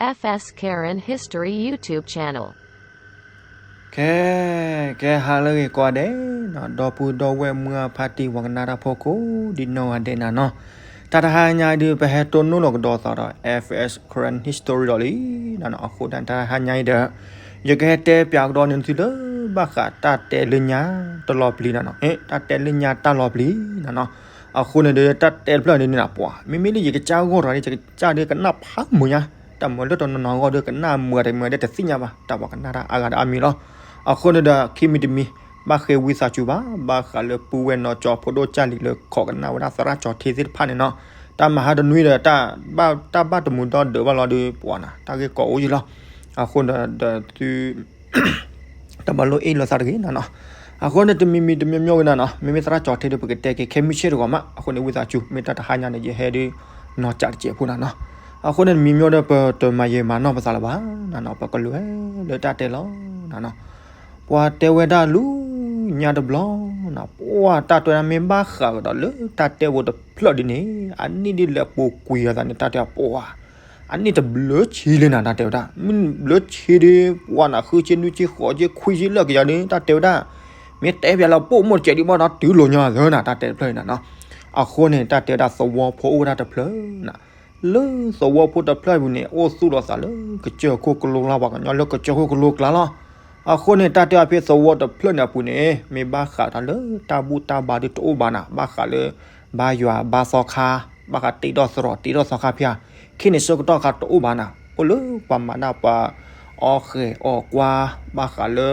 F S Karen History YouTube channel. ကဲ ကဲ ဟါလၢအဂ့ၤကိးဂၤဒဲးနီၤ, ဒီပုၢ်ဒီဝဲၢ်မုၢ်အဖါတံၢ် ပှၤကနၣ်တၢ်ဖိကိးဒံနီၢ်ဂၤဒဲးနၤနီၤ, တၢ်တဟါညါအံၤဒုး ပဟဲတိၢ်နီၣ်လီၤကဒီးသးဒီး F S Karen History ဒီးလံနီၤ. အဃိဒၣ်တၢ်တဟါညါအံၤဒီး ယကဟဲတဲပၠးကဒီးန့ၢ်သုလၢ ဘၣ်ဃးတၢ်တဲလၢညါတလီၤပျံၤနၤနီၤ, တၢ်တဲလၢညါတၢ်လီၤပျံၤနၤနီၤ. အဃိန့ၣ်ဒီး တၢ်တဲတဖျၢၣ်န့ၣ်နၤပှၤ မ့မ့ၢ်လၢယကစၢ်ဂီၢ်တဂၤန့ၣ် ယကစၢ်ဒုးကနၣ်ဖးမုာ်ညါ, တၢ်မၤလၢတနီၤနီၤအဂီၢ်ဒီး ကနၣ်မုာ်တမုာ်ဒဲးတသ့ၣ်ညါဘၣ်, တၢ်ပှၤကနၣ်တၢ်အါဂၤဒီးအါမံၤလီၤ. အဃိန့ၣ်ဒီး ခံမံၤတမံၤ ဘၣ်ဃ့ဝံသးစူၤဘၣ်, ဘၣ်ဃးလၢပုၢ်ဝဲၢ်နီၢ်ကၠီဖိဒိၣ်ကၢ်လံၤလၢ ခိးကနၣ်ဝဲဒၣ်သရၣ်ကၠီထံသ့ၣ်တဖၣ်န့ၣ်နီၤ, တၢ်မၤဟါတနွံဒီး တၢ်ဘၣ်တမုာ်ဒီဒီးဘၣ်လီၤဒီး ပှၤနၤ တၢ်ဂ့ၢ်ကီအိၣ်ယံၤလီၤ. အဃိန့ၣ်ဒီးသု တၢ်ဘၣ်လိၣ်အ့ၣ်လိာ်သးတဂ့ၤနၤနီၤ. အဃိန့ၣ် တမံၤမံၤတမံၤမံၤဂ့ၤနၤနီၤ, မ့မ့ၢ်သရၣ်ကၠီထံဒီး ပကတဲက့ၤခဲမုၢ်ဆ့ၣ်တဂီၤမး, အဃိန့ၣ် ဝံသးစူၤ မ့ၢ်တၢ်တဟါညါန့ၣ် ယဟဲဒုး နီၢ်ကၠးတစဲးဖိနၤနီၤ. အဃိန့ၣ် တမံၤမံၤဒီး ပတမၤယံာ်မၤနီၢ်ပသးလၢၤဘၣ်နၤနီၤ, ပကလဲၤလၢတၢ်တဲလီၤနၤနီၤ. ပှၤတဲဝဲဒၣ်လူညါတဘျီနၤ, ပှၤတၢ်တဲဝဲဒၣ်မ့ၢ်ဘၣ်ဃးကဒီးလၢတၢ်တဲဖိတဖျၢၣ်ဒ်န့ၣ် အနံၣ်ဒ်လဲၤပူၤကွံာ်အသးန့ၣ် တၢ်တဲပှၤ အနံၣ်တဘျုးဆံလံနၤ, တၢ်တဲဝဲဒၣ် မ့ၢ်ဘျုးဆံဒီး ပှၤနၤ ဃုဆံ နွံဆံ ဃိးဆံ ခွံဆံလၢကယၤဒီး တၢ်တဲဝဲဒၣ် မ့ၢ်တဲပၠးလၢပိာ်မိၢ်တစဲးဒံးဘၣ်ဒီး တုၤလီၤညီသၢနၤ တၢ်တဲတဖျၢၣ်နၤနီၤ. အဃိန့ၣ် တၢ်တဲဝဲဒၣ်သဝီဖိအိၣ်ဝဲဒၣ်တဖျၢၣ်နၤ, လၢသဝီဖိတဖျၢၣ်ပူၤန့ၣ် အိၣ်သူၣ်လီၤသးလၢကစၢၢ်ခိၣ်ကလိကျါ ပှၤကညီလၢကစၢၢ်ခိၣ်ကလိကျါလီၤ. အဃိန့ၣ် တၢ်တဲဝဲဖဲသဝီတဖျၢၣ်န့ၣ်အပူၤန့ၣ် မ့ၢ်ဘၣ်ဃးတၢ်လၢတၢ်ဘူၣ်တၢ်ဘါဒုးတအိၣ်ဘၣ်နၤ, ဘၣ်ဃးလၢ ဘါယွၤဘါသီခါ, ဘၣ်ဃးတ့ထီၣ်သရိာ်တ့ထီၣ်သီခါဖဲဧါ, ခဲန့ၣ်ဆၢကတီၢ်ခါတအိၣ်ဘၣ်နၤ, အိၣ်လၢပှၤမၤဒၣ်ပှၤအီၣ်ဃဲၤအီၣ်ကွါ, ဘၣ်ဃးလၢ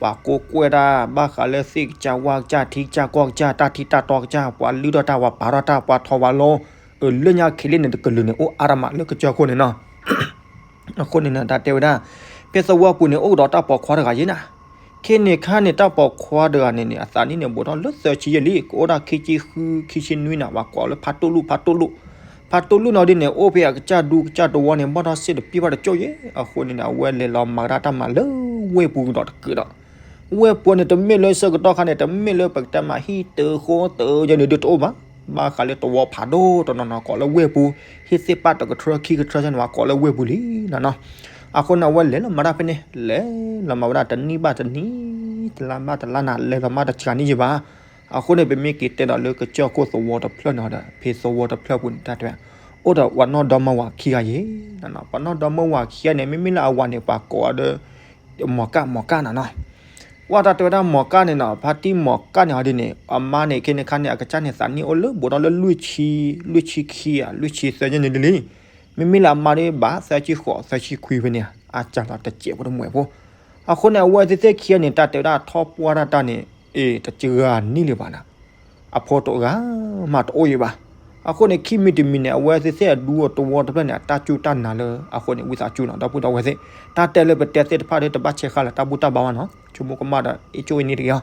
ပှၤကိးကွဲၢ်တၢ်, ဘၣ်ဃးလၢသ့ၣ်ကစၢ်ဝၣ်ကစၢ်ထံကစၢ်ကီၢ်ကစၢ် တၢ်ထံတၢ်တီကစၢ် ပှၤလုၢ်ထီၣ်တၢ် ပှၤပာ်ထီၣ်တၢ် ပှၤထီၣ်ဝဲလီၤ. အၢ လၢညါခံလ့ၣ်န့ၣ် တကလုာ်န့ၣ် အိၣ်အါတမးလၢကစၢၢ်ခိၣ်န့ၣ်နီၤ. အဃိန့ၣ်နၤ တၢ်တဲဝဲဒၣ် ဖဲသဝီပူၤန့ၣ် အိၣ်ကဒီးတၢ်ပိာ်ခွါတဂၤယဲနၤ. ခဲန့ၣ်ခါန့ၣ် တၢ်ပိာ်ခွါတဂၤန့ၣ်န့ၣ် အသးနံၣ်န့ၣ် ဘူးထီၣ်လၢသၢဆံယဲၢ်လံ, ကအိၣ်ဒၣ်ခံဆံဃု ခံဆံနွံနၤ, ပှၤကိးလၢဖးတိၢ်လူၢ် ဖးတိၢ်လူၢ်. ဖးတိၢ်လူၢ်နီၤဒ်န့ၣ် အိၣ်ဖဲအကစၢ်ဒူကစၢ်တဝီန့ၣ် ဘၣ်ထီၣ်စ့ၣ်တပံၢ်ဘၣ်တကၠိၢ်ယဲ. အဃိန့ၣ် အဝဲလဲၤလီၤမၤကဒါတၢ်မၤလၢဝ့ၢ်ပူၤကဒီးတကုာ်ဒီး ဝ့ၢ်ပူၤန့ၣ် တမ့ၢ်လၢဆၢကတီၢ်ခါန့ၣ် တမ့ၢ်လၢပကတဲမးဟံၣ်တၢ်ဃိတၢ်ယဲန့ၣ်ဒုးတအိၣ်ဘၣ်. ဘၣ်ဃးလၢသဝီဖးဒိၣ်တနီၤနီၤ ကိးလၢဝ့ၢ်ပူၤ, ဟံၣ်သ့ၣ်ပၣ်တကထြၢခံကထြၢန့ၣ် ပှၤကိးလၢဝ့ၢ်ပူၤလံနၤနီၤ. အဃိန့ၣ် အဝဲလဲၤလီၤမၤတၢ်ဖဲန့ၣ် လဲၤလီၤမၤဝဲဒၣ်တနံၣ်ဘၣ်တနံၣ် တလါဘၣ်တလါနၤ လဲၤလီၤမၤတစှၤန့ၣ်ယဲဘၣ်. အဃိန့ၣ် ပမ့ၢ်က့ၤတဲဒီးလၢကစၢၢ်ခိၣ်သဝီတဖျၢၣ်န့ၣ်ဒီး ဖဲသဝီတဖျၢၣ်ပူၤန့ၣ် တၢ်တဲ အိၣ်ဒီးပှၤနီၢ်ဒီမါဝၤခံဂၤယဲနၤနီၤ. ပှၤနီၢ်ဒီမါဝၤခံဂၤန့ၣ် မ့မ့ၢ်လၢအဝၤန့ၣ် ပှၤကိးအီၤဒီး မီၤကၣ် မီၤကၣ်နၤနီၤ. ပှၤတၢ်တဲဝဲဒၣ်မီၤကၣ်န့ၣ်နီၤ, ဖါတံၢ်မီၤကၣ်န့ၣ်ဟီဒ်န့ၣ် အမါန့ၣ် ခဲန့ၣ်ခါန့ၣ် အကစၢ်န့ၣ်သးနံၣ်အိၣ်လၢဘူးထီၣ်လၢလွံၢ်ဆံ, လွံၢ်ဆံခံဧါ လွံၢ်ဆံသၢယဲန့ၣ်ဒ်လံ. မ့မ့ၢ်လၢအမါဒီးဘၣ် သၢဆံဃိး သၢဆံခွံဖဲန့ၣ် အစၢ်လီၤတစဲးဖိတမှဲးဖိ. အဃိန့ၣ် အဝဲသ့ၣ်သ့ၣ်ခံဂၤန့ၣ် တၢ်တဲဝဲဒၣ်ထီၣ်ပှၢ်တၢ်တၢ်န့ၣ် အ့ၣ် တစှၤနံၣ်လၢၤဘၣ်နၤ. အဖိတဂၤမးတအိၣ်ယဲဘၣ်. အဃိန့ၣ် ခံမံၤတမံၤန့ၣ် အဝဲသ့ၣ်သ့ၣ်အဒူအသဝီတဖျၢၣ်န့ၣ် အတၢ်စူၢ်တၢ်နာ်လၢ အဃိန့ၣ် ဝံသးစူၤနီၤ ဒီပုၢ်ဒီဝဲၢ်သ့ၣ် တၢ်တဲလၢပတဲသ့ၣ်တဖၣ်ဒီး တဘၣ်ဆဲးဃာ်လၢတၢ်ဘူၣ်တၢ်ဘါဘၣ်နီၤ. ဆိကမိၣ်ကမၣ်ဒီး အ့ၣ်ကၠိၣ်အ့ၣ်န့ၣ်တဂ့ၤလီၤ.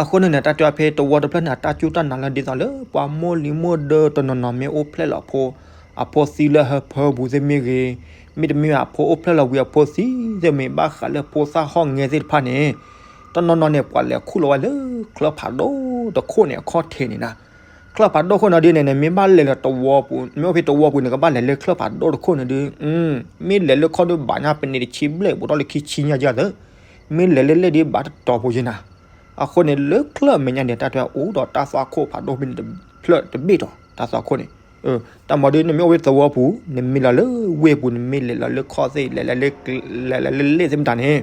အဃိန့ၣ်န့ၣ် တၢ်တဲဖဲသဝီတဖျၢၣ်န့ၣ် အတၢ်စူၢ်တၢ်နာ်လၢဒ်သိးလၢ ပှၤမိၢ်လံၤမိၢ်ဒၢတနီၤနီၤမ့ၢ်အိၣ်ဖျဲၣ်လီၤအဖိ, အဖိသံလၢဟၢဖၢပူၤသ့ၣ်မ့ၢ်ဂ့ၤ, မ့တမ့ၢ်အဖိအိၣ်ဖျဲၣ်လီၤဝံၤအဖိသံသ့ၣ်မ့ၢ် ဘၣ်ဃးလၢဖိသၣ်ဟီၣ်ငဲသ့ၣ်တဖၣ်န့ၣ် တနီၤနီၤန့ၣ် ပှၤလဲၤခူၣ်လီၤဝဲလၢချၢၣ်ဖးဒိၣ်တခိၣ်န့ၣ် အခီၣ်ထံးန့ၣ်နၤ. ချၢၣ်ဖးဒိၣ်ခိၣ်န့ၣ်ဒ်န့ၣ်န့ၣ် မ့ၢ်ဘၣ်လဲၤလၢသဝီပူၤ မ့ၢ်အိၣ်ဖဲသဝီပူၤန့ၣ် ကဘၣ်လဲၤလၢချၢၣ်ဖးဒိၣ်တခိၣ်န့ၣ်ဒုး, မ့ၢ်လဲၤလၢခီၣ်ဒုးဘၣ်ညါပနံးတဆံဘျဲၣ် ဘူးထီၣ်လၢခံဆံညါယၤသၢ, မ့ၢ်လဲၤလၢလဲၣ်ဒ်ဘၣ်တတီၤဖိယဲနၤ. အဃိန့ၣ် လၢချၢၣ်မဲာ်ညါန့ၣ် တၢ်တဲအိၣ်ဒီးတၢ်သွၣ်ခိၣ်ဖးဒိၣ်ဖဲန့ၣ်တဖျၢၣ်တဘ့ၣ်ဒီး တၢ်သွၣ်ခိၣ်န့ၣ် တၢ်မၤဒ်နမ့ၢ်အိၣ်ဖဲသဝီပူၤ နမ့ၢ်လီၤလၢဝ့ၢ်ပူၤ နမ့ၢ်လဲၤလီၤလၢခီၣ်သ့ၣ် လဲၤလၢလဲၣ်သ့ၣ်မတၤန့ၣ်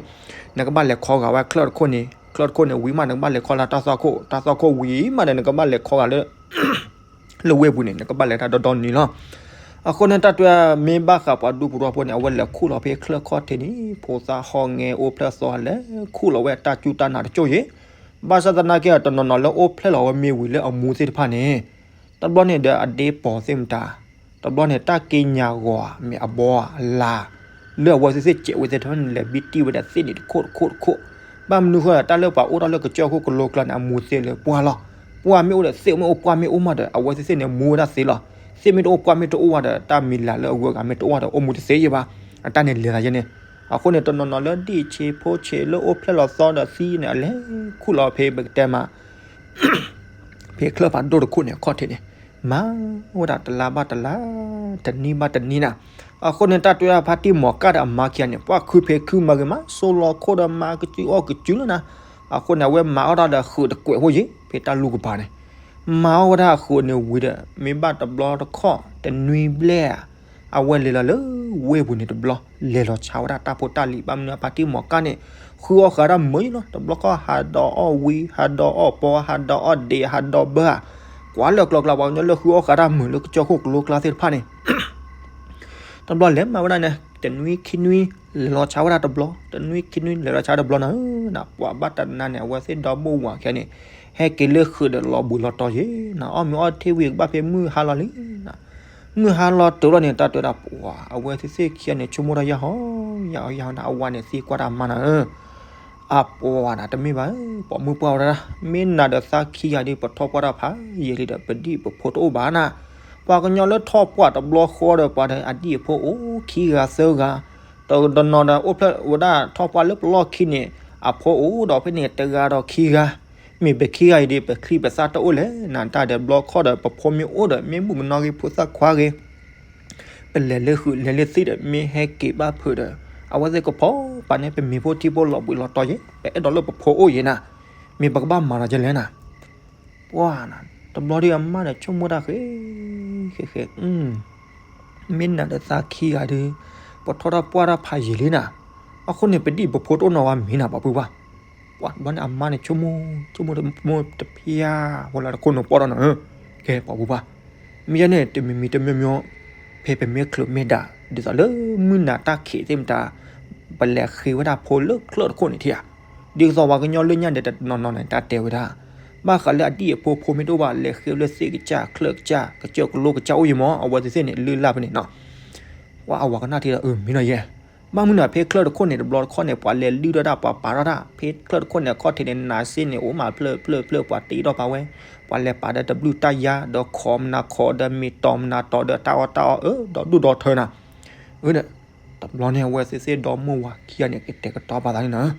နကဘၣ်လဲၤခီဂာ်ဝဲချၢၣ်တခိၣ်န့ၣ် ချၢၣ်တခိၣ်န့ၣ်ဝံၤမး နကဘၣ်လဲၤခီလၢတၢ်သွၣ်ခိၣ် တၢ်သွၣ်ခိၣ်ဝံၤမးဒီး နကဘၣ်လဲၤခီဂာ်လၢ လၢဝ့ၢ်ပူၤန့ၣ် နကဘၣ်လဲၤတၢ်ဒီဒီနံၤလီၤ. အဃိန့ၣ် တၢ်တဲမ့ၢ်ဘၣ်ဃးပှၤဒူပူၤဒီဖိန့ၣ် အဝဲလဲၤခူၣ်လီၤဖဲချၢၣ်ခီၣ်ထံးန့ၣ် ဖိသၣ်ဟီၣ်ငဲအိၣ်ဖျဲၣ်သီ လဲၤခူၣ်လီၤဝဲအတၢ်စူၢ်တၢ်နာ်တကၠိၢ်ယဲ ဘၣ်ဆၣ်သနာ်က့ တနီၤနီၤလၢအိၣ်ဖျဲၣ်လီၤဝဲမ့ၢ်ဝံၤလၢအမူသ့ၣ်တဖၣ်န့ၣ် တဘျီန့ၣ်ဒီးအဒ့ပီၤသ့ၣ်မတၤ, တဘျီန့ၣ်တၢ်က့ညါဂီၤမ့ၢ်အဘီအလၤ လၢအဝဲသ့ၣ်သ့ၣ်စဲးဝဲသ့ၣ်တဖၣ်န့ၣ် လဲၤဘံတံၢ်ဝဲဒၣ်သ့ၣ်န့ၣ်တခိၣ်တခိၣ်တခိၣ်. ဘၣ်မနုၤဃိ တၢ်လၢပှၤအိၣ်ထီၣ်လၢကစၢၢ်ခိၣ်ကလိကျါန့ၣ် အမူသ့ၣ်လၢပှၢ်လီၤ. ပှၢ်မ့ၢ်အိၣ်ဒီးသ့ၣ်မ့ၢ်အိၣ်ပှၢ်မ့ၢ်အိၣ်မးဒီး အဝဲသ့ၣ်သ့ၣ်န့ၣ် မူဝဲဒၣ်သ့လီၤ. သ့ၣ်မ့ၢ်တအိၣ်ပှၢ်မ့ၢ်တအိၣ်ဝဲဒီး တၢ်မံၤလၤလၢအဂုၤအဂၤမ့ၢ်တအိၣ်ဝဲဒီး အိၣ်မူတသ့ယဲဘၣ်. အတၢ်န့ၣ်လဲၤသးယဲန့ၣ် အဃိန့ၣ် တနီၤနီၤလၢဒံၣ်ဆံးဖိဆံးလၢအိၣ်ဖျဲၣ်လီၤသီဒီးသံန့ၣ် အလဲၤခူၣ်လီၤဖဲပကတဲမး ဖဲချၢၣ်ဖးဒိၣ်တခိၣ်န့ၣ် အခီၣ်ထံးန့ၣ် မၤဝဲဒၣ်တလါဘၣ်တလါ, တနံၣ်ဘၣ်တနံၣ်နၤ. အဃိန့ၣ် တၢ်တဲဝဲဒၣ်ဖါတံၢ်မီၤကၣ်ဒီးအမါခံဂၤန့ၣ် ပှၤခုဖံးခုမၤဂ့ၤမး စိလီၤခိၣ်ဒီးမၤကစုအီၣ်ကစုလၢနၤ. အဃိန့ၣ် အဝဲမၤအီၣ်တၢ်ဒီးဃုာ်တကွဲးဖိယံၤ ဖဲတၢ်လူၢ်ကပၤန့ၣ်, မၤအီၣ်ဝဲဒၣ်ဃုာ်န့ၣ်ဝံၤဒီး မ့ၢ်ဘၣ်တဘျီတခီၣ်တနွံဘျဲၣ်ဧါ, အဝဲလဲၤလီၤလၢဝ့ၢ်ပူၤန့ၣ်တဘျီ, လဲၤလီၤဆါဝဲဒၣ်တၢ်ဖိတၢ်လံၤ ဘၣ်မနုၤဖါတံၢ်မီၤကၣ်န့ၣ် ဃုအီၣ်ဃုာ်တၢ်မုာ်ယံၤလီၤ. တဘျီခီၣ်ဟးဒီးအီၣ်ဝံၤ ဟးဒီးအီၣ်ပီ ဟးဒီးအီၣ်ဒံး ဟးဒီးဘၢဧါ, ကွၢ်လၢကျီကျါပှၤကညီလၢဃုအီၣ်ဃုာ်တၢ်မုာ်လၢကစၢၢ်ခိၣ်ကလိကျါသ့ၣ်တဖၣ်န့ၣ် တဘျီလဲၤမၤဝဲဒၣ်န့ၣ် တနွံခံနွံ လဲၤလီၤဆါဝဲဒၣ်တဘျီ, တနွံခံနွံ လဲၤလီၤဆါတဘျီနၤဧၢ, ပှၤဘၣ်တနါန့ၣ် အဝဲသ့ၣ်ဒီမါဝၤခံဂၤန့ၣ် ဟဲက့ၤလၢဃုာ်ဒီးလီၤဘှံးလီၤတီၤယံၤနၤ, အီၣ်မ့ၤအီထံဝံၤကဘၣ်ဖဲမုၢ်ဟါလီၤလံနၤ. မုၢ်ဟါလီၤတုၤလီၤန့ၣ် တၢ်တဲဝဲဒၣ်ပှၤ အဝဲသ့ၣ်သ့ၣ်ခံဂၤန့ၣ် ဆိကမိၣ်တၢ်ယၢ်ဟီ ယၢ်ဟီယၢ်ဟီနၤ, အဝၤန့ၣ်သံကွၢ်တၢ်မါနၤဧၢ အပှၤနၤ တမ့ၢ်ဘၣ်, ပိာ်မုၣ်ပှၢ်ဝဲဒၣ်, မ့ၢ်နၤဒီးသးခံဂၤဒီး ပထီၣ်ပှၢ်တၢ်ဖးယံာ်လံဒီး ပဒံၣ်ပဖိတအိၣ်ဘၣ်နၤ. ပှၤကညီလၢထီၣ်ပှၢ်တဘျီဃီဒီး ပှၤဒီးအဒံၣ်အဖိအိၣ်ခံဂၤသၢဂၤ, တနီၤနီၤဒီးအိၣ်ဖျဲၣ်ဝဲဒၣ်ထီၣ်ပှၢ်လၢပလီၢ်ခံန့ၣ် အဖိအိၣ်ဒီးဖဲန့ၣ်တဂၤဒီးခံဂၤ, မ့ၢ်ပခံဂၤအံၤဒီး ပချံပသၣ်တအိၣ်လဲၣ်နၤ, တၢ်ဒီးဘျီခီၣ်ဒီး ပဖိမ့ၢ်အိၣ်ဒီး မ့ၢ်မုၣ်ကနီၤဂ့ၤဖိသၣ်ခွါဂ့ၤ ပလဲၤလၢဃုာ်လဲၤလၢသ့ၣ်ဒီး မ့ၢ်ဟဲက့ၤဘၣ်ဖုးဒီး အဝဲသ့ၣ်ကဖီပာ်န့ၢ်ပမ့ၤဖိထံဖိလီၤဘှံးလီၤတီၤယံၤ, ပအဲၣ်ဒိးလၢပဖိအိၣ်ယံၤနၤ, မ့ၢ်ပကဘၣ်မၤလီၤကလဲၣ်နၤ. ပှၤနၤ တဘျီဒီးအမါဒီးဆိကမိၣ်တၢ်ဃဲ ဃဲဃဲ မ့ၢ်နၤဒီးသးခံဂၤဒီး ပထီၣ်တၢ်ပှၢ်တၢ်ဖးယံာ်လံနၤ, အဃိန့ၣ် ပဒံၣ်ပဖိတအိၣ်နီၤဝဲမ့ၢ်နၤ ပှၤပုၢ်ပှၢ်. ပှၤတဘျီန့ၣ် အမါန့ၣ်ဆိကမိၣ် ဆိကမိၣ်တမူတဖျါ ဝဲလၢတခိၣ်နူာ်ပီၢ်ဒီးနၤဧၢ, ကဲပှၤပုၢ်ပှၢ်, မ့ၢ်ယဲန့ၣ် တမံၤမံၤတမံၤမံၤ ဖဲပမ့ၢ်ချုးမ့ၢ်ဒၣ် ဒ်သိးလၢမုၢ်နၤတၢ်ခံးသ့ၣ်မတၤ ပလဲၤဃ့ဝဲဒၣ်ဖိလၢချၢၣ်တခိၣ်န့ၣ်ထံဧါ, ဒ်သိးပှၤကညီလၢညါဒီးတနီၤနီၤန့ၣ် တၢ်တဲဝဲဒၣ် ဘၣ်ဃးလၢအဒံၣ်အဖိဖိမ့ၢ်တအိၣ်ဘၣ် လဲၤဃ့လၢသ့ၣ်ကစၢ် ချၢၣ်ကစၢ် ကစၢၢ်ကလိကစၢ်အိၣ်ယံၤမး အဝဲသ့ၣ်သ့ၣ်န့ၣ် လုၢ်လၢ်ဖဲန့ၣ်နီၤ. ပှၤအဝၤကနၣ်ထံဒီး အၢ မ့ၢ်နီၤယဲ, ဘၣ်မုၢ်နၤဖဲချၢၣ်တခိၣ်န့ၣ် တဘျီတခီၣ်န့ၣ် ပှၤလဲၤလုၢ်ထီၣ်တၢ် ပှၤပာ်ထီၣ်တၢ် ဖဲချၢၣ်တခိၣ်န့ၣ် အခီၣ်ထံးန့ၣ် နးစ့ၣ်န့ၣ် အိၣ်မးဖျၢၣ်ဖျၢၣ်ဖျၢၣ် ပှၤတ့ထီၣ်ပာ်ဝဲ, ပှၤလဲၤပာ်ဒီးတဘျုးတၢ်ယါ ဒီးခိးမနၤခိး ဒီးမ့ၤတီၤမနၤတီၤ ဒီးတၢ်အီၣ်တၢ်အီ အၢ ဒီးဒူၣ်ဒီးထၢနၤ, အၢ တဘျီန့ၣ် အဝဲသ့ၣ်သ့ၣ်ဒီမါဝၤခံဂၤန့ၣ် ကတဲာ်ကတီၤပာ်သးန့ၣ်နၤ,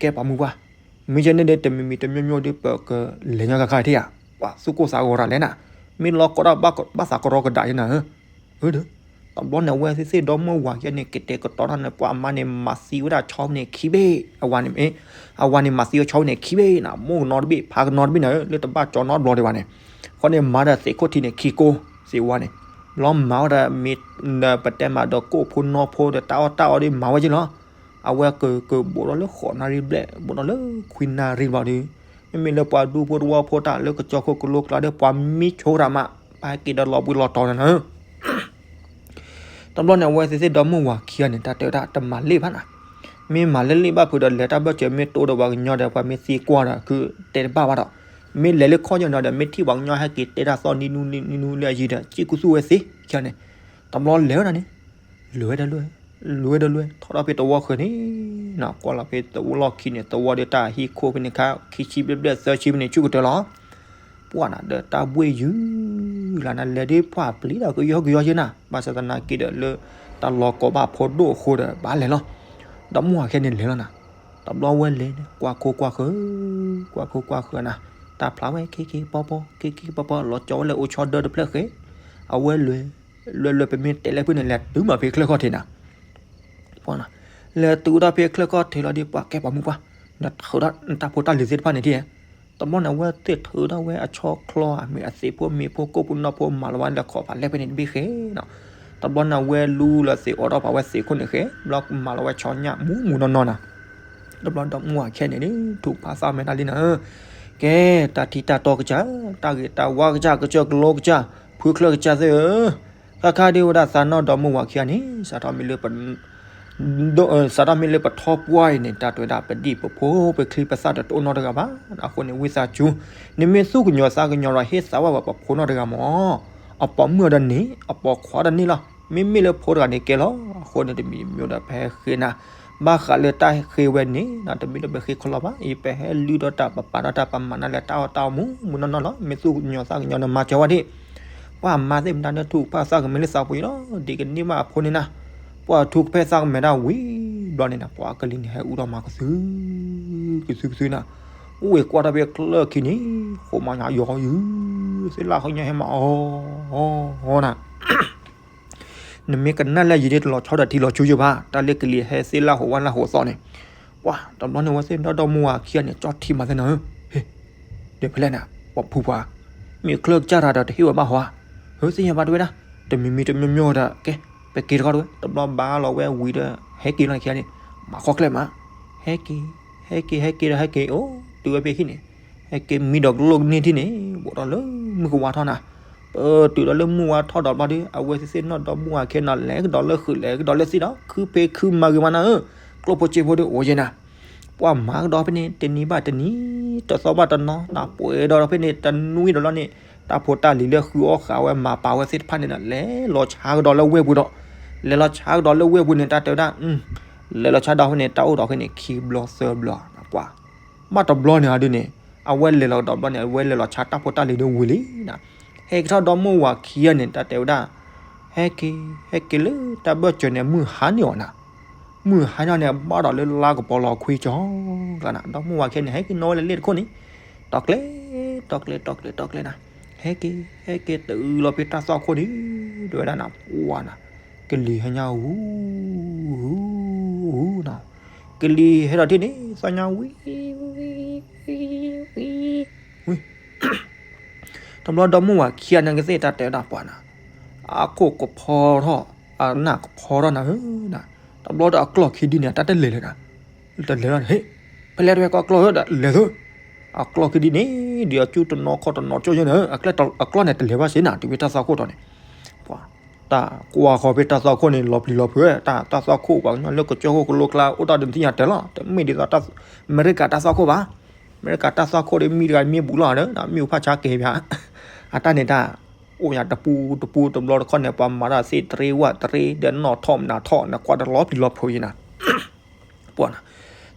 ကဲပှၤမုၢ်ပှၢ်, မ့ၢ်ယဲန့ၣ်ဒီး တမံၤမံၤတမံၤမံၤဒီး ပကလဲၤညီကခါထံဧါ, ပှၤသူၣ်ကိၢ်သးဂီၤတၢ်လဲၣ်နၤ, မ့ၢ်လီၤကီးတၢ်ဘၣ်သးကရီကဒးယဲနၤဧၢ, အၢ တဘျီန့ၣ် အဝဲသ့ၣ်သ့ၣ်ဒီမါဝၤခံဂၤန့ၣ် ကတဲာ်ကတီၤတၢ်န့ၣ် ပှၤအမါန့ၣ် မၤသံဝဲဒၣ်ဆီဝဲန့ၣ်ခံဘ့ၣ်, အဝၤန့ၣ် အဝၤန့ၣ်မၤသံဝဲဆီဝဲန့ၣ်ခံဘ့ၣ်နၤ, မိၢ်ကနီတဘ့ၣ် ဖးကနီတဘ့ၣ်နၤဧၢ, လၢတဘၣ်ကၠီနီတဘျီဒံးဘၣ်န့ၣ်, အဃိန့ၣ် မၤဒီးသ့းခိၣ်ထံးန့ၣ်ခံကိး, သ့းဝါန့ၣ်, ဘျီမၤဝဲဒၣ်မ့ၢ် ဒီးပတဲမးဒီးကိၣ်ဖိနီဖိဒီးတၢ်အီၣ်တၢ်အီဒီးမၤဝဲက့ၤလီၤ, အဝဲကကဘိးဒီးလၢဃိးနၣ်ရံၣ်ဘျဲၣ် ဘိးဒီးလၢခွံနၣ်ရံၣ်ဘျီဒီး, မ့မ့ၢ်လၢပှၤဒူဖိသဝီဖိတၢ်လၢကစၢၢ်ခိၣ်ကလိကျါဒီး ပှၤမံဆိတၢ်မး, ပဟဲက့ၤဒီးလီၤဘှံးလီၤတီၤနၤနၤ တဘျီန့ၣ် အဝဲသ့ၣ်သ့ၣ်ဒီမါဝၤခံဂၤန့ၣ် တၢ်တဲဝဲဒၣ်တမၤလ့ၣ်ဘၣ်နၤ, မ့ၢ်မၤလၢလ့ၣ်ဘၣ်ဖုးဒီး လဲၤတၢ်ဘၢၣ်စၢၤမ့ၢ်တိဒီးပှၤကညီဒီး ပှၤမ့ၢ်သံကွၢ်ဒီး ကတဲတဘၣ်ဘၣ်ဒီး, မ့ၢ်လဲၤလၢခီၣ်ယဲၢ်နီၤဒီး မ့ၢ်ထံၣ်ပှၤကညီဟဲက့ၤတဲတၢ်သီၣ်နံၤနူနံၤနူလၢအယံၤဒီး စံၣ်ကူသူၣ်ဝဲသ့ခံဂၤန့ၣ်, တဘျီလဲၤဝဲဒၣ်န့ၣ်, လဲၤဝဲဒီးလွဲၢ်, လဲၤဝဲဒီးလွဲၢ် ထီၣ်ထီၣ်ဖဲသဝီဃၢၤန့ၣ်, ကွၢ်လီၤဖဲသဝီလီၢ်ခံန့ၣ် သဝီဒီးတၢ်ဟံၣ်ခိၣ်ဖဲန့ၣ်ခါ ခံဆံဘျဲၣ်ဘျဲၣ်သၢဆံဖဲန့ၣ် ဆူၣ်ကတၢၢ်လီၤ ပှၢ်နၤဒီးတၢ်ဘှ့ၣ်ယုၢ်လၢနၤ လဲၤဒ်ပှၢ်ပျံၤဒီးကယီကယီယဲနၤ, ဘၣ်ဆၣ်သနာ်က့ဒီးလၢ တၢ်လီၤကိးဘၣ်ဖိဒိၣ်အဃိဒီး ဘၣ်လဲၤလီၤ, ဒီးမါဝၤခံဂၤန့ၣ်လဲၤလီၤနၤ, တဘျီဝဲလဲၤန့ၣ် ကွၢ်ခိကွၢ်ဃၢၤ, ကွၢ်ခိကွၢ်ဃၢၤနၤ, တၢ်ဖျါဝဲ ခ့ခ့ပီပီ ခ့ခ့ပီပီ လီၤကၠီဝဲလၢအိၣ်ဆီဒၢတဖျၢၣ်ဃဲ, အဝဲလဲၤ, လဲၤလဲၤပမ့ၢ်တဲလဲၣ်ဖုန့ၣ် လဲၤတုၤမးဖဲချၢၣ်ခီၣ်ထံးနၤ လဲၤတုၤဒၣ်ဖဲချၢၣ်ခီၣ်ထံးလီၤဒီး ပှၤကဲပှၤမုၢ်ပှၢ်, နထုးဒီးနတၢ်ဖိတၢ်လံၤသ့ၣ်တဖၣ်န့ၣ်ဒ်, တဘျီန့ၣ် အဝဲသ့ၣ်ထုးထီၣ်ဝဲအဆီချီဧါ မ့ၢ်အသ့ၣ်ဖိမ့ၢ်ဖိကိၣ်ဖိနီၢ်ဖိ မၤလီၤဝဲလၢခီၣ်ဖးလဲၣ်ဖဲန့ၣ်တဘ့ၣ်ဃဲနီၤ, တဘျီန့ၣ် အဝဲလူလီၤသ့ၣ်အိးထီၣ်ပာ်ဝဲသ့ၣ်ခိၣ်န့ၣ်ဃဲ, ဘျီမၤလီၤဝဲဆီညၣ်မူးမူးနီၢ်နီၢ်နၤ, တဘျီဒီးမါဝၤခံဂၤန့ၣ် ထုးဖးသးမဲာ်တၢ်လံနၤ, ကဲ, တၢ်ထံတၢ်တီကစၢ်, တၢ်ဂ့ၤတၢ်ဝါကစၢ်, ကစၢၢ်ကလိကစၢ်, ဖုချၢၣ်ကစၢ်သ့ၣ်ဧၢ, ခါခါဒ်ဝဲဒၣ်သးနီၢ်ဒီးမါဝၤခံဂၤန့ၣ် စးထီၣ်မ့ၢ်လၢ စးထီၣ်မ့ၢ်လၢပထီၣ်ပှၢ်အံၤန့ၣ် တၢ်တဲဝဲဒၣ် ပဒံၣ်ပဖိပချံပသၣ်တအိၣ်နီတဂၤဘၣ်, အဃိန့ၣ် ဝံသးစူၤ, နမ့ၢ်သူၣ်ကညီၤသးကညီၤဒီး ဟ့ၣ်သးဝဲပှၤပဖိနီတဂၤမး, အပိာ်မုၣ်ဒီးန့ၣ် အပိာ်ခွါဒီးန့ၣ်လီၤ, မ့မ့ၢ်လၢဖိတဂၤန့ၣ်ကဲလီၤ, အဃိန့ၣ် တမံၤမံၤဒီး ပဟဲဃ့နၤ, ဘၣ်ဃးလၢတၢ်ဃ့ဝဲန့ၣ် တမ့ၢ်ဒီးပဃ့ခီလီၤဘၣ်, အံၤပဟဲလုၢ်ဒီးတၢ်ပပာ်ဒီးတၢ်ပမၤနၤလၢတၢ်အီၣ်တၢ်အီမူးမူးနီၢ်နီၢ်လီၤ, မ့ၢ်သူၣ်ကညီၤသးကညီၤဒီးမၤစၢၤဝဲဒၣ် ပှၤအမါသ့ၣ်မတၤန့ၣ် ထုကဖၣ်သးကမဲာ်လၢသးပူၤအံၤလီၤ, ဒ်ကန့ၢ်ဘၣ်အဖိန့ၣ်နၤ, ပှၤထုကဖၣ်သးကမဲာ်ဒၣ်ဝံၤဘျီန့ၣ်နၤ, ပှၤကလံၤန့ၣ် ဟဲအူထီၣ်မၤကသု, ကသုကသုနၤ, အိၣ်ဝဲကွၢ်ထီၣ်ဖဲချၢၣ်ခံန့ၣ်, ဃိမးညါယီၤယုၤ သ့ၣ်လၣ်ဟီညါဟဲမၤအီၤအီၤနၤ နမ့ၢ်ကနၣ်လၢယံၤဒ်တလီၤဆီဒီးထံလီၤဆူယဘၣ်, တၢ်လၢကလံၤဟဲသ့ၣ်လၣ်ဟိးဝၣ်လၣ်ဟိးသီန့ၣ်, ပှၤတဘျီန့ၣ် ဝဲသ့ၣ်ဒီဒီမိၢ်ဝၤခံဂၤန့ၣ် ကၠီထံမၤသ့ၣ်နၤဧၢ, ဟ့ၣ်, ဒီးဖဲလဲၣ်နၤ ပှၤဖုပှၤ, မ့ၢ်ချၢကစၢ်တၢ်ဒီးတဟ့ၣ်ဝဲဘၣ်ဟီဧါ, ဟၢသ့ၣ်ညါဘၣ်တဝဲဒၣ်, တမံၤမံၤတမံၤမံၤဒီး ကဲ, ပက့ၤတခီတဝဲ, တဘျီဘၣ်လီၤဝဲဝံၤဒီး ဟဲက့ၤလီၤခံဂၤန့ၣ်, မၤခီကျဲမး, ဟဲက့ၤ, ဟဲက့ၤ ဟဲက့ၤဒီးဟဲက့ၤ အိၣ်တုၤဝဲဖဲဟံၣ်န့ၣ်, ဟဲက့ၤမံဒီးကလိၣ်ကန့ၢ်ထံၣ်န့ၣ်, ဘိးထီၣ်လၢမုၢ်ကဝါထီၣ်နၤ, ပတုၤဒီးလၢမုၢ်ဝါထီၣ်ဒီးဘျီဒီး အဝဲသ့ၣ်သ့ၣ်နီၣ်ဒီမိၢ်ဝၤခံဂၤန့ၣ် လဲၤကဒီးလၢဃုာ်လဲၤကဒီးလၢသံဒီး ခုဖံးခုမၤဂ့ၤမးနၤဧၢ, ကျိၣ်ဖိစ့ဖိဒီးအိၣ်ယဲနၤ, ပှၤမၤကဒီးဖဲန့ၣ် တနံၤဘၣ်တနံၤ, တသီဘၣ်တနီၤ, တၢ်ပှဲၤဒီးဖဲန့ၣ် တနွံဒီးလီၤန့ၣ်, တၢ်ဖိတၢ်လံၤလၢဃုအီၣ်ဃာ်ဝဲမၤပာ်ဝဲသ့ၣ်တဖၣ်န့ၣ်ဒီး လဲၤလီၤဆါကဒီးလၢဝဲၢ်ပူၤဒီး, လဲၤလီၤဆါကဒီးလၢဝဲၢ်ပူၤန့ၣ် တၢ်တဲဝဲဒၣ် လဲၤလီၤဆါဒီးဖဲန့ၣ် တၢ်အိၣ်ဒီးဖဲန့ၣ် ခံဘျီသၢဘျီ, ပှၤ, ဘၣ်တဘျီန့ၣ်အဒုန့ၣ်, အဝဲလဲၤလီၤကဒီးဘျီန့ၣ် အဝဲလဲၤလီၤဆါတၢ်ဖိတၢ်လံၤဒီးဝံၤလံနၤ, ဟဲက့ၤထီၣ်ဒီမိၢ်ဝၤခံဂၤန့ၣ် တၢ်တဲဝဲဒၣ်, ဟဲက့ၤ, ဟဲက့ၤလၢတၢ်ဘၢၣ်စၢၤန့ၣ် မုၢ်ဟါန့ၢ်အီၤနၤ, မုၢ်ဟါန့ၢ်န့ၣ် ဘၣ်ဒီးလၢလါကပီၤလီၤခွံကၠီဂၤနၤ, ဒီမိၢ်ဝၤခံဂၤန့ၣ် ဟဲက့ၤနီၣ်ဝဲလၢလ့ၣ်တခိၣ်န့ၣ်, တီကျဲ, တီကျဲ, တီကျဲ, တီကျဲနၤ, ဟဲက့ၤ, ဟဲက့ၤတုၤလီၤဖဲတၢ်သွၣ်ခိၣ်န့ၣ်, တဲဝဲဒၣ်နၤ ပှၤနၤ, ကလံၤဟဲညါဝူ, ဝူ, ဝူနၤ, ကလံၤဟဲဒီးထံၣ်န့ၣ် သီၣ်ညါဝံ, ဝံ, ဝံ, ဝံ, ဝံ တဘျီဒီမိၢ်ဝၤခံဂၤန့ၣ်ကသ့ၣ်တၢ်တဲဝဲဒၣ်ပှၤနၤ, အခိၣ်ကဖီထီၣ်, အနၢ်ကဖီထီၣ်နၤဧၢနၤ, တဘျီဒီးအကျီၢ်ခံဒုန့ၣ် အတၢ်တလဲၤလၢၤနၤ, တလဲၤလီၤန့ၣ် ဟ့ၣ်, ဖဲလဲၣ်တဝဲကီၢ်ကျီၢ်ဧၢဒီးလဲၤသၢ, အကျီၢ်ခံဒုန့ၣ် ဒ်အစုတနီၤခီၣ်တနီၤကၠိယဲနၤဧၢ, အကျီၢ်န့ၣ်တလဲၤဘၣ်စ့နၤ တုၤဖဲတၢ်သွၣ်ခိၣ်တီၤန့ၣ်, ပှၤ တၢ်ကွၢ်ဃီၤဖဲတၢ်သွၣ်ခိၣ်န့ၣ် လီၤပျံၤလီၤဖုးဝဲ, တၢ်သွၣ်ခိၣ်ပှၤကညီလၢကစၢၢ်ခိၣ်ကလိကျါ အိၣ်တ့ၢ်ဒုးသ့ၣ်ညါတၢ်လီၤ, တမ့ၢ်ဒ်သိး အမဲရကၤတၢ်သွၣ်ခိၣ်ဘၣ်, အမဲရကၤတၢ်သွၣ်ခိၣ်ဒီးမံတဂၤမံဘူးလီၤဒီး မံအိၣ်ဖးဆါကဲၤဘၣ်, အတၢ်န့ၣ်တၢ်, အိၣ်ယၤတပူၤတပူၤတဘျီတခီၣ်န့ၣ် ပှၤမၤတၢ်သ့တရ့ဝၣ်တရ့ ဒီးနီၣ်ထီၣ်မနၤထီၣ်န့ၣ် ကွၢ်တလီၤပျံၤလီၤဖုးယဲနၤ ပှၤနၤ,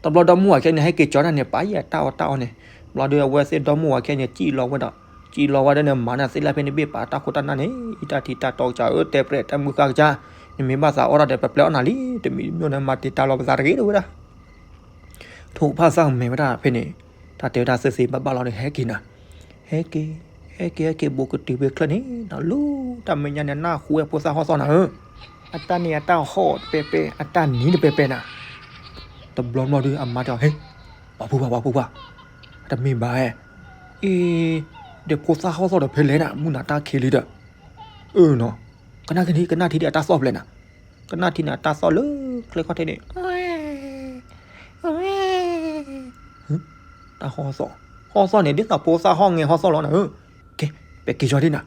တဘျီဒီမိၢ်ဝၤခံဂၤန့ၣ် ဟဲက့ၤကၠီတၢ်န့ၣ် ပာ်ယဲအတၢ်အီၣ်တၢ်အီန့ၣ်, ဘျီဒီးအဝဲသ့ၣ်ဒီမိၢ်ဝၤခံဂၤန့ၣ် စံၣ်လီၤဝဲဒီး, စံၣ်လီၤဝဲဒီးန့ၣ် မၤန့ၢ်သ့ၣ်လၢဖဲန့ၣ်ဘ့ၣ်ပာ်တၢ်ခိတၢ်နၢ်န့ၣ် အံၤတၢ်ထံတၢ်တီကစၢ်ဧၢ တဲပြဲၢ်တၢ်မုၢ်ဃၢ်ကစၢ်, နမ့ၢ်ဘၣ်သးအီၣ်တၢ်ဒီး ပပျဲအီၣ်နၤလံ, တမံၤတမံၤန့ၣ် မၤတ့ၢ်တၢ်လီၤပသးတဂ့ၤတဝဲဒၣ် ထိၣ်ဖးသၣ်မဲာ်ဝဲဒၣ်ဖဲန့ၣ်, တၢ်တဲဝဲဒၣ်သ့သ့ဘၣ်ဘၣ်လီၤဒီး ဟဲက့ၤနၤ, ဟဲက့ၤ, ဟဲက့ၤ ဟဲက့ၤ ဘူးကတုၤဖဲချၢၣ်န့ၣ် နလူၤတၢ်မဲာ်ညါန့ၣ် နၢ်ဟူဝဲဖိသၣ်ဟီၣ်သီၣ်နၤဧၢ, အတၢ်န့ၣ်အတၢ်ဟီၣ်တပဲပဲ အတၢ်နံၤတပဲပဲနၤ, တဘျီဘျီဒီး အမါတဲအီၤ ဟ့ၣ်, ပှၤဖုပှၤ ပှၤဖုပှၤ, တမ့ၢ်ဘၣ်ဧါ, အ့, ဒီးဖိသၣ်ဟီၣ်သီၣ်ဒီးဖဲလဲၣ်နၤ မုၢ်နၤတၢ်ခံးလံဒီး, အၢနီၤ, ကနၣ်ထံၣ်ဒံး ကနၣ်ထံၣ်ဒံး အတၢ်သီၣ်ဖဲလဲၣ်နၤ ကနၣ်ထံၣ်န့ၣ် အတၢ်သီၣ်လၢချၢၣ်ခီၣ်ထံးန့ၣ်, တၢ်ဟီၣ်သီၣ်, ဟီၣ်သီၣ်န့ၣ် ဒ်သိးဖိသၣ်ဟီၣ်ငဲဟီၣ်သီၣ်လီၤနၤဧၢ, ကဲ, ပက့ၤကၠီဒ်နၤ,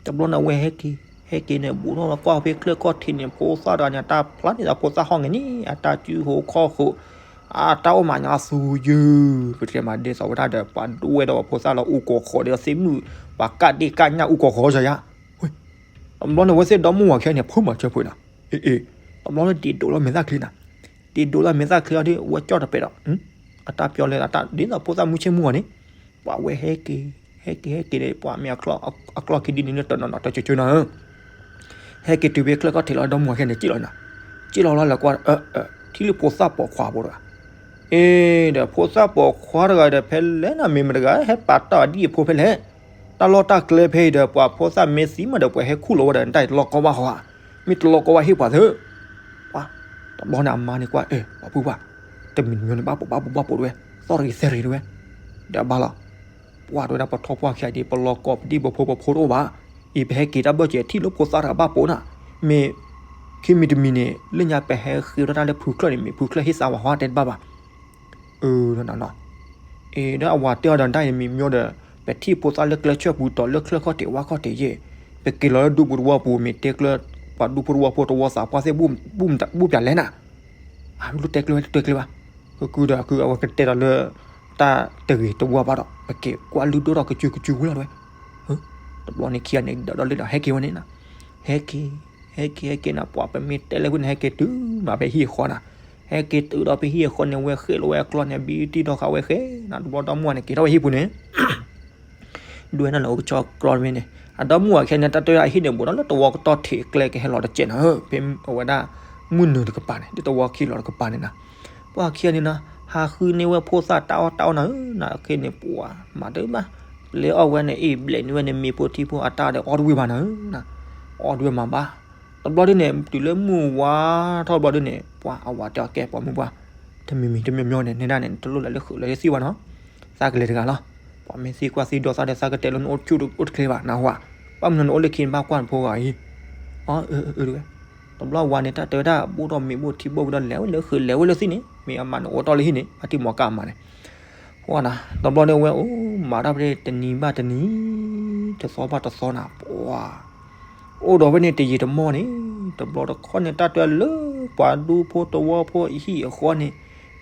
တဘျီန့ၣ် အဝဲဟဲက့ၤ, ဟဲက့ၤန့ၣ် ဘူးထီၣ်လီၤကွၢ်ဖဲချၢၣ်ခီၣ်ထံးန့ၣ် ဖိသၣ်တဂၤန့ၣ် အတၢ်ဖျါန့ၣ်ဒီးဖိသၣ်ဟီၣ်ငဲန့ၣ် အတၢ်စုဟိၣ်ခီၣ်ဟိၣ်, အတၢ်အိၣ်မးညါသူယုၢ်, ပတဲမးဒ်သိးဝဲဒၣ်ဒီး ပှၤဒိၣ်ဝဲဒီးပှၤဖိသၣ်လီၤအူကီၢ်ဃီဒီးသ့ၣ်မုၣ်, ပှၤကၣ်ဒ့ၣ်ကၣ်ညၣ်အူကီၢ်ဃီယၤယၤ တဘျီန့ၣ် အဝဲသ့ၣ်ဒီမိၢ်ဝၤခံဂၤန့ၣ် ဖုမၤစၢၤဖုးနၤ, အ့အ့, တဘျီန့ၣ်ဒ့ၣ်ဒိးလီၤမဲာ်သၣ်ချံနၤ, ဒ့ၣ်ဒိးလီၤမဲာ်သၣ်ချံအီၤဒီး အဝဲကၠီၣ်တပဲာ်ဒီး, အတၢ်ပျီလဲၤအတၢ်ဒ်သိးဖိသၣ်မုၢ်ဆ့ၣ်မုၢ်ဂီၤန့ၣ်, ပှၤဝဲဟဲက့ၤ, ဟဲက့ၤ ဟဲက့ၤန့ၣ် ပှၤမ့ၢ်အကျီၢ်ခံဒုန့ၣ် တနီၤနီၤတကၠိကၠိနၤဧၢ ဟဲက့ၤတုၤဖဲချၢၣ်ခီၣ်ထံးလီၤ ဒီမိၢ်ဝၤခံဂၤန့ၣ် စံၣ်လီၤနၤ, စံၣ်လီၤလီၤလၢကွၢ်, ထံၣ်လၢဖိသၣ်ပိာ်ခွါဖိတဂၤ, အ့, ဒီးဖိသၣ်ပိာ်ခွါတဂၤဒီး ဖဲလဲၣ်နၤ မ့ၢ်မတဂၤ ဟဲပာ်တၢ်အဒံၣ်အဖိဖဲလဲၣ်, တၢ်လီၢ်တၢ်ကျဲဖဲအံၤဒီး ပှၤဖိသၣ်မ့ၢ်သံမးဒီး ပှၤဟဲခူၣ်လီၤဝဲဒီး တၢ်တလီၢ်ကီဘၣ်ဟီဧါ, မ့ၢ်တလီၢ်ကီဘၣ်ဟ့ၣ်ပှၤသၢ, ပှၤ, တဘျီန့ၣ်အမါန့ၣ်ကွၢ် အ့, ပှၤဖုပှၤ, တမံၤတမံၤန့ၣ် ဘၣ်ပိာ်ဘၣ်ပိာ်ဘၣ်ပိာ်တဝဲ, သီၣ်တဂ့ၤသဲတဂ့ၤတဝဲ, ဒီးဘၣ်လီၤ ပှၤတဝဲဒၣ်ပထီၣ်ပှၢ်ခံဂၤဒ် ပလီၢ်ကီပဒံၣ်ပဖိပဖိတအိၣ်ဘၣ်, အံၤပဟဲက့ၤတၢ်ဘၢၣ်စၢၤထံၣ်လၢဖိသၣ်တဂၤဘၣ်ပိာ်နၤ, မ့ၢ်, ခံမံၤတမံၤန့ၣ် လၢညါပဟဲဃ့ထီၣ်တၢ်လၢဖုချၢၣ်န့ၣ် မ့ၢ်ဖုချၢၣ်ဟ့ၣ်သးဝဲဟီတဲတဘၣ်ဘၣ်, အၢ, အံၤဒီးအဝၤတဲအီၤဒီး တၢ်အံၤမ့ၢ်မ့ၢ်ဒီး, ပထံၣ်ဖိသၣ်လၢကျဲဆၢၣ်ပူၤဒီးလၢချၢၣ်ခီၣ်ထံးဝၣ်ခီၣ်ထံးယဲၢ်, ပက့ၤလီၤလၢဒူပူၤတဝီပူၤ မ့ၢ်တဲကျၢ, ပှၤဒူဖိတဝီဖိတဝီသးပှၢ်သ့ၣ်, ဘူၣ်ပၠးလဲၣ်နၤ, အလူၤတဲကျၢၤဝဲတတဲကျၢၤဘၣ်, ကကုဒီးကုအဝဲကတဲဒီးလၢ, တၢ်တဂ့ၤတဝါဘၣ်ဒီး ပက့ၤကွၢ်လုၢ်ဒိၣ်ထီၣ်ကစုကစုဝံၤလီၤတဝဲ, တဘျီန့ၣ်ခံဂၤန့ၣ် ဒီးဒီးလၢဒီးဟဲက့ၤဝဲန့ၣ်နၤ, ဟဲက့ၤ, ဟဲက့ၤ ဟဲက့ၤနၤ ပှၤပမ့ၢ်တဲလၢဝဲန့ၣ် ဟဲက့ၤတုၤမးဖဲဟံၣ်အဃီနၤ, ဟဲက့ၤတုၤဒီးဖဲဟံၣ်အဃီန့ၣ် ဝဲဃ့ၣ်လီၤဝဲအကျီၢ်န့ၣ် ဘံတံၢ်ထီၣ်ဃာ်ဝဲဃဲ, နၤတဘျီဒီမိၢ်ဝၤန့ၣ် က့ၤထီၣ်ဝဲဟံၣ်ပူၤန့ၣ် ဒွဲၣ်နၤလၢအိၣ်ကဆီကျီတမ့ၢ်န့ၣ်, အဒီမိၢ်ဝၤခံဂၤန့ၣ် တၢ်တဲဝဲဒၣ်အဟံၣ်န့ၣ် ဘူးဒီးလၢတဝီကတီၢ်ထံးကျဲကဟဲလီၤတစဲးနၤဧၢ, ဖဲအဝဲဒၣ်, မုၢ်နုာ်တကပၤန့ၣ် ဒ်တဝီခံလီၤတကပၤန့ၣ်နၤ, ပှၤခံဂၤန့ၣ်နၤ, ဟးဃုန့ၢ်ဝဲဖိသၣ်တၢ်အီၣ်တၢ်အီနၤဧၢ, နၤခဲန့ၣ်ပှၤ, မၤတဘၣ်, ပျဲအီၣ်ဝဲန့ၣ်အ့ၣ်ဘျဲးန့ၢ်ဝဲန့ၣ် မ့ၤဖိထံဖိအတၢ်ဒီးအီၣ်တဝံၣ်ဘၣ်နၤ, အီၣ်တဝံၣ်မၤဘၣ်. တဘျီဒုန့ၣ် တုၤလၢမုၢ်ဝါထီၣ်ဘျီဒုန့ၣ် ပှၤအဝၤတဲအီၤ ကဲပှၤမုၢ်ပှၢ်, တမံၤမံၤတမံၤမံၤန့ၣ် နဲဒၣ်န့ၣ် နတလိၣ်လဲၤလၢဃုာ်လၢသံၣ်ဘၣ်နီၤ, သးကလဲၤတဂၤလီၤ. ပှၤမ့ၢ်သံကွၢ်သံဒိးသးဒီး သးကတဲလၢနအိၣ်ဆူၣ်အိၣ်တချ့ဘၣ် နၢ်ဟူဧါ, ဘၣ်မနုၤနအိၣ်လၢခံန့ၣ် ဘၣ်ကွၢ်နဖိဂၤအံၤ, အၢ အၢ အၢ တဝဲ, တဘျီဝၤန့ၣ် တၢ်တဲဝဲဒၣ် ဘိၣ်ထီၣ်မ့ၤဘိၣ်ထံဘိၣ်ဝံၤဒီး လဲၤဝဲလၢဃုာ်လဲၤဝဲလၢသံၣ်န့ၣ် မ့ၢ်အမၤန့ၣ်အိးထီၣ်လၢဟံၣ်န့ၣ် ဖါတံၢ်မီၤကၣ်အမၤန့ၣ် ပှၤနၤ, တဘျီန့ၣ်ဝဲအိၣ် မၤတၢ်ဖဲန့ၣ် တနံၤဘၣ်တနံၤ, တသီဘၣ်တသီနၤ ပှၤ အိၣ်ဒီးဖဲန့ၣ်တယံာ်တမီၢ်န့ၣ်, တဘျီတခီၣ်န့ၣ် တၢ်တဲလၢပှၤဒူဖိတဝီဖိအဟံၣ်အဃီန့ၣ်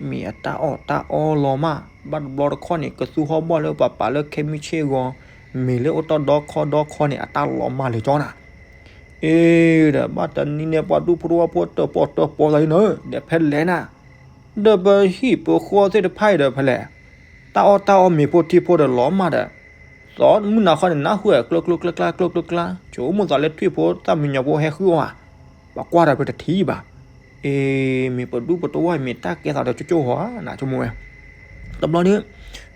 မ့ၢ်အတၢ်အီၣ်တၢ်အီလီၤမၢ်, ဘၣ်တဘျီတခီၣ်န့ၣ် ကသူဟီၣ်ဘီၣ်လၢပှၤပာ်လၢခဲမုၢ်ဆ့ၣ်ဂီၤ, မ့ၢ်လၢအိၣ်တၢ်ဒီခီဒီခီန့ၣ် အတၢ်လီၤမၢ်လၢာ်ကၠီနၤ အ့ ဒီးဘၣ်တနံၤန့ၣ် ပှၤဒူဖိတဝီဖိတၢၣ်ပီၣ်တၢၣ်ပီသးလံနၤ, ဒီးဖဲလဲၣ်နၤ, ဒီးပဟံၣ်ပဃီသ့ၣ်တဖၣ်အံၤဒီးဖဲလဲၣ်, တၢ်အီၣ်တၢ်အီမ့ၤဖိထံဖိဒီးလီၤမၢ်ဒီး, သီမုၢ်နၤခီန့ၣ် နၢ်ဟူဝဲကျၢကျၢကျၢကျၢကျၢကျၢ, ဆိကမိၣ်သးလၢထွံၣ်ဖိသၣ်မံညီၤဖိဟဲဃုအီၣ်ဧါ, ပှၤကွၢ်ဒီးပတထံၣ်ဘၣ်. အ့ မ့ၢ်ပဒူဖိတဝီမ့ၢ်တၢ်ကဲသးဒီးကၠိကၠိဟီဧါ နဆိကမိၣ်ဝဲ, တဘျီဒီး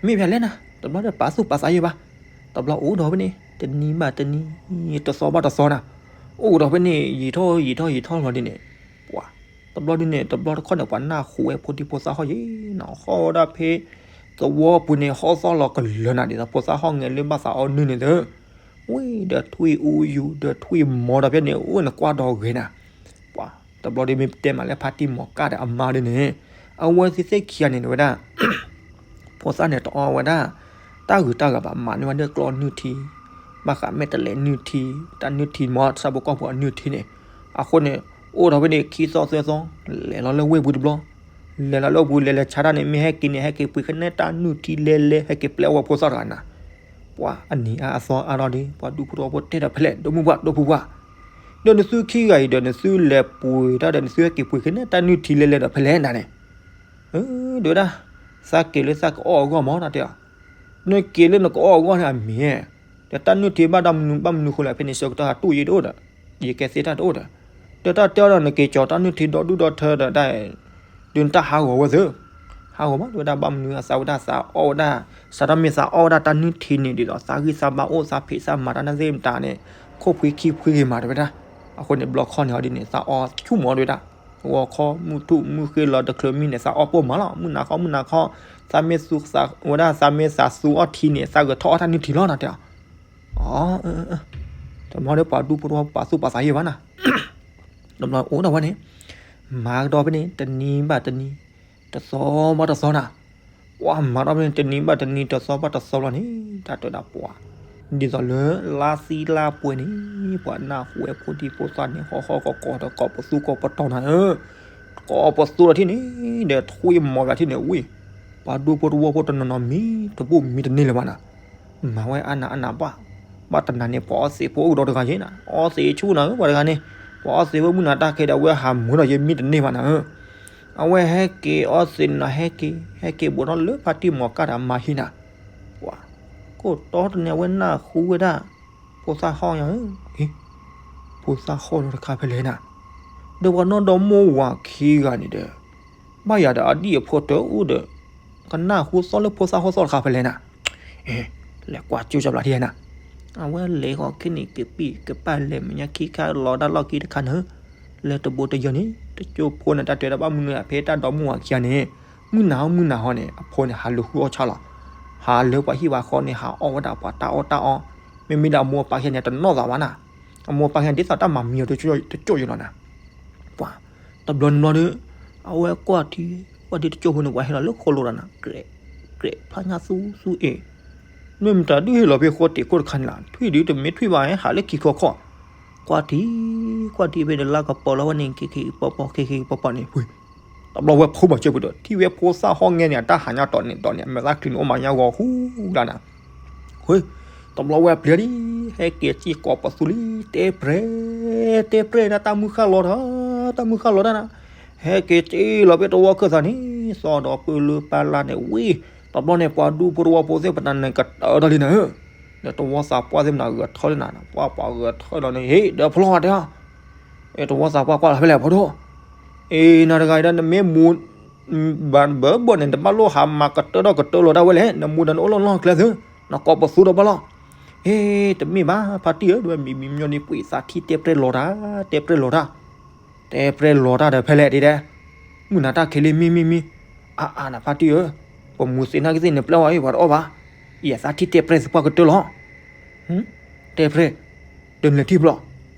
မ့ၢ်ဖဲလဲၣ်နၤ, တဘျီဒီးပာ်သူၣ်ပာ်သးယံၤဘၣ်, တဘျီအိၣ်ဒီးဖဲန့ၣ် တနံၤဘၣ်တနံၤ, တသီဘၣ်တသီနၤ, အိၣ်ဒီးဖဲန့ၣ် ယံာ်ထီၣ်ယံာ်ထီၣ်ယံာ်ထီၣ်လီၤဒ်န့ၣ်, ပှၤ တဘျီဒ်န့ၣ် တဘျီတခီၣ်န့ၣ် ပှၤနၢ်ဟူဝဲဖိဒံဖိသၣ်ဟီၣ်ယံၤနီၤ, ဟီၣ်ဝဲဒၣ်ဖဲ သဝီပူၤန့ၣ် ဟီၣ်သီၣ်လီၤကလၢာ်နၤ ဒ်သိးဖိသၣ်ဟီၣ်ငဲၤလၢဘၣ်သးအီၣ်နုၢ်န့ၣ်သၢ, ဝံၤဒီးထွံၣ်အူယူၤ ဒီးထွံၣ်မီၤဒီးဖဲန့ၣ် အိၣ်နကွၢ်ဒီးဂ့ၤနၤ, ပှၤ တဘျီဒ်မ့ၢ်တဲမးလၢဖါတံၢ်မီၤကၣ်ဒီးအမါဒ်န့ၣ်, အဝဲသ့ၣ်သ့ၣ်ခံဂၤန့ၣ် ဝဲဒၣ် ဖိသၣ်န့ၣ်တအီၣ်ဝဲဒၣ် တၢ်ဂုၤတၢ်ဂၤဘၣ် မၤန့ၢ်ဝဲဒၣ်ကျီၢ်နုၢ်ထံ, ဘၣ်ဃးမဲာ်တလဲးနုၢ်ထံ, တၢ်နုၢ်ထံမ့ၢ် ဆၣ်ဖိကီၢ်ဖိအနုၢ်ထံန့ၣ်, အဃိန့ၣ် အိၣ်ဒီးဖဲန့ၣ် ခံသီသၢသီ, လဲၤလီၤလၢဝ့ၢ်ပူၤတဘျီ, လဲၤလီၤလၢပူၤ လဲၤလဲၤဆါတၢ်န့ၣ် မ့ၢ်ဟဲက့ၤန့ၣ် ဟဲက့ၤပှ့ၤကနဲတၢ်နုၢ်ထံလဲလဲ ဟဲက့ၤပျဲအီၣ်ဝဲဖိသၣ်တဂၤနၤ, ပှၤအနံၤအါအသီအါထီၣ်ဒီး ပှၤဒူဖိတဝီဖိတဲဒီးဖဲလဲၣ် ဒိၣ်မုၢ်ပှၢ်ဒိၣ်ဖုပှၢ်, ဒီးနသုခံဂၤအံၤဒီး နသုလဲၤပှ့ၤတၢ်ဒီး နသုဟဲက့ၤပှ့ၤကနဲတၢ်နုၢ်ထံလဲလဲဒီးဖဲလဲၣ်နၤန့ၣ် ဒ်ဝဲဒၣ် သးက့ၤလၢသးကအီၣ်အဂီၢ်မး တၢ်တဲအီၤ, နက့ၤလၢနကအီၣ်အဂီၢ်န့ၣ်အမ့ၢ်, ဒီးတၢ်နုၢ်ထံဘၣ်ဒီးမနုၤဘၣ်မနုၤဃိလဲၣ် ဖဲန့ၣ်ဆၢကတီၢ်ဟးတူၢ်ယံၤတအိၣ်ဒီး, ယကဲသ့ၣ်တၢ်တအိၣ်ဒီး, ဒီးတၢ်တဲအီၤဒီး နက့ၤကၠီၤတၢ်နုၢ်ထံဒီဒူၣ်ဒီထၢဒီးတၢ် ဒုးနတၢ်ဟးဂီၤဝဲသ့, ဟးဂီၤမး ဒ်ဝဲဒၣ်ဘၣ်မနုၤအသးဝဲဒၣ်သးအီၣ်ဝဲဒၣ်, စးထီၣ်မ့ၢ်သးအီၣ်ဝဲဒၣ်တၢ်နုၢ်ထံန့ၣ် ဒ်သိးသးဂံၢ်သးဘါအိၣ်သးဖံးသးမၤတၢ်နၢ်သ့ၣ်မတၤန့ၣ်, ခိၣ်ဖှံခံဖှံဂ့ၤမး ဒ်ဝဲဒၣ်, အဃိန့ၣ် ဘျီခီၣ်န့ၣ်အီၤဒ်န့ၣ် သးအီၣ်ဆူၣ်မး ဒ်ဝဲဒၣ်, ဂီၤခီမုၢ်ထူၣ်မုၢ်ဃ့လီၤတချုးမံန့ၣ် သးအီၣ်ပိၢ်မးလီၤ, မုၢ်နၤခီမုၢ်နၤခီ, သးမ့ၢ်သူဝဲဒၣ်သးမ့ၢ်သးသူအီၣ်ထံန့ၣ် သးဂဲၤထီၣ်အီၣ်တၢ်နုၢ်ထံလီၤ နၤတဲအီၤ, အ တမီဒီးပှၤဒူဖိတဝီပာ်သူၣ်ပာ်သးယံၤဘၣ်နၤ, တဘျီအိၣ်ဒီးဝဲန့ၣ်, မၤကဒီးဖဲန့ၣ် တနံၤဘၣ်တနံၤ, တသီဘၣ်တသီနၤ, ပှၤမၤဒီးဖဲန့ၣ် တနံၤဘၣ်တနံၤ တသီဘၣ်တသီလီၤန့ၣ် တၢ်တဲဒၣ်ပှၤ, ဒ်သိးလၢလါသံလါပှဲၤန့ၣ် ပှၤနၢ်ဟူဝဲဖိဒံဖိသၣ်န့ၣ် ဟီၣ်ဟီၣ်ကီၢ်ကီၢ်ဒီးကိးပသူကိးပတီၤနၤဧၢ, ကိးပသူလီၤထံၣ်န့ၣ် ဒီးထွံၣ်မီၤဘၣ်ထံၣ်န့ၣ်ဝံၤ, ပှၤဒူဖိတဝီဖိတနီၤနီၤမံတဘူၣ်မံတန့ၢ်လၢၤဘၣ်နၤ မၤဝဲအါနးအါနးဘၣ်, ဘၣ်တနၤန့ၣ် ပှၤအီသံးဖိအိၣ်ကဒီးတဂၤယဲနၤ, အီသံးဆူၣ်နၤဧၢ ပှၤတဂၤန့ၣ်, ပှၤအီသံးဖိမုၢ်နၤတၢ်ခဲဒီး အဝဲဟးမုာ်ဒီးယဲမံတန့ၢ်ဘၣ်နၤဧၢ, အဝဲဟဲက့ၤအီသံးနၤ ဟဲက့ၤ ဟဲက့ၤဘူးထီၣ်လၢဖါတံၢ်မီၤကၣ်ဒီးအမါဟံၣ်နၤ, ပှၤ, ကိးတီတန့ၣ် အဝဲနၢ်ဟူဝဲဒၣ်, ဖိသၣ်ဟီၣ်ယၤဧၢ, အ့, ဖိသၣ်ဟီၣ်ဒီးတခါဖဲလဲၣ်နၤ, ဒီးပှၤနီၢ်ဒီမါဝၤခံဂၤန့ၣ်ဒီး ဘၣ်ယၤဒီးအဒံၣ်အဖိတအိၣ်ဒီး, ကနၢ်ဟူသီၣ်လၢဖိသၣ်ဟီၣ်သီၣ်တခါဖဲလဲၣ်နၤ, လဲၤကွၢ်ကၠိကၠီပျၢ်ထံနၤ, အဝဲလဲၤဃီၤခဲန့ၣ် ကပံၢ်ကပၢ်လဲၤမဲာ်ညါခံခါလီၤတၢ်လီၢ်ခံတခါနၤ, လၢတဘိတယၢန့ၣ် တကၠိဖိန့ၣ် တၢ်တဲဒၣ်ဘၣ်မနုၤဖဲတၢ်ဒီမါဝၤခံဂၤန့ၣ်, မုၢ်နၤဟီမုၢ်နၤဟီန့ၣ် အဖိန့ၣ် ဟးလူၤဃုအီၣ်ဆၣ်လီၤ, ဟးလၢပှၤဟံၣ်ပှၤဃီန့ၣ် ဟးအီၣ်ဝဲဒၣ်ပှၤတၢ်အီၣ်တၢ်အီ, မ့မ့ၢ်ဒီးအမိၢ်အပၢ်ခံဂၤန့ၣ် တနီၣ်သးဘၣ်နၤ, အမိၢ်အပၢ်ခံဂၤန့ၣ် ဒ်သိးတၢ်မၤမံအီၤတကၠိၢ်ယံၤလီၤနၤ ပှၤ, တဘျီန့ၣ်ဘျီဒီး, အဝဲကွၢ်ထံ, ကွၢ်ထံတကၠိၢ်ဖိန့ၣ် ပှၤဟဲလီၤလၢဃိလိၤဒီးနၤ, ကြဲး, ကြဲးဖျါညါသူသူအ့ၣ်, မ့ၢ်မတၤဒုးဟ့ၣ်လီၤဖဲဃီတ့ၢ်ခိၣ်တခါန့ၣ်လီၤ, ထွံၣ်ဒုးတမ့ၢ်ထွံၣ်ဘၣ် ဟဲဟးလၢခံခီခီၣ်, ကွၢ်ထံ, ကွၢ်ထံဖဲန့ၣ် လါကပီၤလီၤဝဲန့ၣ် က့ၤက့ၤပီၤပီၤ က့ၤက့ၤပီၤပီၤန့ၣ်, ပှၤ, တဘျီဝဲဖိမၤစၢၤပူၤဒီး ထံၣ်ဝဲဖိသၣ်ဟီၣ်ငဲန့ၣ် အတၢ်ဟးညါတီၤန့ၣ်တီၤန့ၣ် အမဲာ်သၣ်ချံန့ၣ် အိၣ်မးညါဂီၤဟူလၢနၤ ဃိ, တဘျီဝဲအပျဲၢ်လံ, ဟဲက့ၤစ့ၢ်ကီးပသူလံ, တဲပြဲၢ်, တဲပြဲၢ်ဒၣ်တၢ်မုၢ်ဃၢ်လီၤတၢ်, တၢ်မုၢ်ဃၢ်လီၤတၢ်နၤ, ဟဲက့ၤစ့ၢ်လီၤဖဲတဝီခၢၣ်သးန့ၣ်, သီၣ်ဒီးပၢၢ်လၢပၢ်လၢ်န့ၣ်ဝံၤ, တဘျီန့ၣ် ပှၤဒူဖိတဝီဖိသ့ၣ်ပတၢ်န့ၣ်ကတၢၢ်ထီၣ်လံနၤဧၢ, ဒီးတဝီသးပှၢ်သ့ၣ်မနၤဂဲၤထီၣ်လံနၤ, ပှၤပှၤဂဲၤထီၣ်လီၤန့ၣ် ဟ့ၣ်ဒီးဖျီၣ်တဲအီၤ အဲ တဝီသးပှၢ်ကွၢ်လီၤဖဲလဲၣ်ဖိဒိၣ်, အ့ နၤတဂၤအံၤဒီး နမ့ၢ်မူ ဘၣ်ဘၢဘၣ်န့ၣ် နတဘၣ်လိၣ်ဟးမၤကတၢၢ်ထီၣ်ကတၢၢ်လီၤဒၣ်ဝဲလဲၣ်, နမူဒီးနအိၣ်လီၢ်လီၢ်ကျဲသၢ, နကိးပသူဒီးဘၣ်လီၤ. ဟ့ တမ့ၢ်ဘၣ် ဖါတံၢ်ဧၢ, ဒ်ဝဲမံၤမံၤမညီန့ၣ် ပှ့ၤသးထံၣ်တဲပြဲၢ်လီၤတၢ်, တဲပြဲၢ်လီၤတၢ်, တဲပြဲၢ်လီၤတၢ်ဒီးဖဲလဲၣ်ဒ်ဒဲး, မုၢ်နၤတၢ်ခံးလံ မံမံမံ, အါအါနဖါတံၢ်ဧၢ, ပမူၤသ့ၣ်နာ်က့သ့ၣ်နပျဲၢ်ဝဲအံၤ ပှၤတအီၣ်ဘၣ်, ယသးထံၣ်တဲပြဲၢ်သပှၢ်ကတၢၢ်လီၤ. တဲပြဲၢ်, တနၢၤထံၣ်ဖျီၣ်,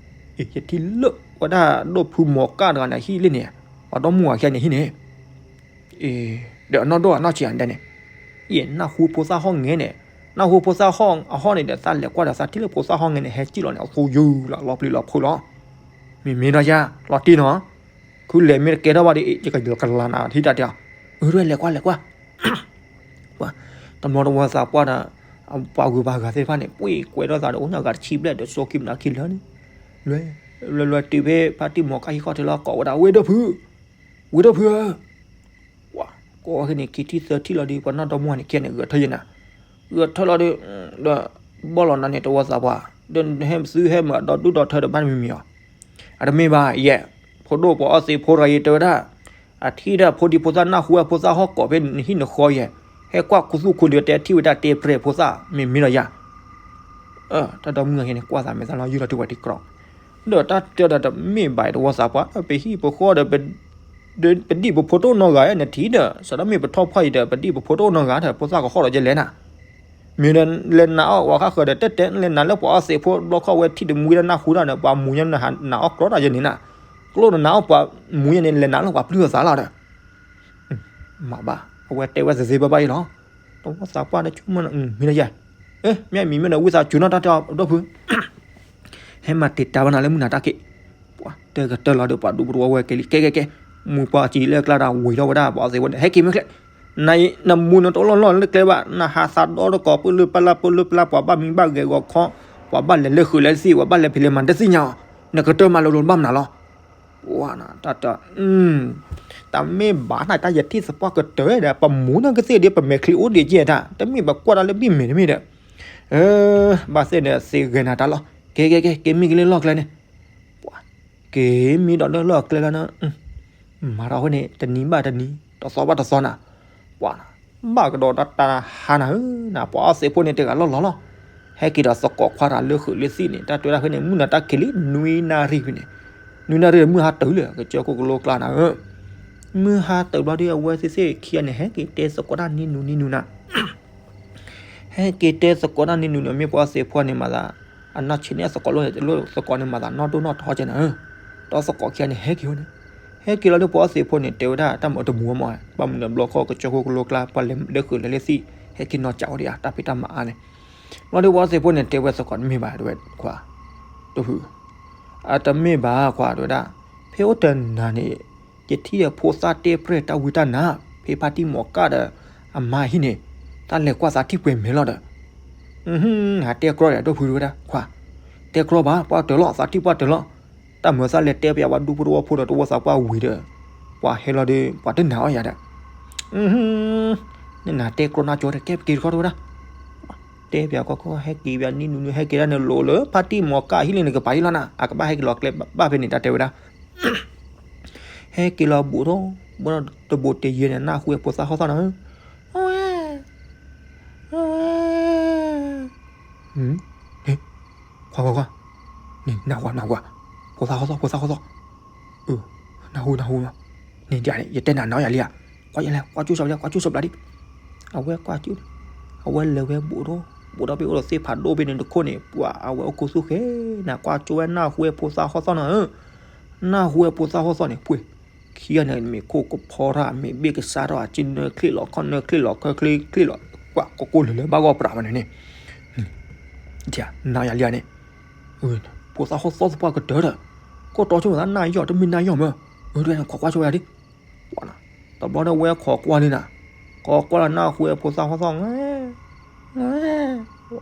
ယထံၣ်လၢဝဲဒၣ်ဒိၣ်ဖုမီၤကၣ်တဂၤန့ၣ်ဟံၣ်လံန့ၣ်, ပှၤဒီမါဝၤခံဂၤန့ၣ်ဟံၣ်န့ၣ် ဒီးအနီၢ်ဒိၣ်အနီၢ်ဆံးအဒဲန့ၣ်, ယနၢ်ဟူဖိသၣ်ဟီၣ်ငဲန့ၣ်, နၢ်ဟူဖိသၣ်ဟီၣ်အဟီၣ်န့ၣ်ဒီး သးလဲၤကွၢ်ဒီးသးထံၣ်လၢဖိသၣ်ဟီၣ်ငဲန့ၣ် ဟဲစံၣ်လီၤန့ၣ် အသူယုၢ်လီၤ လီၤပျံၤလီၤဖုးလီၤ. မ့မ့ၢ်ဒီးယၤ လီၤတံၢ်နီၤ, ခုလဲၤမ့ၢ်တကဲထီၣ်ဘၣ်ဒီး ယကကလၤနၤထံၣ်တၢ်တဲအီၤ, အၢ လဲၤကွၢ်လဲၤကွၢ် ပှၤ တဘျီတဝီသးပှၢ်ဒီး ပှၤဂုၤပှၤဂၤသ့ၣ်တဖၣ်န့ၣ် ပှ့ၤကွဲးထီၣ်သးဒီး အိၣ်ညါဂၤတဆံဘျဲၣ်ဒီး စိကံမနၤခံလၢာ်န့ၣ်, လွဲ လွဲ လွဲတုၤဖဲဖါတံၢ်မီၤကၣ်ဟံၣ်ခီၣ်ထံးလီၤ ကိးဝဲဒၣ် ဝ့ၢ်ဒိၣ်ဖု, ဝ့ၢ်ဒိၣ်ဖုဧၢ, ပှၤ ကိးဝဲန့ၣ် ခံထံၣ်သၢထံၣ်လီၤဒီး ပှၤနီၢ်ဒီမါန့ၣ် ခံဂၤန့ၣ် ဂဲၤထၢၣ်ယဲနၤ, ဂဲၤထၢၣ်လီၤဒီး ဒီး ဘီၣ်လီၤနၤန့ၣ် တဝီသးပှၢ် ဒီးဟဲသုဟဲမၤဒီဒူၣ်ဒီထၢဒီးဘၣ်မံၤမံၤအီၤ, အတမ့ၢ်ဘၣ်ယဲ, ဖိဒိၣ်ပှၤအီသံးဖိတဂၤအံၤတဲဝဲဒၣ် အထံၣ်ဒၣ်ဖိဒံဖိသၣ်နၢ်ဟူဝဲဖိသၣ်ဟီၣ်ကိးဖဲနဟံၣ်နဃီယဲ, ဟဲကွၢ်ခူသူၣ်ခူလံၤတဲထံၣ်ဝဲဒၣ်တဲပြဲၢ်ဖိသၣ် မ့မ့ၢ်ဒီးယၤ, တၢ်ဒီမါန့ၣ် ကွၢ်သးမဲာ်သၣ်လီၤယုၢ်လီၤတုၤပှၤတံၤကြီ, ဒီးတၢ်တဲဒီးတမ့ၢ်ဘၣ်တဝီသးပှၢ် ပဟံၣ်ပဃီဒီး ပဒံၣ်ပဖိတအိၣ်နီတဂၤ နထံၣ်ဒီး စးထီၣ်မ့ၢ်ပထီၣ်ဖီအံၤဒီး ပဒံၣ်ပဖိတအိၣ်နီတဂၤဒီး ဖိသၣ်ကဟီၣ်ဒီးယဲလဲၣ်နၤ, မ့ၢ်ဒီးလဲၤနာ်အီၣ်ပှၤခါဃၢၤဒီး တဲတဲလဲၤနာ်လၢပှၤအီသံးဖိဘျီခီဝဲထံၣ်တမူဒီးနၢ်ဟူတၢ်ဒီး ပှၤမူညါနနာ်အီၣ်ကြီတၢ်ယဲန့ၣ်နၤ, ကျိၣ်နနာ်အီၣ်ပှၤမူညါန့ၣ် လဲၤနာ်လၢပှၤပျုၢ်အသးလီၤဒီး မ့ၢ်ဘၣ် အဝဲတဲဝဲသ့သ့ဘၣ်ဘၣ်အံၤလီၤ, တဝီသးပှၢ်ဒီးဆိကမိၣ် မ့ၢ်ဒီးယၤ, မ့ၢ်မံၤမ့ၢ်ဒီးဝံသးစူၤနီၢ်တၢ်တဲအီၤဒိၣ်ဖု ဟဲမၤတံာ်တာ်ဘၣ်နၤလၢမုၢ်နၤတၢ်ခံး, ပှၤတၢ်ကတၢၢ်လီၤဒီး ပှၤဒူပတဝီဝဲက့ၤလံ ကဲကဲကဲ, မူပှၤစံးလၢကျါဒီးဝံၤထီၣ်ဝဲဒၣ် ပှၤအီသံးဖိန့ၣ် ဟဲက့ၤမ့ၢ်ချ့, နမူနတအိၣ်လီၢ်လီၢ်လၢကျဲဘၣ် နဟးသးဒီတကိးပလုၢ်ပလၢ်ပလုၢ်ပလၢ် ပှၤဘၣ်မံဘၣ်ဂဲၤဂီၤခီ, ပှၤဘၣ်လဲၤလၢဃုာ်လၢသံၣ် ပှၤဘၣ်လဲၤဖံးလဲၤမၤတသ့ၣ်ညါအီၤ, နကတၢၢ်မၤလိၤလိၤဘၣ်မနုၤလီၤ ပှၤနၤတၢ်တၢ်, တမ့ၢ်ဘၣ်နၤတၢ်ယထံၣ်သပှၢ်ကတၢၢ်ဒီး ပမူနကသ့ၣ်ဒီး ပမဲာ်ချံအိၣ်ဒံးကဲတၢ် တမ့ၢ်ပကွၢ်တၢ်လၢဘံၣ်မဲာ်တမ့ၢ်ဒီး, ဘၣ်သ့ၣ်န့ၣ် သ့ဂဲၤနၤတၢ်လီၤ ကဲကဲကဲ က့ၤမံက့ၤလၢလီၢ်ကျဲန့ၣ်, ပှၤ က့ၤမံဒီးလၢလီၢ်ကျဲလီၤနၤ, မၤထီၣ်အဃိန့ၣ် တနံၤဘၣ်တနံၤ တသီဘၣ်တသီနၤ, ပှၤနၤ ဘၣ်ကဒီးတၢ်တၢ်ဟါနၤဧၢ, နပှၤအီသံးဖိန့ၣ်တဂၤလီၢ်လီၢ်လီၤ, ဟဲက့ၤဒီးသကိးခွါတဂၤလၢဃုာ်လၢသံၣ်န့ၣ် တၢ်တဲဝဲဒၣ်ဖဲန့ၣ် မုၢ်နၤတၢ်ခံးလံ နွံနၣ်ရံၣ်ဖဲန့ၣ်, နွံနၣ်ရံၣ်မုၢ်ဟါတုၤလၢ ကစၢၢ်ခိၣ်ကလိကျါနၤဧၢ, မုၢ်ဟါတုၤဘျီဒီး အဝဲသ့ၣ်သ့ၣ်ခံဂၤန့ၣ် ဟဲက့ၤတဲသကိးတၢ်နံၤနုၤနံၤနုၤနၤ ဟဲက့ၤတဲသကိးတၢ်နံၤနုၤနံၤ မ့ၢ်ပှၤအီသံးဖိန့ၣ်မၤသး, အနီၢ်ဆံးန့ၣ်အသကိးလိၣ်န့ၣ် တလိၣ်သကိးန့ၣ်မၤသးနီၢ်ဒိၣ်နီၢ်ထီကဲနၤဧၢ, ဒီးသကိးခံဂၤန့ၣ် ဟဲက့ၤဝဲန့ၣ်, ဟဲက့ၤလီၤဒီးပှၤအီသံးဖိန့ၣ် တဲဝဲဒၣ်တၢ်မၤတမူအမး, ဘၣ်မနုၤဘျီခီ ကစၢၢ်ခိၣ်ကလိကျါ ပှၤလဲၤလၢဃုာ်လဲၤလၢသံၣ် ဟဲက့ၤနီၢ်ကးဝဲဒၣ် တၢ်ဖံးတၢ်မၤအါန့ၣ်, ဘျီဒီးပှၤအီသံးဖိန့ၣ် တဲဝဲသကိးတမ့ၢ်ဘၣ် တဲဝဲခွါ, ဒိၣ်ဖု အတမ့ၢ်ဘၣ်ခွါ တဲဝဲဒၣ်, ဖဲအိၣ်တနၤန့ၣ် ယထံၣ်ဒီးဖိသၣ်တဲပြဲၢ်တၢ်ဝံတၢ်နါ, ဖဲဖါတံၢ်မီၤကၣ်ဒီး အမါဟံၣ်န့ၣ်, တၢ်လဲၤကွၢ်သးထံၣ်ပှဲၤမဲာ်လီၤဒီး, ဟါတဲကြီဒီး ဒိၣ်ဖုတဲဝဲဒၣ်, ခွါ, တဲကြီဘၣ် ပှၤတၢၤလီၤ သးထံၣ်ပှၤတၢၤလီၤ, တၢ်မၤသးလဲၤတဲပယီၤပှၤဒူဖိတဝီဖိဒီးတဝီသးပှၢ်ဝံၤဒီး, ပှၤဟဲလီၤဒီး ပှၤတနာ်အီၤယၤဒီး နနၤတဲကြီနါကၠိဒီး ကဲပက့ၤတခီတဲဝဲဒၣ်, တဲပယီၤကီကီ ဟဲက့ၤပယီၤနံၤနုၤနုၤ ဟဲက့ၤဒၣ်န့ၣ်လိၤလၢ ဖါတံၢ်မီၤကၣ်ဟံၣ်လံန့ၣ် ကပၤဟံၣ်လီၤနၤ အကဘၣ်ဟဲက့ၤလီၤကျဲဘၣ်ဖဲန့ၣ် တၢ်တဲဝဲဒၣ်, ဟဲက့ၤလီၤဘူးထီၣ်, ဘူးထီၣ်တဘူးတယဲၢ်န့ၣ် နၢ်ဟူဝဲဖိသၣ်ဟီၣ်သီၣ်နၤဧၢ, ခွါခွါခွါ, န့ၣ် နၢ်ဟူ နၢ်ဟူ, ဖိသၣ်ဟီၣ်သီၣ် ဖိသၣ်ဟီၣ်သီၣ်, နၢ်ဟူ နၢ်ဟူ, န့ၣ်ဒ်န့ၣ် ယတဲနၤနီၤယၤလံဧါ, ကွၢ်ယလဲၣ် ကွၢ်ကၠိၣ်စီဘျါ ကွၢ်ကၠိၣ်စီဘျါဒံး, အဝဲကွၢ်ကၠိၣ်, အဝဲလဲၤဝဲဘူးထီၣ်, ဘူးထီၣ်ဖဲအိၣ်ဒီးသ့ၣ်ဖးဒိၣ်ဖဲန့ၣ်တခိၣ်န့ၣ် ပှၤအဝဲအိၣ်ခူသူၣ်ဃဲနၤ ကွၢ်ကၠိၣ်ဝဲနၢ်ဟူဝဲဖိသၣ်ဟီၣ်သီၣ်နၤဧၢ, နၢ်ဟူဝဲဖိသၣ်ဟီၣ်သီၣ်န့ၣ် ပှ့ၤ ခံဂၤန့ၣ် မ့ၢ်ခိၣ်ကဖီထီၣ် မ့ၢ်ဘ့ၣ်ကစၢ်ထီၣ် အစုနၢချ့လီၤ ခီၣ်နၢချ့လီၤ ခၢချ့ချ့လီၤ ကွၢ်ကိးကိးလၢာ်လၢာ် ဘၣ်ဂီၢ်ပြးမးန့ၣ်န့ၣ်, နၤယၤလံဧါန့ၣ်, ဖိသၣ်ဟီၣ်သီၣ်သပှၢ်ကတၢၢ်ဒီး, ကိၣ်တီဆိကမိၣ်သးနၢ်ယီၢ် တမ့ၢ်နၢ်ယီၢ်မး, အၢ ဒ်န့ၣ် ခိးကွၢ်ဆိဝဲဒၣ်ဒ်, ပှၤနၤ, တဘျီဒီးဝဲခိးကွၢ်လံနၤ, ခိးကွၢ်လီၤနၢ်ဟူဝဲဖိသၣ်ဟီၣ်သီၣ်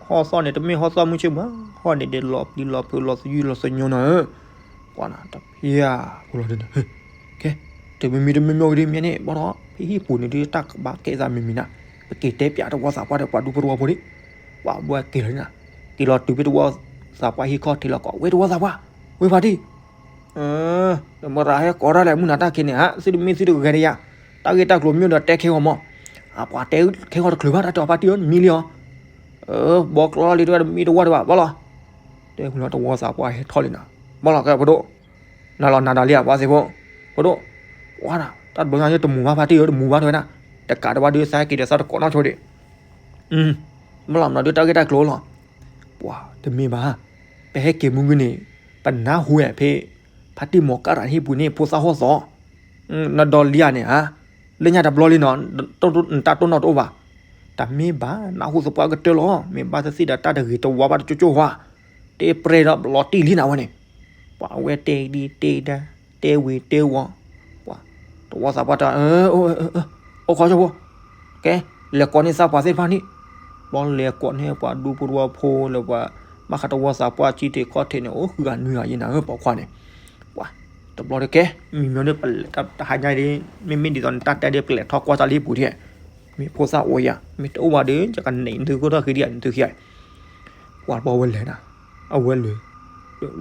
ဟီၣ်သီၣ်န့ၣ် တမ့ၢ်ဟီၣ်သီၣ်မုၢ်ဆ့ၣ်မး, ဟီၣ်န့ၣ်ဒ်လီၤပျံၤလီၤဖုးလီၤသယုၢ်လီၤသညိနၤဧၢ, ပှၤနၤ တဖျၢၣ်ဖိလီၤဒ်န့ၣ်, ကဲ, တမံၤမံၤတမံၤမံၤဒ်မ့ၢ်န့ၣ် ဘၣ်ဒီး ဖဲဟံၣ်ပူၤန့ၣ်ဒ်တၢ်ကဘၣ်ကဲသးမံၤမံၤနၤ, ပက့ၤတဲပျးတဝီသးပှၢ်ဒီးပှၤဒူဖိတဝီဖိဒံး, ပှၤဘၣ်က့ၤလီၤနၤ, က့ၤလီၤတုၤဖဲတဝီသးပှၢ်ဟံၣ်ခီၣ်ထံးလီၤကိး ဝဲတဝီသးပှၢ်, ဝဲဖါတံၢ် နမရၤဟဲကိးတၢ်လဲၣ် မုၢ်နၤတၢ်ခံးန့ၣ် ဟး သုတမ့ၢ်သုတဂဲၤတယၤ, တၢ်ဂ့ၢ်တၢ်ကျိၤမ့ၢ်ဒီးတဲခဲဂီၤမး, အပှၤတဲခဲဂီၤတချုးဘၣ် တၢ်တဲအီၤဖါတံၢ်ဧၢ မံလံအီၤ, ဘီကျီလံ တဲဝဲ တမ့ၢ်တဝီတဘၣ် ဘၣ်လီၤ. တဲဝဲလီၤ တဝီသးပှၢ်ဟဲထီၣ်လံနီၤ, ဘၣ်လီၤ ကဲ ဖိဒိၣ်, နၤလီၤ နၤဒီးလံဧါ ပှၤသ့ၣ်ဖိ, ဖိဒိၣ်, ပှၤနီၤ တၢ်တဘျီညါ တမူၤဘၣ် ဖါတံၢ်ဧၢ တမူၤဘၣ် တဲဝဲဒၣ်, တကးတဘၣ်ဒုး သးဟဲက့ၤဒီးသးတကိးနီၢ်ဆိဒံး, ဘၣ်လီၤ မနီၤဒုး တၢ်ဂ့ၢ်တၢ်ကျိၤလီၤ. ပှၤတမ့ၢ်ဘၣ်, ပဟဲက့ၤမုၢ်ဂ့ၤန့ၣ် ပနၢ်ဟူဝဲဖဲ ဖါတံၢ်မီၤကၣ်တၢ်ဟံၣ်ပူၤန့ၣ် ဖိသၣ်ဟီၣ်သီ နဒီးလံဧါန့ၣ်ဧါ, လၢညါတဘျီလံနီၤ, နတၢ်တိၢ်နီၣ်တအိၣ်ဘၣ်. တမ့ၢ်ဘၣ် နၢ်ဟူသပှၢ်ကတၢၢ်လီၤ, မ့ၢ်ဘၣ်သ့ၣ်သ့ၣ်ဒီး တၢ်တဂ့ၤတဝါဘၣ်တကၠိကၠိဟါ, တဲပြဲဒီးလီၤတံၢ်လံနၤဝဲန့ၣ်, ပှၤဝဲတဲဒံတဲဒါ, တဲဝံၤတဲဝီၤ, ပှၤ တဝီသးပှၢ်တဲ အိၣ်ခီဆိဖိ, ကဲ လဲၤကိးန့ၢ်သးပှၢ်သ့ၣ်တဖၣ်န့ၣ်, ဘျီလဲၤကိးန့ၢ်ပှၤဒူဖိတဝီဖိလၢပှၤ ဘၣ်ဃးတဝီသးပှၢ် ကံထံးခီၣ်ထံးန့ၣ် အိၣ်ဃုဂၤနွံဂၤယဲနၤဧၢ ပိာ်ခွါန့ၣ်, ပှၤ တဘျီတကဲ မံၤမီၤဒ်ပလဲၤတဟါညါဒ်, မ့မ့ၢ်ဒ်သိးနတၢ်တဲဒ် ပလဲၤထီၣ်ကွၢ်တၢ်လၢဟံၣ်ပူၤဒ်, မ့ၢ်ဖိသၣ်အိၣ်ယၤ, မ့ၢ်တအိၣ်ဘၣ်ဒီး ယကနံၤသုခိၣ်ထီၣ်ဃံဒံး နသုခံဂၤ, ပှၤတဘျီဝဲလဲၤနၤ, အဝဲလဲၤ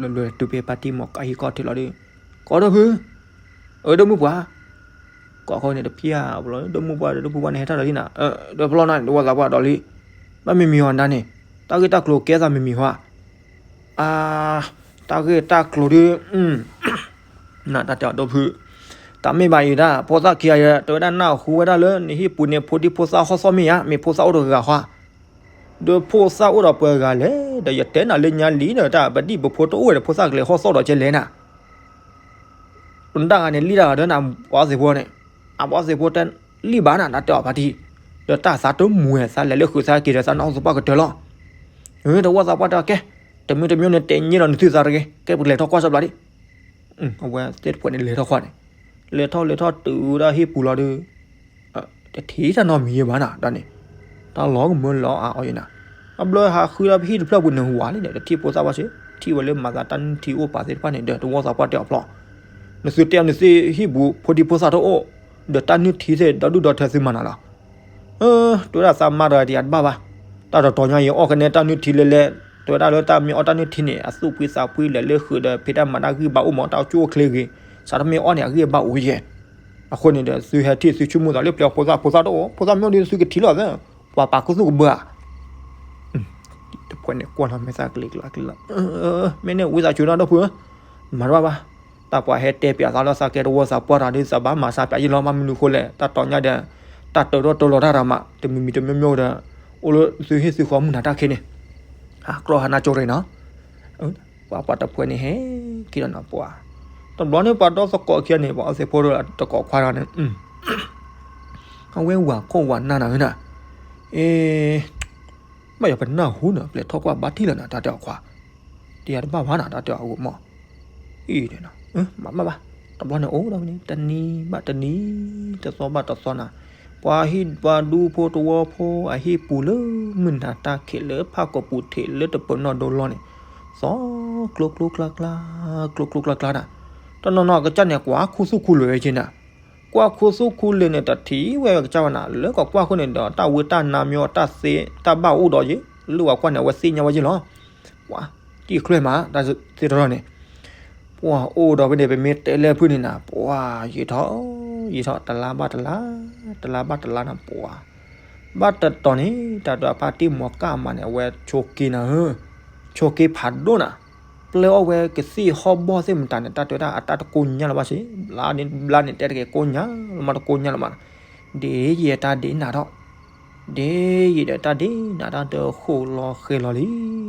လၢလၢတုၤဖဲဖါတံၢ်မီၤကၣ်ဟံၣ်ခီၣ်ထံးလီၤဒီး, ကိးဒီပုၢ်, အၢ ဒီပုၢ်ပှၢ်, ကိးခီန့ၣ်တဖျါဘျီ ဒီပုၢ်ပှၢ်ဒီး ဒီပုၢ်ပှၢ်န့ၣ် ဟဲထီၣ်ဒီးလံနၤ, ဒီးဖျီနီၤ တဝီသးပှၢ်ဒီးလံ, ဘၣ်မံၤမံၤဟီနၤန့ၣ်, တၢ်ဂ့ၢ်တၢ်ကျိၤကဲသးမံၤမံၤဟီဧါ, အါ, တၢ်ဂ့ၢ်တၢ်ကျိၤဒီး နတၢ်တဲအီၤဒီပုၢ်, တၢ်မ့ၢ်ဘၣ်အံၤဒၣ် ဖိသၣ်ခံဂၤယဲ တဲဝဲဒၣ် နၢ်ဟူဝဲဒၣ်လၢနဟံၣ်ပူၤန့ၣ် ဖိဒံဖိသၣ်ဟီၣ်သီၣ်မ့ၢ်ဧါ, မ့ၢ်ဖိသၣ်အိၣ်တဂၤဃီ, ဒီးဖိသၣ်အိၣ်ဒီးပှဲၤဂၤလဲၣ်, ဒီးယတဲနၤလၢညါလံဒီး တၢ်ပဒံၣ်ပဖိတအိၣ်ဝဲဒီး ဖိသၣ်ကလဲၤဟီၣ်သီၣ်ဒီးကဲလဲၣ်နၤ, တၢ်ဂၤန့ၣ် လံၣ်တၢ်ဂၤဒီးနၤ ပှၤသ့ၣ်ဖိန့ၣ်, အပှၤသ့ၣ်ဖိတဲ လံၣ်ဘၣ်နၤ တၢ်တဲအီၤဖါတံၢ်, ဒီးတၢ်သးတမူဝဲ သးလဲၤလၢဃုာ်သးက့ၤဒီး သးနၢ်ဟူသပှၢ်ကတၢၢ်လီၤ. တဝီသးပှၢ်တဲအီၤ ကဲ, တမ့ၢ်တမ့ၢ်န့ၣ် တဲညံလီၤနသုသးတဂ့ၤ, ကဲပကလဲၤထီၣ်ကွၢ်စၢဘျးဒံး, အဝဲသ့ၣ်တဖၣ်န့ၣ် လဲၤထီၣ်ကွၢ်န့ၣ်, လဲၤထီၣ်လဲၤထီၣ်တုၤဝဲဒၣ်ဟံၣ်ပူၤလီၤဒီး တထံၣ်တၢ်နီတမံၤဘၣ်နၤ ဒီးန့ၣ်, တၢ်လီၤကမၢလီၤအါအီၤယဲနၤ, အဘျီဟးဃုဒီးပဟံၣ်တဖျၢၣ်ပူၤန့ၣ် ဝးလံန့ၣ် တထံၣ်ဖိသၣ်ဘၣ်စ့ၢ်, ထံၣ်ဝဲလၢမၤသးတၢ်နုၢ်ထံအိၣ်ပာ်သ့ၣ်တဖၣ်န့ၣ်ဒီး တဝီသးပှၢ်တဲအီၤဖျီ, နသုတဲအီၤနသုဟံၣ်ပူၤ ဖိဒံဖိသၣ်တအိၣ်, ဒီးတၢ်နုၢ်ထံသ့ၣ် ဒီဒူၣ်ဒီထၢသုမၤနၤလီၤ. အၢ, တဲဝဲဒၣ်သးမါတဂၤတယၤတဘၣ်ဘၣ်, တၢ်တတီၤညါအံၤအီၣ်ကနဲတၢ်နုၢ်ထံလဲၤလဲၤ, တဲဝဲဒၣ်လၢတၢ်မ့ၢ်အီၣ်တၢ်နုၢ်ထံန့ၣ် အသူၣ်ဖှံသးဖှံလဲၤလၢဃုာ်ဒီး ဖံးတၢ်မၤတၢ်ဂံၢ်ဘါအိၣ်မး တၢ်အိၣ်ဆူၣ်အိၣ်ချ့ဂ့ၤ, စးထီၣ်မ့ၢ်အီၣ်န့ၣ် အဂံၢ်အဘါအိၣ်ယဲၢ်, အဃိန့ၣ်ဒီး သုဟဲထံၣ်သုဆိကမိၣ်သးလၢပျဲဖိသၣ် ဖိသၣ်တအိၣ်, ဖိသၣ်မ့ၢ်အိၣ်ဒီးသုကထံၣ်လီၤသၢ, ပှၤပာ်ခူသူၣ်ကဘၢဧါ တဖုန့ၣ်ကွၢ်လီၤမဲာ်သၣ်ကလံၤကျါကလံၤလီၤ, မ့ၢ်န့ၣ်ဝံသးစူၤနီၤဒီပုၢ်ဧၢ, မၤတဘၣ်ဘၣ်, တၢ်ပှၤဟဲတဲပၠးသးလီၤသးကဲတဝီသးပှၢ်တၢ်ဒီး သးဘၣ်မၤစၢ်ပၠးယံလီၤ ဘၣ်မနုၤဃိလဲၣ် တၢ်တီၤညါဒီး, တၢ်တၢၢ်ထီၣ်တၢၢ်လီၤတၢ်တၢ်မး တမံၤမံၤတမံၤမံၤဒီး, အိၣ်လၢသုဟံၣ်သုဃီမုၢ်နၤတၢ်ခံန့ၣ်, ဟးကြၢးဟးနါကၠိရံၣ်နီၤ, ပှၤပှၤတဖုန့ၣ်ဟဲက့ၤလီၤနီၤပှၤ, တဘျီန့ၣ်ပှၤဒီသကိးခံဂၤန့ၣ် ပှၤအီသံးဖိဒီးတကိးခွါဒီးန့ၣ် အဝဲဝၤခိၣ်ဝၤနၢ်နၤဝဲဒၣ်, အ့, ဘၣ်ယၤပနၢ်ဟူနီၤ ပလဲၤထီၣ်ကွၢ်ဘါထံၣ်လီၤနၤ တၢ်တဲအီၤခွါ, တယၤတဘၣ်ဘၣ်နၤ တၢ်တဲအီၤအဂီၢ်မး, အံၤ, မၤဘၣ်ဘၣ်, တဘျီန့ၣ်အိၣ်ဒီးဝဲန့ၣ် တနံၤဘၣ်တနံၤ, တသီဘၣ်တသီနၤ, ပှၤဟံၣ်ပှၤဒူဖိတဝီဖိအဟံၣ်ပူၤလၢမုၢ်နၤတၢ်ခံးလၢဖးကီၢ်ပူၤထံးလၢတပၢၤနီၣ်ဒိလီၢ်န့ၣ်, သီကျိကျိကျါကျါ, ကျိကျိကျါကျါနၤ, တနီၤနီၤကစၢ်န့ၣ် ကွၢ်ခူသူၣ်ခူလၢာ်ဝဲက့နၤ ကွၢ်ခူသူၣ်ခူလၢာ်န့ၣ် တထံၣ်ဝဲကစၢ်ဘၣ်နၤ လၢကကွၢ်ဃိန့ၣ်ဒီး တၢ်ဝံတၢ်နါမ့ၢ်အီၣ် တၢ်သ့တၢ်ဘၣ်အိၣ်ဒီးယ့ၣ် လၢဝဲကွၢ်န့ၣ် အဝဲသ့ၣ်ညါဝဲယ့ၣ်လီၤ. ပှၤတံၢ်ချၢမး တၢ်သ့တရီန့ၣ် ပှၤအိၣ်ဒီးဖဲန့ၣ် ပမ့ၢ်တဲလၢဖုၣ်န့ၣ်နၤ ပှၤယံာ်ထီၣ်ယံာ်ထီၣ် တလါဘၣ်တလါ တလါဘၣ်တလါနၤ ပှၤ ဘၣ်တတီၤန့ၣ် တၢ်ဒွးဖါတံၢ်မီၤကၣ်မးန့ၣ် အဝဲဆိးက့နၤဧၢ, ဆိးက့ဖးဒိၣ်နၤ, ပျဲအီၣ်ဝဲကသံၣ်ဟီၣ်ဘီၣ်သ့ၣ်မတၤန့ၣ် တၢ်တဲဝဲဒၣ်အတၢ်တကိညၢ်လၢၤဘၣ်စ့ၢ်, ဘျါန့ၣ် ဘျါန့ၣ် တဲတက့ၢ်ကိညၢ်လၢၤမး တကိညၢ်လၢၤမး, ဒ်ယဲတၢ်ဒ်နၤထီၣ်, ဒ်ယဲဒီးတၢ်ဒ်နၤတၢ်ဒီးဃိၣ်လီၤဃဲၤလီ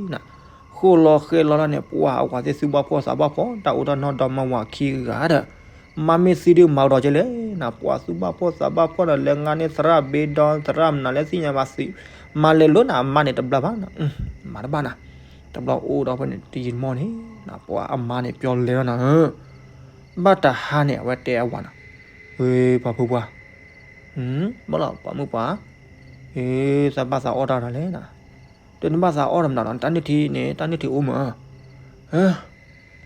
ၤလံနၤ, ဃိၣ်လီၤဃဲၤလီၤလီၤန့ၣ် ပှၤအဝဲသ့ၣ်သူၣ်ဘၣ်ဖှီၣ်သးဘၣ်ဖှီၣ် တၢ်အိၣ်တၢ်နီၢ်ဒီမါဝၤခံဂၤဒီး မါမ့ၢ်သံဒုးမၤကဒီးကဲလဲၣ်နၤ ပှၤသူၣ်ဘၣ်ဖှီၣ်သးဘၣ်ဖှီၣ်ဒီး လဲၤငါန့ၢ်သရၣ်ဘ့ဒီ သရၣ်မနုၤလဲၣ်သ့ၣ်ညါဘၣ်သံ, မါလဲၤလိၤနၤ အမါန့ၣ်တဘျါဘၣ်နၤ, မၤတဘၣ်နၤ, တဘျီအိၣ်ဒီးဖဲန့ၣ် တယံာ်တမီၢ်န့ၣ် ပှၤအမါန့ၣ်ပျီလဲၤလီၤနၤဧၢ, ဘၣ်တဟါန့ၣ် အဝဲတဲအဝၤနၤ, ဝ့ၢ်ပှၤဖိပှၢ် ဘၣ်လီၤပှၤမုၣ်ပှၢ်, သးဘၣ်သးအီၣ်တၢ်နၤလဲၣ်နၤ, တနဘၣ်သးအီၣ်တၢ်မနုၤလီၤ တၢ်နုၢ်ထံန့ၣ် တၢ်နုၢ်ထံအိၣ်မး,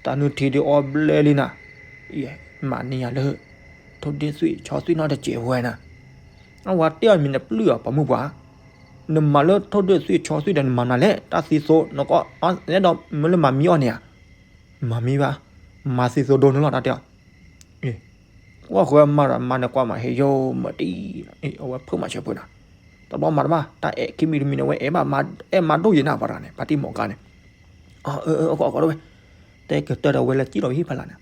တၢ်နုၢ်ထံဒ်အီၣ်ဘျဲၣ်လံနၤ, မၤန့ၢ်ယၤလၢ ထိၣ်ဒ့ၣ်သွံၣ်ဆီသွံၣ်နီတစဲးဝဲနၤ, အဝၤတဲအီၤမံၤနပျုၢ်အီၤပှၤမုၣ်ပှၢ်, နမၤလၢထိၣ်ဒ့ၣ်သွံၣ်ဆီသွံၣ်ဒီးနမၤမနုၤလဲၣ် တၢ်သံသိနကီၢ် အဲၣ်ဒိးမ့ၢ်လၢမၤမံအီၣ်န့ၣ်ဧါ, မၤမံဘၣ်, မၤသံသိဒိနုာ်လီၤ တၢ်တဲအီၤ ကွၢ်ဃီမၤဒီးမၤန့ၣ်ကွၢ်မးဟ့ၣ်ယိာ်မၤတံၢ်, အဝဲဖုးမၤဆၢဖုးနၤ, တဘျီမၤတဘၣ် တၢ်အဲၣ်ခံမံၤတမံၤန့ၣ် အဝဲအဲၣ်ဘၣ်မါ အဲၣ်မါဒိၣ်ယဲနၤ ပှၤတဂၤန့ၣ် ဖါတံၢ်မီၤကါန့ၣ် အၢ အၢ အၢ ကီး ကီး တဝဲ တဲကတၢၢ်ဒီးဝဲလၢစံၣ်လီၤဝဲဟံၣ်ဖးလာ်န့ၣ်,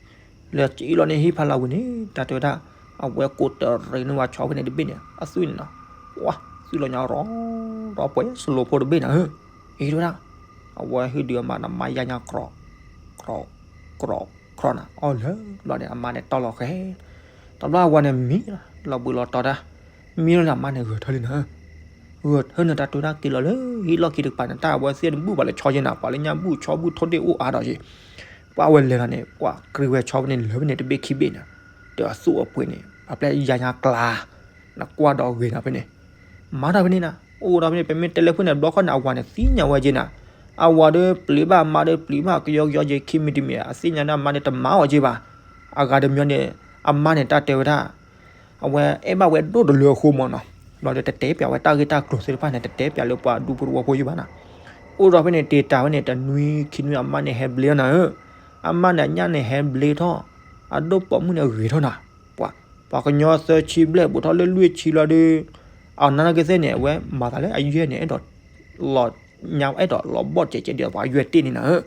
လၢစံၣ်လီၤန့ၣ်ဟံၣ်ဖးလာ်ဝံၤန့ၣ် တၢ်တဲဝဲဒၣ် အဝဲကိးတရံးန့ၢ်ဝဲဆီဖဲန့ၣ်တဘ့ၣ်န့ၣ် အသွံၣ်န့ၣ်နီၤ, ဝါ သွံၣ်လီၤညါရီၤ ရီၤပှဲၤစလိဖိတဘ့ၣ်နၤဧၢ, အံၤတဝဲဒၣ် အဝဲဟုၣ်ဒုးအမါန့ၣ် အမါယါညါကြီ ကြီ ကြီနၤ အီၣ်လၢဘျီန့ၣ် အမါန့ၣ်တီၢ်လီၤဃဲၤ, တဘျီအဝၤန့ၣ်မံလီၤဘှံးလီၤတီၤတၢ်, မံလီၤန့ၣ် အမါန့ၣ်ဂဲၤထၢၣ်လံနၤ, ဂဲၤထၢၣ်န့ၣ် တၢ်တဲဝဲဒၣ်က့ၤလီၤလၢဟံၣ်လီၢ်ခံတကပၤန့ၣ် တၢ်အဝဲသ့ၣ်တဘူၣ်ဘၣ်လၢဆီယဲနၤ ပှၤလၢညါဘူၣ်ဆီဘူၣ်ထိၣ်ဒ့ၣ်အိၣ်အါဒီးယဲ, ပှၤဝဲလဲၤလီၤန့ၣ် ပှၤကြၢးဝဲဆီဖဲန့ၣ်လၢဖဲန့ၣ်တဘ့ၣ်ခံဘ့ၣ်န့ၣ်, ဒီးအသူၣ်အပှ့ၤန့ၣ် ပှၤပျဲယါညါကျါ နကွၢ်ဒီးဂ့ၤနၤဖဲန့ၣ်, မၤတၢ်ဖဲန့ၣ်နၤ, အိၣ်ဒီးဖဲန့ၣ် ပမ့ၢ်တဲလၢဖုၣ်န့ၣ် ဘျီခီန့ၣ် အဝၤန့ၣ်သ့ၣ်ညါဝဲက့နၤ, အဝၤဒီးပျံၤဘၣ်အမါဒီးပျံၤဘၣ်ကယီကယီက့ၤခံမံၤတမံၤ အသ့ၣ်ညါဒၣ်အမါန့ၣ်တမၤအီၤက့ဘၣ်, အဂၤတမံၤန့ၣ် အမါန့ၣ်တၢ်တဲဝဲဒၣ် အဝဲအဲၣ်ဘၣ်ဝဲဒိၣ်တလၢအဃိမးနီၤ, ဘျီဒီးတတဲပၠးဝဲတၢ်ဂ့ၢ်တၢ်ကျိၤသ့ၣ်တဖၣ်န့ၣ် တတဲပၠးလၢပှၤဒူဖိတဝီဖိယုၢ်ဘၣ်နၤ, အိၣ်ဒီးဖဲန့ၣ် တ့ၢ်တၢ်ဝဲန့ၣ် တနွံခံနွံအမါန့ၣ်ဟဲဘျ့ထီၣ်နၤဧၢ, အမါန့ၣ်အညၣ်န့ၣ်ဟဲဘျ့ထီၣ်, အဒိၣ်ပိာ်မုၣ်န့ၣ်ဂ့ၤထီၣ်နၤ, ပှၤ ပှၤကညီသၢဆံဘျဲၣ်ဘူးထီၣ်လၢလွံၢ်ဆံလီၤဒီး, အနီၢ်ကသ့ၣ်န့ၣ် အဝဲမၤသးလၢအယဲၢ်န့ၣ် အဲၣ်ဒိးလီၤညါ အဲၣ်ဒိးလီၤဘီၣ်စဲးကဲးဒ်သိးပှၤယွဲၢ်တ့ၢ်န့ၣ်နၤဧၢ,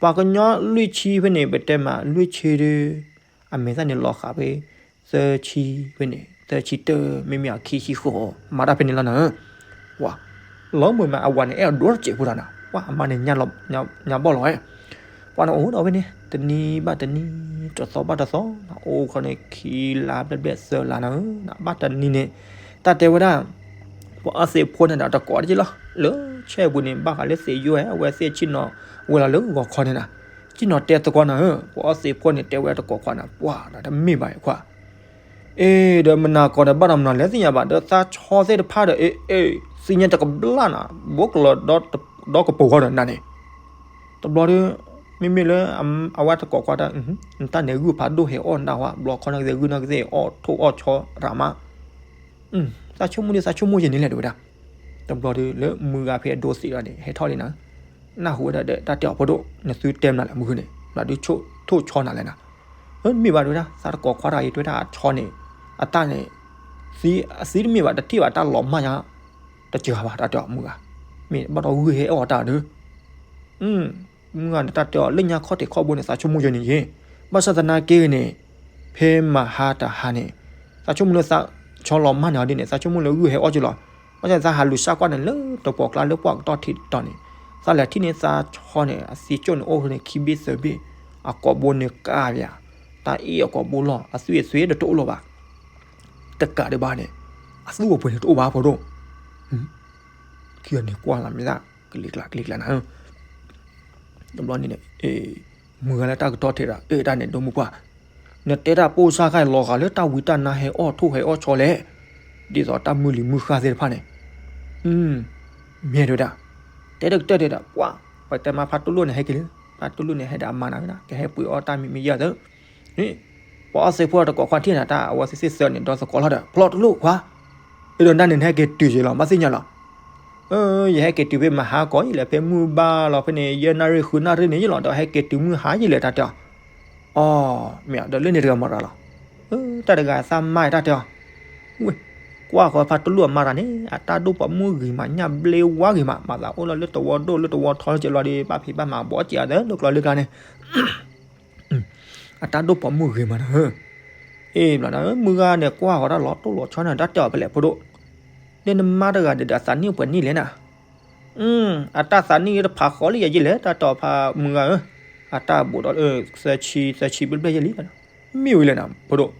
ပှၤကညီလွံၢ်ဆံဖဲန့ၣ် ပတဲမးလွံၢ်ဆံဒီး, အမဲာ်သၣ်န့ၣ်လီၤဃာ်ဖဲ သၢဆံဖဲန့ၣ် သၢဆံတၢ မ့မ့ၢ်အခံဆံဃိး မၤတၢ်ဖဲန့ၣ်လီၤနၤဧၢ, ပှၤ လီၤမုာ်မးအဝၤန့ၣ် အဲၣ်ဒိးစဲးဖိတၢ်နၤ ပှၤအမါန့ၣ် ညါဘီၣ်လီၤဝဲ ပှၤန့ၣ်အိၣ်ဒီးဖဲန့ၣ် တနံၤဘၣ်တနံၤ တသီဘၣ်တသီ အိၣ်ခီန့ၣ် ခံလါဘျဲၣ်ဘျဲၣ်သၢလါနၤဧၢ, ဘၣ်တနံၤန့ၣ် တၢ်တဲဝဲဒၣ် ပှၤအီသံးဖိန့ၣ်ဒီးတကိးတက့ၢ်လီၤ, လၢဆဲပူၤန့ၣ် ဘၣ်ဃးလၢသံးယိၣ်ဧဲ အဝဲသ့ၣ်ဆ့ၣ်နီၤဝဲလီၤလၢဂီၤခီန့ၣ်နၤ, ဆ့ၣ်နီၤတဲသကိးနၤဧၢ, ပှၤအီသံးဖိန့ၣ် တဲဝဲတကိးခွါနၤ ပှၤဒီးတမ့ၢ်ဘၣ်ခွါ အ့ ဒီးမနၤကီးဒီးဘၣ်ဒီးမနၤလဲၣ်သ့ၣ်ညါဘၣ် ဒီးသးဆီသ့ၣ်တဖၣ်ဒီး အ့ အ့ သ့ၣ်ညါတကဘျၣ်နၤ ဘိကလီၤဒီကပီၤဝဲဒီးနၤန့ၣ်, တဘျီဒီး မ့မ့ၢ်လၢ အဝဲတကိးခွါတၢ် နတၢ်န့ၣ်ဂုၢ်ဖးဒိၣ်ဟဲအီၣ်နတၢ်ဝဲ ဘျီခီနဂ့ၤဂုၢ်နဂ့ၤအီၣ်ထိၣ်အီၣ်ဆီရၤမး သးဆိကမိၣ်ဒ်သးဆိကမိၣ်ယဲန့ၣ်လဲၣ် တဲဝဲဒၣ်, တဘျီဒီးလၢမုၢ်ဂၤဖဲအဒိသံးဒီးန့ၣ် ဟဲထီၣ်လံနၤ, နၢ်ဟူဝဲဒၣ်ဒီးတၢ်တဲအီၤဖိဒိၣ် နသုတဲမနုၤလဲၣ်မုၢ်ဂၤန့ၣ် ဘျီဒုးထိၣ်ဆီနၤလဲၣ်နၤ, မ့ၢ်ဘၣ်တဲဝဲဒၣ် သးတကိးခွါတၢ်အံၤတဲဝဲဒၣ်အဆီန့ၣ် အတၢ်န့ၣ် သံ သံတမ့ၢ်ဘၣ် တထံၣ်ဘၣ်တၢ်လီၤမၢ်ညါ တစှၤဘၣ်တၢ်တဲအီၤမုၢ်ဂၤ, မ့ၢ်ဘၣ်ဒီးဂုၢ်ဟဲအီၣ်တၢ်ဒီး မုၢ်ဂၤန့ၣ်တၢ်တဲအီၤ လၢညါခီၣ်ထံးခီၣ်ဘိန့ၣ် သးဆိကမိၣ်ယဲန့ၣ်ယ့ၣ်, ဘၣ်ဆၣ်သနာ်က့န့ၣ် ဖဲမဟါတဟါန့ၣ် သးဆိကမိၣ်လၢသးဆီလီၤမၢ်န့ၣ်အီၤဒ်န့ၣ် သးဆိကမိၣ်လၢဂုၢ်ဟဲအီၣ်က့လီၤ, ဘၣ်ဆၣ်သးဟးလူၤစၢ်ကွၢ်န့ၣ် လၢတပိာ်ကျါလၢပှၢ်ကတီၢ်ထံးတတီၤန့ၣ် သးလဲၤထံၣ်န့ၣ် သးဆီန့ၣ် အသံကၠိၣ်န့ၣ်အိၣ်န့ၣ်ခံဘ့ၣ်သၢဘ့ၣ်, အကိာ်ဘိန့ၣ်ကၢ်ပၠး, တၢ်အ့ၣ်အကိာ်ဘိလီၤ အသွံၣ်အသွံၣ်တတအိၣ်လၢၤဘၣ် တကးဒံးဘၣ်န့ၣ် အသူၣ်အပှ့ၤန့ၣ်တအိၣ်ဘၣ်ဖိဒိၣ်, ခံဂၤန့ၣ်ကွၢ်လီၤမ့ၢ်သၣ် ကလံၤကျါကလံၤကျါနၤဧၢ, တဘျီန့ၣ် မုၢ်ဂၤလၢတၢ်ကတီၢ်ထဲဒီး အ့ၣ်တၢ်န့ၣ် ဒိမုၢ်ပှၢ်, နတဲတၢ်ပိၢ်စၢ်ခါလီၤဂာ်လၢတၢ်ဝံတၢ်နါဟဲအီၣ်ထိၣ်ဟဲအီၣ်ဆီလဲၣ်, ဒ်သိးတၢ်မုၢ်လံၤမုၢ်ဃၢ်သ့ၣ်တဖၣ်န့ၣ်, မ့ၢ်တဲဝဲဒၣ်, တဲတကတၢၢ်တဲဒၣ် ပှၤ ပတဲမါဖါတူၢ်လိာ်န့ၣ်ဟဲက့ၤလံ, ဖါတူၢ်လိာ်န့ၣ်ဟဲဒီးအမါနၤဝဲဒၣ် ကဟဲပှ့ၤအီၣ်တၢ်မံၤမံၤယဲၢ်သၢ န့ၣ်, ပှၤအီသံးဖိတကိးခွါထံၣ်နၤ တၢ်အဝဲသ့ၣ်သၢန့ၣ် ဒီသကိးလီၤဒီး ဖျီတလိၣ်ခွါ, အ့ဒီးနၤန့ၣ် နဟဲက့ၤတုၤယဲလီၤ ဘၣ်သ့ၣ်ညါလီၤ, ယဟဲက့ၤတုၤဖဲမဟါကီးယလဲၣ် ဖဲမုၢ်ဘၣ်လီၤဖဲန့ၣ် ယဲၢ်နၣ်ရံၣ်ဃုနၣ်ရံၣ်န့ၣ်ယဲလီၤ ဒီးဟဲက့ၤတုၤမုၢ်ဟါယလဲၣ် တၢ်တဲအီၤ, အီ, မ့ၢ်ဒီးလၢန့ၣ်တဂၤမၤရၤလီၤ, တၢ်တဂၤသးမါတၢ်တဲအီၤ ဝဲ, ကွၢ်ဃီဖါတူၢ်လိာ်အမါတၢ်န့ၣ် အတၢ်ဒိၣ်ပိာ်မုၣ်ဂ့ၤမး ညၣ်ဘျ့ဝါဂ့ၤမး မၤသးအိၣ်လီၤလၢတဝီဒိၣ်လၢတဝီထီလၢကလီၤဒီး ဘၣ်ဖံးဘၣ်မၤဘီစဲးအသးလၢကျီလၢကျါန့ၣ်, အတၢ်ဒိၣ်ပိာ်မုၣ်ဂ့ၤမးနၤဧၢ, အ့ ဘျီဒီး မုၢ်ဂၤန့ၣ် ကွၢ်ဃီတၢ်လီၤတိၢ်လီၤဆီန့ၣ် တၢ်တဲအီၤဖဲလဲၣ်ဖိဒိၣ်, ဒီးနမါတဂၤဒီး အသးနံၣ်ပှဲၤနံၣ်လဲၣ်နၤ အတၢ်သးနံၣ်တဖးဃီလၢယဲယဲလဲၣ် တၢ်တဲအီၤဖါမုၢ်ဂၤဧၢ, အတၢ်ဘူးဒီး သၢဆံ သၢဆံဘျဲၣ်ဘျဲၣ်ယဲလံ, မ့ၢ်ဝံၤလဲၣ်နၤ ဖိဒိၣ်,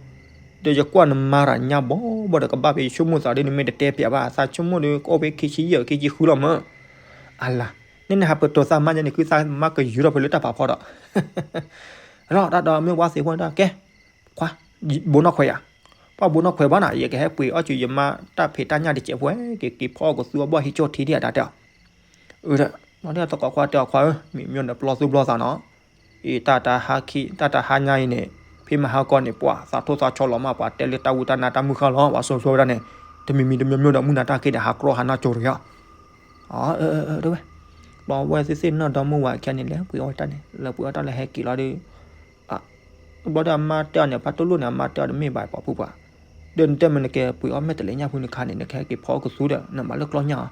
ဒီးယကွၢ်နမါတၢ်ညါဘီဘီဒီးကဘၣ်ဖဲယဆိကမိၣ်သးဒီး နမ့ၢ်တတဲပၠးဘၣ် သးဆိကမိၣ်ဒီး ကအိၣ်ဖဲခံဆံယဲၢ်ခံဆံဃုလီၤမး, အလၤ, န့ၣ်နဟးပတိၤသးမါညါန့ၣ် ဃုသးမါကယူၤထီၣ်ဖဲလၢတၢ်ဖးဖီဒီး လီၤတၢ်ဒီးမ့ၢ်ဝါသ့ၣ်ဖိန့ၣ် ကဲ, ခွါ, ဘိနီၣ်ခွဲးယၤ, ပှၤဘိနီၣ်ခွဲးဘၣ်နၤ ယကဟဲပှ့ၤအီၣ်က့ၤယမါတၢ်ဖံးတၢ်ညၣ်တစဲးဖိ ကက့ၤဖီအီၣ်ကသူအီၣ်ဘီၣ်ဟံးကၠိၣ်ထံဒံးအတၢ်တဲအီၤ, အၢ, ဒီးသကိးခွါတဲအီၤခွါဧၢ, မ့ၢ်မ့ၢ်ဒီးပျီသူၣ်ပျီသးနီၤ, အ့ တၢ်တဟါခံ တၢ်တဟါညါအံၤန့ၣ် ဖဲမဟါကီၢ်န့ၣ် ပှၤသးထိၣ်သးဆီလီၤမး ပှၤတဲလၢတၢ်ဝံတၢ်နါတၢ်မုၢ်ဃၢ်လီၤ ပှၤစိၤဆိဝဲဒၣ်န့ၣ်, တမံၤမံၤတမံၤမံၤဒီးမုၢ်နၤတၢ်က့ၤဒီးဟးကြီဟးနၢ်ကၠိတဂ့ၤအီၤ အၢ အၢ အၢ တဝဲ, ဘျီဝဲသ့ၣ်သ့ၣ်နီၢ်ဒီမုၢ်ဝၤခံဂၤန့ၣ် လဲၤပှ့ၤအီၣ်တၢ်န့ၣ် လဲၤပှ့ၤအီၣ်တၢ်လၢဟဲက့ၤလီၤဒီး, ဘျီဒီးအမါတဲအီၤန့ၣ် ဖါတိၢ်လိၣ်န့ၣ် အမါတဲအီၤဒီးမ့ၢ်ဘၣ်ပှၤဖုပှၤ, ဒီးနတဲမ့ၢ်နကပှ့ၤအီၣ်မဲာ်တလဲညၣ်ဖိနခါန့ၣ် နကဟဲက့ၤဖီအီၣ်ကသူဒီး နမၤလၢကျီၢ်ညၣ်အီၤ.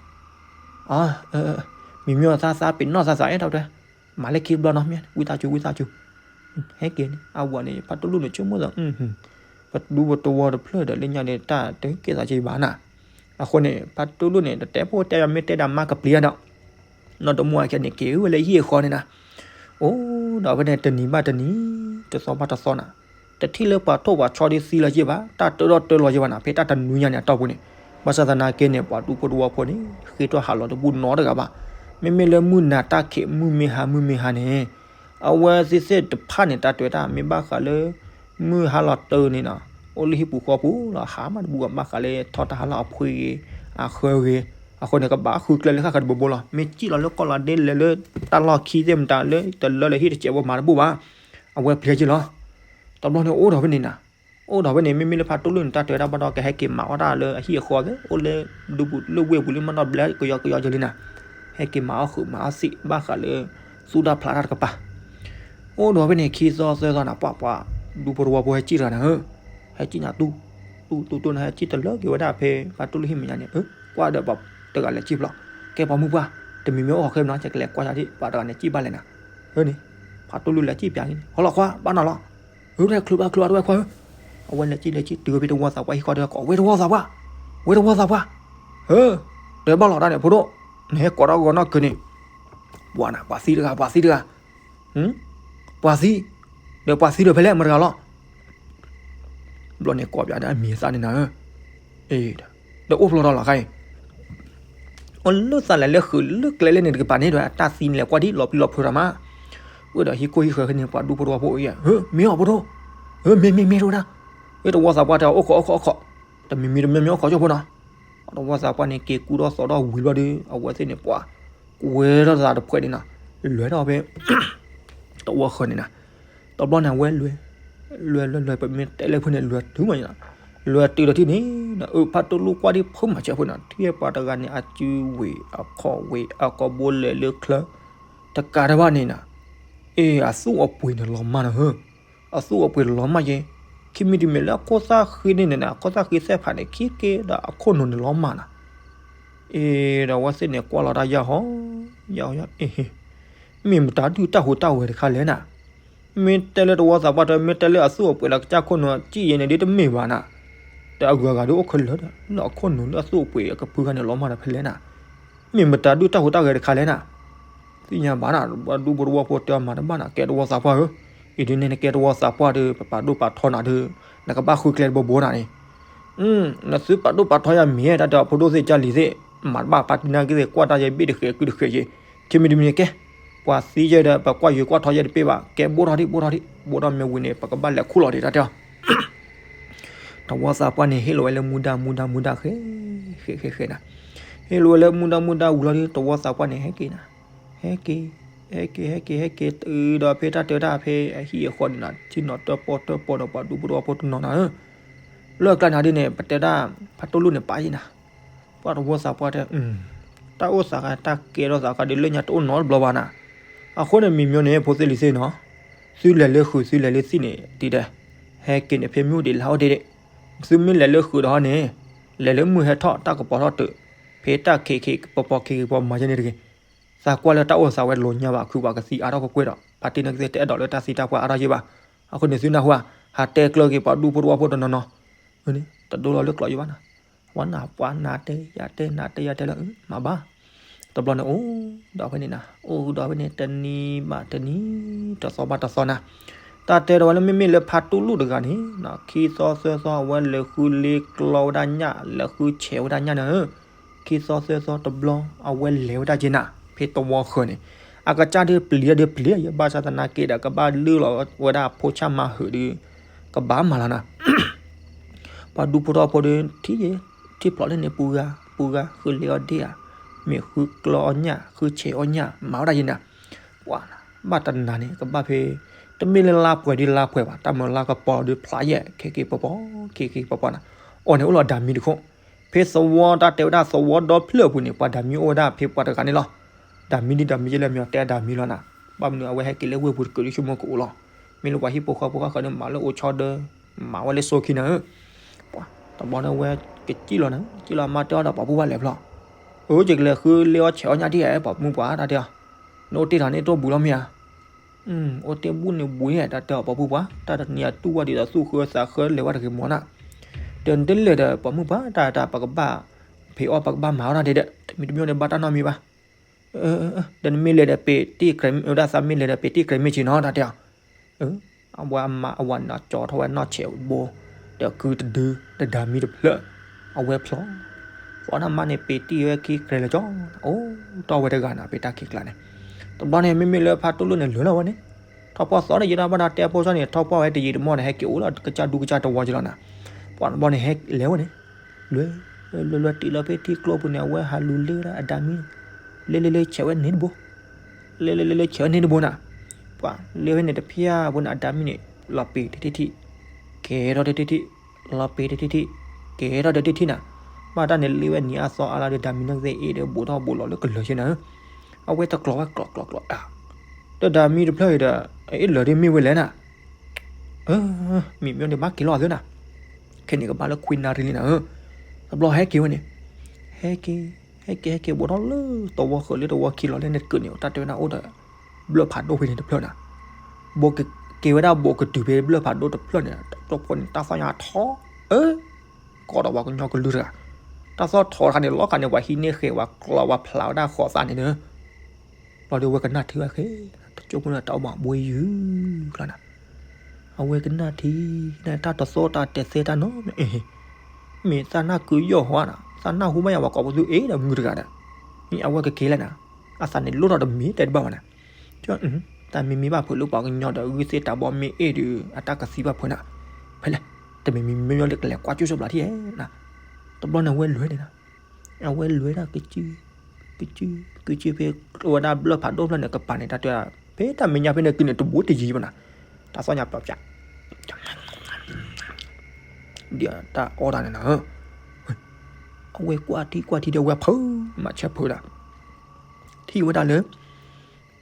အ မ့မ့ၢ်အီၤသးသးပ့ၤနီၣ်သးသးအဲၣ်ဒိးတဲ, မၤလၢခံတဘျီနီၤ မ့ၢ်ဝံသးစူၤ ဝံသးစူၤ. ဟဲက့ၤန့ၣ် အဝၤန့ၣ် ဖါတူၢ်လိၣ်န့ၣ် ဆိကမိၣ်သး ပဒူပတဝီတဖျၢၣ်ဒီးလၢညါန့ၣ် တၢ်တကဲသးက့ၤဘၣ်နၤ. အဃိန့ၣ် ဖါတူၢ်လိၣ်န့ၣ် တတဲဖိတဲယၤ မ့ၢ်တဲဒၣ်မါကပျံၤဒီး နီၢ်တမူအခဲန့ၣ် က့ၤဝဲလၢဟံၣ်အဃီန့ၣ်နၤ. အိၣ်ဒီးဖဲန့ၣ် တနံၤဘၣ်တနံၤ တသီဘၣ်တသီနၤ, တထံၣ်လၢပှၤထိၣ်ပှၤဆီဒ်သံလၢၤက့ၤဘၣ်, တၢ်တၢထီၣ်တၢလီၤက့ၤဘၣ်နၤ ဖဲတၢ်တနွံညါန့ၣ်အတီၢ်ပူၤန့ၣ်. ဘၣ်ဆၣ်သနာ်က့န့ၣ် ပှၤဒူဖိတဝီဖိန့ၣ် ဃ့ထီၣ်ဟးလီၤတဘူၣ်နီတဂၤဘၣ်. မ့မ့ၢ်လၢမုၢ်နၤတၢ်ခံး မုၢ်မ့ၢ်ဟါ မုၢ်မ့ၢ်ဟါန့ၣ် အဝဲသ့ၣ်သ့ၣ်တဖၣ်န့ၣ် တၢ်တဲဝဲဒၣ် မ့ၢ်ဘၣ်ဃးလၢ မုၢ်ဟါလီၤတၢ်န့ၣ်နၤ, အိၣ်လၢဟံၣ်ပူၤဃီပူၤလီၤ ဟးမးတဘူၣ်ဘၣ် ဘၣ်ဃးလၢထီၣ်တၢ်ဟးလၢအဖှ့ဂ့ၤ အဃၢဂ့ၤ. အဃိန့ၣ် ကဘၣ်ဃုကျဲလၢဃၣ်ဃၢၤတဘိဘိလီၤ. မ့ၢ်စံၣ်လီၤလၢကီၢ်လီၤဒ့လဲၤလၢတၢ်လီၢ်ခံသ့ၣ်မတၤလၢတလၢလၢဟံၣ်တစဲးဘိမၤတဘူၣ်ဘၣ်. အဝဲပျဲက့ၤလီၤ. တဘျီန့ၣ်အိၣ်ဒီးဖဲန့ၣ်နၤ, အိၣ်ဒီးဖဲန့ၣ် မ့မ့ၢ်လၢဖါတူၢ်လိၣ်န့ၣ် တၢ်တဲဝဲဒၣ်ဘၣ်ဒီး ကဟဲက့ၤမၤအီၣ်တၢ်လၢအဟံၣ်အဃီသ့ၣ် အိၣ်လၢဒူပူၤလၢဝ့ၢ်ပူၤလံမးနီတဘျီကယီကယီကလံနၤ, ဟဲက့ၤမၤအီၣ်ဃုာ်မၤအီၣ်သံး ဘၣ်ဃးလၢ သူၣ်တၢ်ဖျးတၢ်တကပၤ အိၣ်ဒီးဖဲန့ၣ် ခံသီသၢသီနၤ ပှၤပှၤဒူဖိတဝီဖိဟဲစံၣ်တဂၤနၤဧၢ, ဟဲစံၣ်နၤတူၢ် တူၢ်တူၢ်တူၢ်နၤ ဟဲစံၣ်တလၢက့ၤဝဲဒၣ်ဖဲ ဖါတူၢ်လိၣ်ဟံၣ်မဲာ်ညါန့ၣ် ကွၢ်ဒီးပှၤတဂၤလဲၤစံၣ်ဖျိး, ကဲပှၤမုၣ်ပှၢ် တမံၤမ့ၢ်အိၣ်ဃီခဲမနီၤ ယကလဲၤကွၢ်ယၤဒ် ပှၤတဂၤန့ၣ်စံၣ်ဘၣ်လဲၣ်နၤ, န့ၣ် ဖါတူၢ်လိၣ်လဲၤစံၣ်ပျးက့ၤန့ၣ် ဟီလီၤခွါ ဘၣ်နၤလီၤ, ဟဲချူးဘၣ်ချူးအတဝဲခွါဧၢ, အဝဲလဲၤစံၣ်လဲၤစံၣ်တုၤဝဲဖဲတဝီသးပှၢ်ဟံၣ်ဃီဒီး ကိးဝဲတဝီသးပှၢ်, ဝဲတဝီသးပှၢ်, ဟၢ တဲဘၣ်လီၤတၢ်န့ၣ်ဖိဒိၣ်, နဟဲကိးထီၣ်ဂီၤနီၢ်ကၢၤန့ၣ် ပှၤနၤ ပှၤသံတဂၤ ပှၤသံတဂၤ ပှၤသံ, ဒီးပှၤသံဒီးဖဲလဲၣ်မတၤတဂၤလီၤ, ဘျီန့ၣ်ကိးပျးဒၣ်အမံၤအသၣ်န့ၣ်နၤဧၢ, ဒီးအိၣ်ဖျိထီၣ်လီၤခါအံၤ, အိၣ်လၢသးလဲၤလၢဃုာ်လၢကျဲလဲၣ်န့ၣ်တကပၤန့ၣ်ဒီး တၢ်သံန့ၣ်လဲၤကွၢ်ဒ်လီၤပျံၤလီၤဖုးထီၣ်မး, ဝဲဒီးဟံၣ်ခိၣ်ဟံၣ်ဃၢၤခဲန့ၣ် ပှၤဒူဖိတဝီဖိအံၤ, ဟၢ မ့ၢ်အီၤဖိဒိၣ်, ဟၢ မ့ၢ်မ့ၢ်မ့ၢ်တဝဲဒၣ်, ဝဲတဝီသးပှၢ်တဲအီၤအိၣ်ခိးအိၣ်ခိးအိၣ်ခိး, တမံၤမံၤတမံၤမံၤအိၣ်ခိးကၠိဖိနီၤ, တဝီသးပှၢ်န့ၣ် က့ၤကူထီၣ်သီထီၣ်ဝံၤဘျီဒီး အဝဲသ့ၣ်န့ၣ်ပှၤ ကွဲထီၣ်သးတဖှဲးန့ၣ်နီၤ, လဲၤထီၣ်ဖဲ တဝီဃၢၤန့ၣ်နၤ, တဘျီန့ၣ် အဝဲလဲၤ လဲၤလဲၤလဲၤ ပမ့ၢ်တဲလၢဖုန့ၣ် လဲၤတုၤမးန့ၣ်နီၤ, လဲၤတုၤဒီးထံၣ်န့ၣ် အဖါတိၢ်လိၣ်ကွၢ်ဒ်ဖိမၤစၢၤဖိနီၤ, ထံၣ်ပှၤတဂၤန့ၣ် အစုဝ့ၤအခီၣ်ဝ့ၤအကိာ်ဘိလဲၤလၢချၢ တကးတဘၣ်န့ၣ်နီၤ, အ့ အသူၣ်အပှ့ၤန့ၣ်လီၤမၢ်နီၤဧၢ, အသူၣ်အပှ့ၤလီၤမၢ်ယဲ, ခံမံၤတမံၤလၢအခိၣ်သၣ်ဃ့န့ၣ်န့ၣ် အခိၣ်သၣ်ဃ့သ့ၣ်ဖးန့ၣ် ခံက့ဒီးအခိၣ်နူာ်န့ၣ်လီၤမၢ်နီၤ, အ့ ဒီးအဝဲသ့ၣ်န့ၣ်ကွၢ်လီၤတၢ်ယၢ်ဟီ ယၢ်ဟီယၢ် အ့ မ့ၢ်မတၤဒုၣ်တၢ်ဟူးတၢ်ဂဲၤတခါလဲၣ်နၤ, မ့ၢ်တဲလၢတဝီသးပှၢ်တဲ မ့ၢ်တဲလၢအသူၣ်အပှ့ၤလၢကစၢ်ခိၣ်နူာ်စံၣ်ယဲန့ၣ်ဒ်တမ့ၢ်ဘၣ်နၤ, ဒီးအဂုၤအဂၤဒ်အိၣ်ခဲလၢာ်ဒီး လၢအခိၣ်နူာ်လၢအသူၣ်အပှ့ၤအကဖုခါန့ၣ်လီၤမၢ်ဒီးဖဲလဲၣ်နၤ, မ့ၢ်မတၤဒုၣ်တၢ်ဟူးတၢ်ဂဲၤတခါလဲၣ်နၤ, သ့ၣ်ညါဘၣ်နၤ ပှၤဒူဖိတဝီဖိတဲအီၤမၤတဘၣ်နၤ ကဲတဝီသးပှၢ်ဧၢ, အံၤဒ်န့ၣ်နကဲတဝီသးပှၢ်ဒီး ပပာ်ဒိၣ်ပာ်ထီနၤဒီး နကဘၣ်ဃုကျဲတဘိဘိနၤန့ၣ် နသုပာ်ဒိၣ်ပာ်ထီယၤမ့ၢ် တၢ်တဲအီၤဖိဒိၣ်သ့ၣ်ကၢ်လံၤသ့ၣ် မၤတဘၣ်ပာ်တံၢ်နၢ်က့သ့ၣ် ကွၢ်တၢ်ယဲဘ့ၣ်တဃဲးကုတဃဲးယဲ, ခံမံၤတမံၤန့ၣ်ကဲ, ပှၤသံယဲဒီး ပကွၢ်ယဲကွၢ်ထီယဲတပ့ၢ်ဘၣ် ကဲဘိၣ်ထီၣ်ဒံး ဘိၣ်ထီၣ်ဒံး ဘိၣ်ထီၣ်မ့ၢ်ဝံၤန့ၣ် ပကဘၣ်လဲၤခူၣ်လီၤဒံး တၢ်တဲအီၤ တဝီသးပှၢ်န့ၣ် ဟ့ၣ်လီၤဝဲလၢမူဒါမူဒါမူဒါဃဲ ဃဲ ဃဲ ဃဲနၤ, ဟ့ၣ်လီၤဝဲလၢမူဒါမူဒါဝံၤလီၤဒီး တဝီသးပှၢ်န့ၣ် ဟဲက့ၤနၤ, ဟဲက့ၤ ဟဲက့ၤ ဟဲက့ၤ ဟဲက့ၤ တုၤဒီးဖဲတၢ်တဲဝဲဒၣ်ဖဲအဟံၣ်အဃီန့ၣ်နၤ ထံနီၤတၢၣ်ပီၣ်တၢၣ်ပီၣ်ဒီးပှၤဒူဖိတဝီဖိတနီၤနၤဧၢ, လၢအကျါန့ၣ်ဒ်န့ၣ် ပတဲဒၣ် ဖါတိၢ်လိၣ်န့ၣ်ပာ်ယံၤနၤ, ပှၤတဝီသးပှၢ်တဲ တၢ်အိၣ်သးခါ တၢ်ကဲထီၣ်သးခါဒီးလၢညါတအိၣ်နီတဘျီဘၣ်နၤ, အဃိန့ၣ်မံၤမ့ၢ်န့ၣ် ဖိသ့ၣ်လံၤသ့ၣ်နီၤ, သုလဲၤလၢဃုာ်သုလဲၤလၢသံၣ်န့ၣ် ဒ်ဒဲး, ဟဲက့ၤန့ၣ်ဖဲမ့ၢ်အိၣ်ဒံးလၢဟီၣ်ဒ့ဒ့း, သုမ့ၢ်လဲၤလၢဃုာ်ဒီးဟီန့ၣ်, လဲၤလၢမုၢ်ဟဲထီၣ်တၢ်ကပီၤထီၣ်တုၤ, ဖဲတၢ်ခံးခံးပပီၤခံးခံးပီၤမၤယဲန့ၣ်တဂ့ၤ, သးကွၢ်လၢတၢ်အိၣ်သးဝဲတလိၤညါဘၣ် ခုပှၤကသံအါထီၣ်ကွ့ၢ်ကွ့ၢ်ဒီး ပာ်တ့ၢ်နၢ်က့သ့ၣ်တအဲၣ်ဒိးလၢတၢ်သံတၢ်ပှၢ်အါထီၣ်ယဲၢ်ဘၣ်, အဃိန့ၣ်သုနၢ်ဟူဧါ, ဟးတဲကျၢၤက့ၤပှၤဒူဖိတဝီဖိတနီၤနီၤ, တဒိလီၤလၢကျိးယံၤဘၣ်နၤ, ဝဲနၤပှၤနၤတဲယၤတဲနၤတဲယၤတဲလၢ မၤဘၣ်, တဘျီန့ၣ်အိၣ်ဒီးဖဲန့ၣ်နၤ အိၣ်ဒီးဖဲန့ၣ် တနံၤဘၣ်တနံၤ တသီဘၣ်တသီနၤ, တၢ်တဲဒီးဝဲလၢမ့မ့ၢ်လၢဖါတူၢ်လိၣ်တဂၤန့ၣ် ခံသီသၢသီအဝဲလဲၤဃုလ့ကျီဝဲဒၣ်ညၣ် လဲၤဃုဆဲးဝဲဒၣ်ညၣ်န့ၣ်, ခံသီသၢသီတဘျီ အဝဲလဲၤဝဲဒၣ်က့ၤနၤ ဖဲတဝီဃၢၤန့ၣ်, အကစၢ်ဒ်ပျံၤဒ်ပျံၤယဲ ဘၣ်ဆၣ်သနာ်က့ဒီး ကဘၣ်လုၢ်လီၤဝဲဒၣ်ဖိဆၣ်မၤဟုာ်ဒီး ကဘၣ်မၤလီၤနၤ ပှၤဒူဖိထီၣ်ဖိဒီး ထံၣ်ယဲ ထံၣ်ဖျိးလၢန့ၣ် ပူၤဂၤ ပူၤဂၤ ဃုလ့အီၣ်ဒ့ဧါ, မ့ၢ်ဃုကျီအီၣ်ညၣ် ဃုဆဲးအီၣ်ညၣ် မၤဝဲဒၣ်ယဲနၤ, ပှၤဘၣ်တနၤန့ၣ် ကဘၣ်ဖဲ တမ့ၢ်လၢလါပှဲၤဒီးလါပှဲၤဘၣ် တၢ်မၤလါကပီၤဒီးဖျါယဲ ခဲက့ၤပပီၤ ခဲက့ၤပပီၤနၤ, အီၤန့ၣ်အိၣ်လီၤဒၣ်မံတခိၣ်, ဖဲသဝီတၢ်တဲဝဲဒၣ်သဝီဒီဖျၢၣ်အပူၤန့ၣ် ပှၤဒၣ်မံအိၣ်ဝဲဒၣ်ဖဲပှၤတဂၤန့ၣ်လီၤ, ဒၣ်မံဒ်ဒၣ်မံယဲလၢမ့ၢ်အီၤတဲဒၣ်မံလီၤနၤ, ဘၣ်မနုၤအဝဲဟဲက့ၤလၢဝ့ၢ်ပူၤတကုာ်ဒ်ဆိကမိၣ်ကအိၣ်လီၤ, မ့ၢ်လၢပှၤဟံၣ်ဖိဃီဖိဃၣ်ဃၢၤန့ၣ် မၤလၢအိၣ်ဆီဒၢ မၤဝဲလၢစိခံနၤဧၢ, ပှၤ တဘျီန့ၣ်ဝဲကစံၣ်လီၤန့ၣ် ကစံၣ်လီၤမါတဲအီၤဒီးပိာ်မုၣ်ပှၢ်လဲၤဖျီ, အၢ ယကလဲၤဃုလ့အီၣ်ဆဲးအီၣ်ညၣ်တံၢ်ဧါ ပိာ်မုၣ်ပှၢ်တၢ်တဲအီၤ, နအိၣ်တ့ၢ်ထီၣ်န့ၣ်တအိၣ်ဘူးလီၤမ့ၢ်ဧါ, အိၣ်တ့ၢ်ဘူးန့ၣ်ဘူးဧါ တၢ်တဲအီၤပိာ်မုၣ်ပှၢ် တၢ်တနံၤအတူၢ်ဝဲဒ်သိးသူၣ်ဃၢသးဃၢလဲၤဝဲတဂ့ၤမီၤနၤ, ဒီးနတလဲၤဒီးပိာ်မုၣ်ပှၢ် တၢ်တၢ်ပကဘၣ် ဖံးအီၣ်ပကဘၣ်မၤအီၣ်တၢ်ဒဲးဒဲး တမံၤတမံၤန့ၣ်ဘၣ်တၢ်နီတမံၤဘၣ် ဒီးနမ့ၢ်လဲၤဒီးပ့ၤတံၢ်ကြဲးမ့ၢ်ဝဲဒၣ်သးမ့ၢ်လဲၤဒီးပ့ၤတံၢ်ကြဲးမ့ၢ်ဆ့ၣ်နီၤ တၢ်တဲအီၤ, အဝဲအမါအဝၤန့ၣ်ကၠီထီၣ်ဝဲနီၢ်ဆဲးဘိ, ဒီးကုတဒု ဒီးဒၤမံတဖျၢၣ်, အဝဲဖျီ, ဖျီတၢ်မါန့ၣ်ပ့ၤတံၢ်ဝဲခံကြဲးလၢကၠီ, အိၣ်တီၢ်ဝဲတဂၤန့ၣ် ပ့ၤတၢ်ခံကျါန့ၣ်, တဘျီန့ၣ် မ့မ့ၢ်လၢဖါတိၢ်လိၣ်န့ၣ်လၢာ်လီၤဝဲန့ၣ်, ထီၣ်ပှၢ်သီန့ၣ် ယတၢ်ဘၣ်ဒီးတဲဖိဆီန့ၣ် ထီၣ်ပှၢ်ဝဲတယံာ်တမီၢ်န့ၣ် ဟဲက့ၤအိၣ်လီၤ ကစၢ်ဒူကစၢ်တဝီက့လီၤနၤ, ပှၤတဘျီန့ၣ်ဟဲလဲၤဝဲန့ၣ်, လွဲ လွဲလွဲတံၢ်လီၤဖဲထံကျိပူၤန့ၣ် အဝဲဟးလူၤလ့ဝဲဒၣ်အဒၤမံန့ၣ်, လ့လ့လ့လ့ဆဲးဝဲန့ၣ်တဘိ, လ့လ့လ့လ့ဆဲးဝဲန့ၣ်တဘိနၤ, ပှၤလ့ဝဲန့ၣ်တဖျၢၣ်ဘိန့ၣ် အဒၤမံန့ၣ် လီၤပ့ၤတထံၣ်ထံၣ်, ကဲထီၣ်တထံၣ်ထံၣ်, လီၤပ့ၤတထံၣ်ထံၣ်, ကဲထီၣ်တထံၣ်ထံၣ်နၤ, ဘၣ်တၢ်န့ၣ်လ့ဝဲနံၤအသီအါလီၤဒီးဒၤမံန့ၣ်သ့ၣ်အ့ၣ်ဒီးဘူးထီၣ်ဘူးလီၤလၢကလၢၤဆ့နၤ, အဝဲတကျိၤဝဲကျိၤကျိၤကျိၤအါ ဒီးဒၤမံတဖျၢၣ်အံၤဒီး အ့ၣ်လၢာ်ဒ်မ့ၢ်ဝဲလဲၣ်နၤ, မ့မ့ၢ်န့ၣ်ဘၣ်က့ၤလီၤအသးနၤ, ခဲန့ၣ်ကဘၣ်လၢခွံနၣ်ရံၣ်လံနၤ, တဘျီဟဲက့ၤဝဲန့ၣ်, ဟဲက့ၤ ဟဲက့ၤ ဟဲက့ၤဘူးထီၣ်လၢတဝီဃၢၤလၢတဝီခံလီၤလၢန့ၣ်တကုာ်န့ၣ် တၢ်တဲဝဲဒၣ်အိၣ်ဒီး ဘျၢၣ်ဖးဒိၣ်ဖဲန့ၣ်တဖျၢၣ်နၤ, က့ၤဝဲဒၣ်ဘူးကတုၤဖဲဘျၢၣ်ဖးဒိၣ်တဖျၢၣ်န့ၣ် တဖိန့ၣ် တၢ်သီၣ်ညါထီ, အၢ ကီးဒီးပှၤကညီကလုၢ်တဂၤ, တၢ်သီၣ်ထီတခါန့ၣ် လီၤခါန့ၣ် ပှၤဟံးန့ၢ်ဃဲၤ ပှၤကျီ ပှၤဖျးဝဲဒၣ်ဃိးသးန့ၣ်ဒီး လီၤဒီးဝဲကနၣ်ထံဝဲဃဲ, တကၠိဖိန့ၣ် တၢ်အိၣ်မးဘှ့ယုၢ်ကျါနၤ, အဝဲကနၣ်ထံန့ၣ် တၢ်တသီၣ်တၢ်တဲသဲတၢ်နီတမံၤ, မ့ၢ်သးနၢ်ကုယီၢ်ဟီနၤ, သးနၢ်ဟူဘၣ်ယၤပှၤကိးပသူအ့ၣ်ဒီးမုၢ်တဂၤဒီး, မ့ၢ်အဝဲကက့ၤလဲၣ်နၤ, အသးန့ၣ်လိၣ်ထီၣ်တမံၤတဲတဘၣ်ဘၣ်နၤ, တၢ်မ့မ့ၢ်ဘၣ်ဖုးလၢပှၤကညီဒီး ဂုၢ်သ့ၣ်တၢ်ဘီမ့ၢ်အ့ၣ်ဒီး အတၢ်ကသံဘၣ်ဖုးနၤ, ဖဲလဲၣ်, တမ့မ့ၢ်မ့ၢ်လၢကလဲၤကွၢ်ကၠိၣ်စၢဘျးထံၣ်ဧါ, တဘျီန့ၣ်ဝဲလဲၤန့ၣ်နၤ အဝဲလဲၤဒၣ်ကစု, ကစု, ကစုဖဲ ဝဲဒၣ်ဘျၢၣ်ဖးဒိၣ်ဖျၢၣ်န့ၣ် ကပၤန့ၣ် တၢ်တဲ ဖဲတၢ်မဲာ်ညါဖဲန့ၣ် ကန့ၣ်တဘူးတယံၤဘၣ်နၤ, တၢ်သီၣ်ညါပျီပျီ, ဒ်တၢ်အီၣ်တၢ်န့ၣ်နၤ, အဝဲကွၢ်ထံကွၢ်ထံဒီး အဝဲဖုး မၤဆၢဖုးဒၣ်, ထံၣ်ဝဲဒၣ်လၢ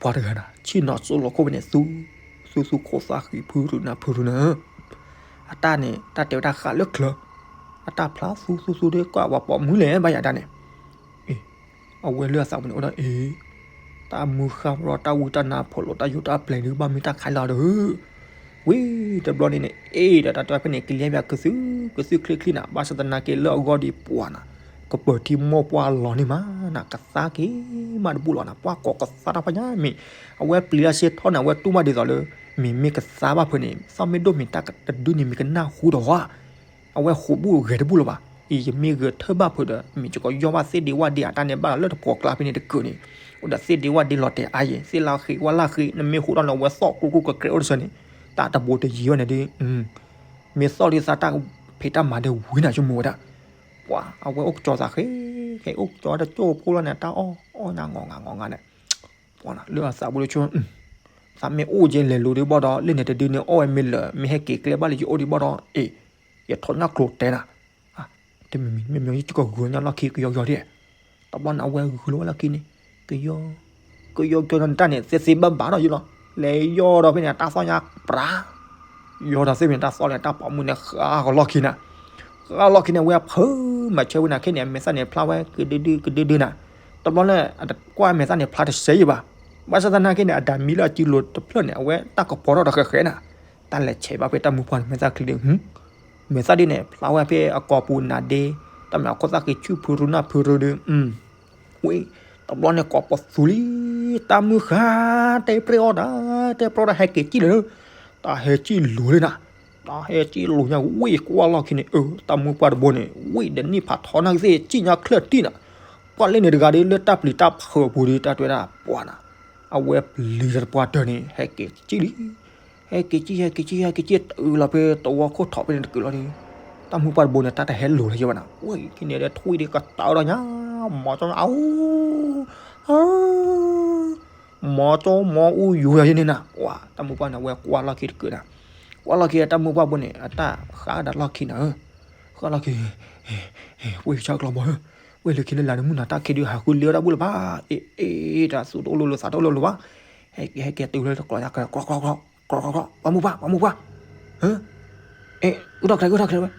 ပှၤတဂၤနၤ ဆ့ၣ်နီၤစိလီၤခိၣ်ဖဲန့ၣ် သူ, သူသူခိၣ်သၣ်ဃံဖုရူနၤဖုရူနၤ, အတၢ်န့ၣ် တၢ်တဲဝဲဒၣ်ဃးလၢချၢ, အတၢ်ဖျါသူသူသူဒီး ကွၢ်ဝဲပိာ်မုၣ်လဲၣ်ဘၣ်ယၤတၢ်န့ၣ်, အဝဲလၢအသးပူၤန့ၣ်အိၣ်ဒီးအ့ၣ်, တၢ်မုၢ်ဃၢ်ဒီးတၢ်ဝံတၢ်နါဖီၣ်လိာ် တၢ်ယိာ်တၢ်ပျဲၤဒုး ဘၣ်မ့ၢ်တၢ်ခါလီၤဒီး ဝံၤတဘျီန့ၣ်န့ၣ် အ့ၣ်ဒီးတၢ်တဲဖဲန့ၣ် ကလံၤဘၣ်ကသုၣ်ကသုၣ်ချ့ချ့နၤ, ဘၣ်ဆၣ်သနာ်က့လၢအဂီၢ်ဒံးပှၤနၤ, ကပၢၤထံမိၢ်ပှၢ်လီၤန့ၣ်မးနၤ, ကသါက့ၤမးတဘူၣ်လီၤနၤ, ပှၤကိးကသါတၢ်ဖးညါမ့ၢ်, အဝဲပျံၤတၢ်ဆ့ထီၣ်န့ၣ် အဝဲတူၢ်ဘၣ်ဒ်သိးလၢ မ့ၢ်မ့ၢ်ကသါဘၣ်ဖုးန့ၣ် သီၣ်မ့ၢ်ဒိၣ်မ့ၢ်တၢ်တဒုန့ၣ် မ့ၢ်ကနၢ်ဟူဒီး အဝဲဃိာ်ဘူၣ်ဂဲၤတဘူၣ်လၢၤဘၣ်. အံၤယမ့ၢ်ဂဲၤထၢၣ်ဘၣ်ဖုးဒီး မ့ၢ်ယကယီၢ်ဘၣ်သ့ၣ်ဒ့ဝၣ်ဒ့အတၢ်န့ၣ်ဘၣ်လီၤလၢတပှီၤကျါဖဲန့ၣ်တကုာ်န့ၣ်, အိၣ်ဒီးသ့ၣ်ဒ့ဝၣ်ဒ့လီၤတဲာ်အါယဲၢ် သ့ၣ်လၢဃ့ဝၣ်လၢဃ့ နမ့ၢ်ဃိာ်ထီၣ်န့ၣ် အဝဲသီၣ်ကျိကျိကကြဲးအိၣ်တဆၢန့ၣ်, တၢ်တဘိတယံၤဝဲန့ၣ်ဒီး မ့ၢ်သီၣ်လံသးတၢ်ဖံးတၢ်မၤဒီးဝံၤနၤဆိကမိၣ်ဝဲဒၣ်, ပှၤအဝဲအိၣ်ကၠီသးဃဲ, ဃဲအိၣ်ကၠီတကၠိၢ်ဖိလီၤန့ၣ် တၢ်အီၣ်အီၣ်ညါငီၤငါငီၤငါန့ၣ်, ပှၤလၢအသးပူၤလၢဆိ သးမ့ၢ်အိၣ်က့ၤလဲၤလိၤဒံးဘၣ်ဒီး လၢန့ၣ်တဒုန့ၣ်အီၣ်ဝဲမ့ၢ်လၢာ် မ့ၢ်ဟဲက့ၤကျဲဘၣ်လၢယအိၣ်ဒံးဘၣ်ဒီး အ့ၣ်, ယထီၣ်ညၣ်ကျိၤတဲနၤ, တမံၤမံၤမ့ၢ်မ့ၢ်ယကဂုာ်ညါလီၢ်ခံကယီကယီဒံး, တဘျီန့ၣ်အဝဲဂုာ်လီၤဝဲလီၢ်ခံန့ၣ်, ကယီ, ကယီကယီန့ၣ်တၢ်န့ၣ် သ့သ့ဘၣ်ဘၣ်ဒီးယလီၤ, လဲၤယီၢ်ဒီးဖဲန့ၣ် တၢ်သီၣ်ညါပြး ယီၢ်ဒီးသ့ၣ်မ့ၢ်တၢ်သီၣ်လဲၣ် တၢ်ပိာ်မုၣ်န့ၣ် ဃးကလီၢ်ခံနၤ, ဃးလီၢ်ခံန့ၣ် အဝဲဖုးမၤဆၢဝဲနၤ ခဲန့ၣ် အမဲာ်သၣ်န့ၣ်ဖျါဝဲ ကဒုဒုကဒုဒုနၤ, တဘျီန့ၣ် ကွၢ်အမဲာ်သၣ်န့ၣ်ဖျါတစဲးယံၤဘၣ်, ဘၣ်ဆၣ်သနာ်က့န့ၣ် အဒၤမံလၢအစုလိၤတဖျၢၣ်န့ၣ် အဝဲတၢ်ကပီၤထီၣ်ဒီးဃဲးဃဲးနၤ, တၢ်လဲၤဆဲးဘၣ်ဖဲတၢ်မုၢ်ပှၢ်န့ၣ် မဲာ်သၣ်ချံဒု မဲာ်သၣ်ဒ်န့ၣ် ဖျါဝဲဖဲအကိာ်ပူၤနၤဒ့, တၢ်မ့ၢ်အခိၣ်သၣ်ဃံဆူၣ်ဖုရူနၢ်ဖုရူဒု ဝံၤ, တဘျီန့ၣ်ကိးပသူလံ, တၢ်မုၢ်ဃၢ် တဲပြဲအီၣ်တၢ်, တဲပြဲအီၣ်တၢ်ဟဲက့ၤစံၣ်လၢ, တၢ်ဟဲစံၣ်လိၤလံနၤ, တၢ်ဟဲစံၣ်လိၤညါဝံၤကွၢ်လီၢ်ခံန့ၣ် အၢ တၢ်မုၢ်ပှၢ်တဘိန့ၣ် ဝံၤဒီးနံၣ်ဖးထီနၢ်ကသ့ၣ်စံၣ်ညါချၢၣ်တံၢ်နၤ, ပှၤလၢန့ၣ်တဂၤဒီးလၢတၢ်ပျံၤတၢ်ဖုးအပူၤဒီး တၢ်တဲဝဲဒၣ်ပှၤနၤ, အဝဲပျံၤတပှၢ်တၢၢ်န့ၣ် ဟဲက့ၤစံၣ်လံ ဟဲက့ၤစံၣ် ဟဲက့ၤစံၣ် ဟဲက့ၤစံၣ် တုၤလီၤဖဲသဝီခိၣ်ထီၣ်ဖဲန့ၣ်တကုာ်လီၤဒီး တၢ်မုၢ်ပှၢ်တဘိန့ၣ် တၢ်တဟဲလိၤလၢၤယဲဘၣ်နၤ, ဝဲခံန့ၣ်ဒီးထွံၣ်ဒံးကတၢၢ်ဒီးညါ, မီၤကၠီအူ, မီၤကၠီမီၤအူယူၤယၤယဲန့ၣ်နၤ, ပှၤတၢ်မုၢ်ပှၢ်န့ၣ် အဝဲကွၢ်လီၢ်ခံတကုာ်နၤ, ကွၢ်လီၢ်ခံတၢ်မုၢ်ပှၢ်ဘိန့ၣ် အတၢ်ဃးဒၣ်လီၢ်ခံနၤဧၢ, ဃးလီၢ်ခံ ဝဲကဆၢကလီၤဘီဧၢ, ဝဲလၢခံလၢလာ်န့ၣ် မုၢ်နၤတၢ်ခံဒုးဟးဃုလၢတၢ်ဘူၣ်လၢၤဘၣ်, အ့ အ့ တၢ်သူၣ်တအိၣ်လိၤလိၤသးတအိၣ်လိၤလိၤဘၣ်, ဟဲက့ၤ ဟဲက့ၤတုၤလၢတကျီၤညါ ကျီၤ ကျီၤ ကျီၤ ကျီၤ ကျီၤ ပှၤမုၢ်ပှၢ် ပှၤမုၢ်ပှၢ်, အ့ အုၣ်ထီၣ်ချ့ အုၣ်ထီၣ်ချ့ဝဲ,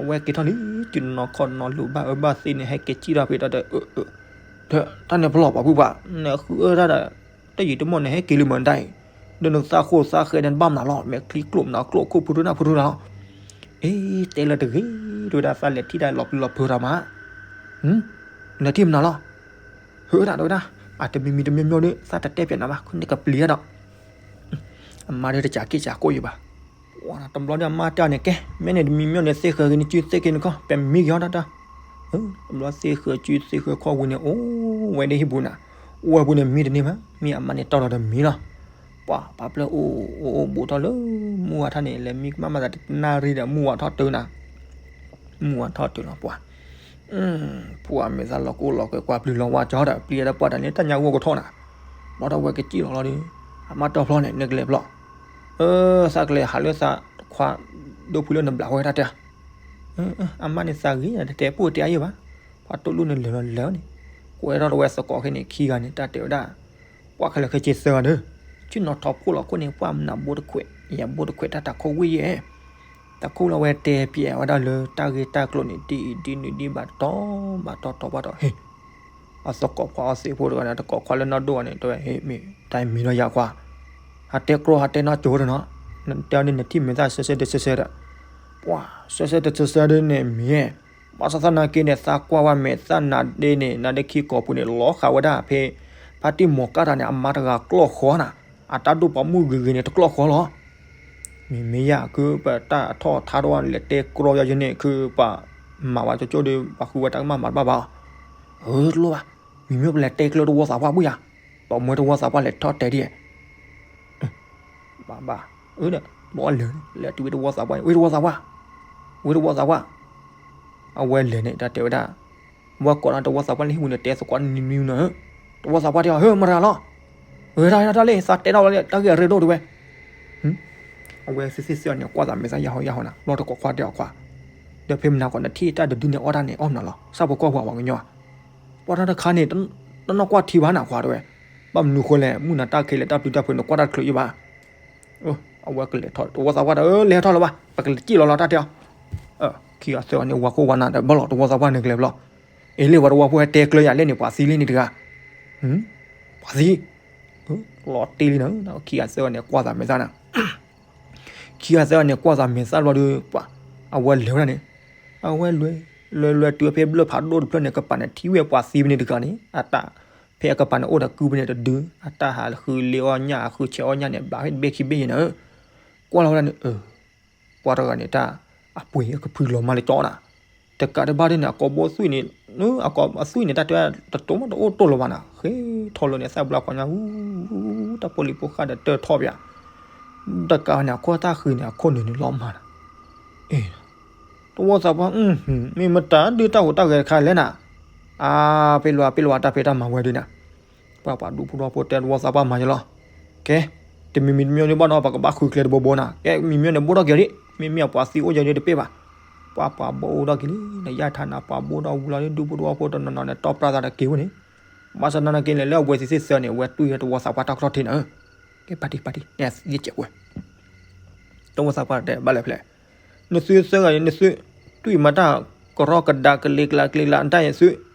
အဝဲက့ၤထီၣ်လံ တုၤနီၢ်ခီၣ်နီၤလိၤဘၣ်အၢဘၣ်သီန့ၣ် ဟဲက့ၤစံၣ်ထီၣ်ဖဲတၢ်တဲ အၢ တၢ်န့ၣ်ဖျီၣ်ပှၤဖုပှၤ နဃုအၢတၢ်ဒီး တယံာ်တမီၢ်န့ၣ် ဟဲက့ၤလံမၤတၢ်အံၤ ဒီးနသးဃိသးဃဲဒီးနဘၣ်မနုၤလီၤ မဲာ်ချံကျိၣ်မနုၤကျိၣ် ခိၣ်ဖုထူနၢ်ဖုထူနၢ်လီၤ. အ့ တဲလၢတဂ့ၤ တဲဝဲဒၣ် သးလဲၤထံၣ်တၢ်လီၤပျံၤလီၤဖုးတၢ်မး နထံၣ်မနုၤလီၤ ဟၢတၢ်တဲဝဲဒၣ် အတမံၤမံၤတမံၤမံၤဒီး သးတတဲပၠးနၤဘၣ် နကပျံၤတၢ်ဒီး အမါဒီးတကးက့ၢ်ကးကိးယံၤဘၣ်. တဘျီဒီးအမါတဲအီၤန့ၣ် ကဲ မ့ၢ်န့ၣ်တမံၤမံၤန့ၣ် သ့ဃၢၤက့ၤနစုသ့က့ၤနခီၣ် ပမံက့ၤအီၤတၢ်တၢ်. တဘျီသ့ဃၢၤစုသ့ဃၢၤခီၣ်ဝံၤန့ၣ် အိၣ်ဝဲဒၣ်ဟံၣ်ပူၤနၤ အိၣ်ဝဲပူၤန့ၣ်မံတန့ၢ်ဘၣ် မ့ၢ်အမါန့ၣ်တီၢ်လီၤဒီးမံလီၤ. ပှၤပာ်ဖျါအိၣ်အိၣ်အိၣ်ဘူးထီၣ်လၢ မုၢ်ဝါထီၣ်န့ၣ် လဲၤမံကမၣ်မၤသးတနၣ်ရံၣ်ဒီး မုၢ်ဝါထီၣ်တုၤနၤ မုၢ်ဝါထီၣ်တုၤလီၤပှၤ ပှၤမ့ၢ်သးလီၤကိၢ်လီၤကဲၤကွၢ်ပျုၤလီၤဝါကၠီဒီး ပျံၤဒီးပှၤတၢ်န့ၣ် တၢ်ညါဂိၢ်ကထီၣ်နၤ ဘျီဒီးဝဲကစံၣ်လီၤလီၤဒီး အမါတီၢ်ဖျီန့ၣ် နကလဲၤဖျီၣ် သးကလဲၤဟးလၢသးခွါ ဒိၣ်ဖုလၢနဘျးဝဲတၢ်တဲ အမါန့ၣ်သးဂ့ၤ တတဲပိၢ်တဲအါယံၢ်ဘၣ် ပှၤတိၢ်လူၢ်န့ၣ်လဲၤလီၤလဲၤန့ၣ် ကွဲထီၣ်တဝဲသကိးခဲန့ၣ် ခံဂၤန့ၣ် တၢ်တဲဝဲဒၣ် ပှၤခဲလၢာ်ခဲဆ့သၢဂၤဒီး ဆ့ၣ်နီၤထီၣ်ဖှိၣ်လီၤခိၣ်န့ၣ် ပှၤမနုၤဘိတခွဲး ယဘိတခွဲးတၢ်တၢ်ခိၣ်ဝံၣ်ယဲၢ် တၢ်ခိၣ်လီၤဝဲတဲပျဲဝဲဒၣ်လၢတၢ်ဂ့ၢ်တၢ်ကျိၤန့ၣ် ဒ်အံၤဒ်နုၤဒ်ဘၣ်တီဘၣ်တီတီဘၣ်တီ ဟ့ၣ် အသကိးခွါအီသံးဖိတဂၤန့ၣ် တကိးခွါလၢနီၢ်ဒိၣ်ဂၤန့ၣ် တဲဝဲ ဟ့ၣ် မ့ၢ်တၢ်မံၤလီၤယၤခွါ ဟးတဲကြီ ဟးတဲနီၢ်ကၠိတနီၤ တဲအီၤန့ၣ် နထံၣ်မဲာ်သၣ်ဆၢဆၢတဆၢဆၢဒီး ပှၤ ဆၢဆၢတဆၢဆၢဒ်န့ၣ်မ့ၢ် ဘၣ်ဆၣ်သနာ်က့န့ၣ် သးကွၢ်ဝဲမဲာ်သၣ်နါဒ့န့ၣ် နါဒ့ခံကိာ်ပူၤန့ၣ် လီၤဃာ်ဝဲဒၣ်ဖဲ ဖါတံၢ်မီၤကၢ်တၢ်န့ၣ် အမါတဂၤကျီၢ်ဃီနၤ အတၢ်ဒိၣ်ပှၤမုၢ်ဂ့ၤဂ့ၤန့ၣ် တကျီၢ်ဃီလီၤ မ့မ့ၢ်ယၤ ခုပတၢ်ထီၣ်ထါတဝဲ လဲၤတဲကြီယၤယဲန့ၣ် ခုပှၤမၤဝဲကၠိကၠိဒီး ပှၤဃုဝဲတၢ်ကမၣ်မၤတဘၣ်ဘၣ် အၢ တလိၣ်ဘၣ် မ့မ့ၢ်ပလဲၤတဲကျၢတဝီသးပှၢ်ဘၣ်ယၤ ပမ့ၢ်တဝီသးပှၢ်လဲၤထီၣ်တဲဒ် ဘၣ်ဘၣ် အၢဒီး ဘီလဲၤ လဲၤတုၤဝဲတဝီသးပှၢ်န့ၣ် ဝဲတဝီသးပှၢ် ဝဲတဝီသးပှၢ် အဝဲလဲၤန့ၣ် တၢ်တဲဝဲဒၣ် ဝဲကိးနၤတဝီသးပှၢ်လၢဟံၣ်ပူၤန့ၣ် တဲသကိးနံၤနံၤနၤ တဝီသးပှၢ်တဲအီၤ ဟၢ မတၤလီၤ ဝဲတၢ်တၢ်လံ သးတဲထီၣ်ဝဲလၢ တၢ်ဂ့ၢ်အရ့ဒိၣ်တဝဲ အဝဲသ့ၣ်သ့ၣ်သ့ၣ်အီၤန့ၣ် ကွၢ်သးမဲာ်သၣ်ယၢ်ဟီယၢ်ဟီနၤ ဘျီတကိးခွါတဲအီၤခွါ ဒီးဖဲမနၤကီး နထံၣ်တၢ်တဒုန့ၣ် အီၣ်တၢ်န့ၣ် အီၣ်မနုၤလီၤ ဆၣ်ဖိကီၢ်ဖိပှၤကညီ ပှၤတၢ်တခါန့ၣ် တနီၢ်ကွၢ်ထံဘၣ်နၤခွါတဲဝဲ ဘၣ်မနုၤဃိလဲၣ် မုၢ်နၤတၢ်ခဲလၢာ်တၢ်ပျံၤတၢ်ဖုး နကွၢ်တၢ်တချုးယံၢ်ဘၣ် အဝဲကလဲၤထီၣ် တဝီသးပှၢ်တဲ လဲၤထီၣ်လၢၤဘၣ် ပကလဲၤစံၣ်လီၤလီၤတၢ်တဲအီၤ ခံဂၤသၢဂၤန့ၣ် ဝၤခိၣ်ဝၤနၢ်ဒီး ဘၣ်လီၤတဝီသးပှၢ်န့ၣ်ကလဲၤဘျီ အ့လ့ၣ်ဝဲတဝီဖိဟဲတဲကျၢယၤလဲၣ်န့ၣ် ပှၤသံလံန့ၣ်တဂၤ ပှၤသံ လီၤတ့ၢ်လံနၤ ခံဂၤသၢဂၤန့ၣ် ကွၢ်သးမဲာ်သၣ်နၤ ခံဂၤသၢဂၤန့ၣ် ကွၢ်သးမဲာ်သၣ်ဘျီဒီး ပှၤ အဝဲလဲၤဝဲဒၣ်န့ၣ် အဝဲလဲၤ လဲၤလဲၤတုၤဖဲဘျၢၣ်ဖးဒိၣ်တဖျၢၣ်န့ၣ် ကပၤန့ၣ် ထံၣ်ဝဲပှၤသံဖဲန့ၣ်တဂၤန့ၣ် အတၢ် ဖဲအကပၤန့ၣ်အိၣ်ဒီးကုဖဲန့ၣ်တဒု အတၢ်ဟးဃုလ့အီၣ်ညၣ် ဃုဆဲးအီၣ်ညၣ်န့ၣ် ဘျးဖဲတဘ့ၣ်ခံဘ့ၣ်ယဲၢ်နၤ ကွၢ်လီၤဝဲဒၣ်န့ၣ် အၢ ပှၤတဂၤန့ၣ်တၢ် အပှ့ၤအကဖုလီၤမၢ်လၢကၠီနၤ တကးတဘၣ်ဒ်န့ၣ် အကိာ်ဘိသွံၣ်န့ၣ် အသွံၣ်န့ၣ် တၢ်တဲတတိၤမးတအိၣ်တိၢ်လၢၤဘၣ်နၤ ဃ့ထီၣ်လၢန့ၣ် သၣ်ဘျါခီညါ ဟူ တၢ်ဖိလံၤဖိဃၢ်ဒီးတၢၢ်ထီၣ်ပၠး တကးန့ၣ် အခိၣ်တၢ်ဃံန့ၣ် အခိၣ်နူာ်န့ၣ်လီၤမၢ်နၤ အ့ တဝီသးပှၢ် မ့ၢ်မတၤဒုးတၢ်ဟူးတၢ်ဂဲၤတခါလဲၣ်နၤ အါ ပ့ၤလီၤပ့ၤလီၤတၢ်ဖံးတၢ်မၤဝဲဒ်နၤ ပှၤပှၤဒူဖိတဝီဖိတဲတဝီသးပှၢ်မၤယလီၤ ကဲ တမံၤမံၤတမံၤဒ်ဘၣ်နီၤ ပကဘၣ်ဃုကျဲတဘိဘိနၤ ကဲ မံၤမံၤန့ၣ် ဘိၣ်ထီၣ်က့ၤဒ် မ့မ့ၢ်အပှၤသံအိၣ်ယဲဒ်တပ့ၢ်ဘၣ် ပှၤပှၤဘိၣ်အိၣ်ထီၣ်က့ၤလံ နယၢ်ထါနၤပှၤဘိၣ်ထီၣ်ဝံၤလီၤဒ် ဒူဖိတဝီဖိတနီၤနီၤန့ၣ် တီပျၢ်သးဒီးက့ၤဝဲန့ၣ် ဘၣ်ဆၣ်သနာ်က့န့ၣ် လၢအဝဲသ့ၣ်သ့ၣ်သၢန့ၣ် အဝဲတွံၢ်ဝဲတဝီသးပှၢ်တၢ်ကထီၣ်ထံနၤ ကဲ ပာ်တံၢ်ပာ်တံၢ် နသံစဲးကွဲ တဝီသးပှၢ်တဲဘၣ်လဲၣ်ဖဲလဲၣ် နသုသၢဂၤအံၤ နသု တွံၢ်မၤတၢ်ကရီကဒါကလ့ကျါကျ့ကျါ နတၢ်အံၤသု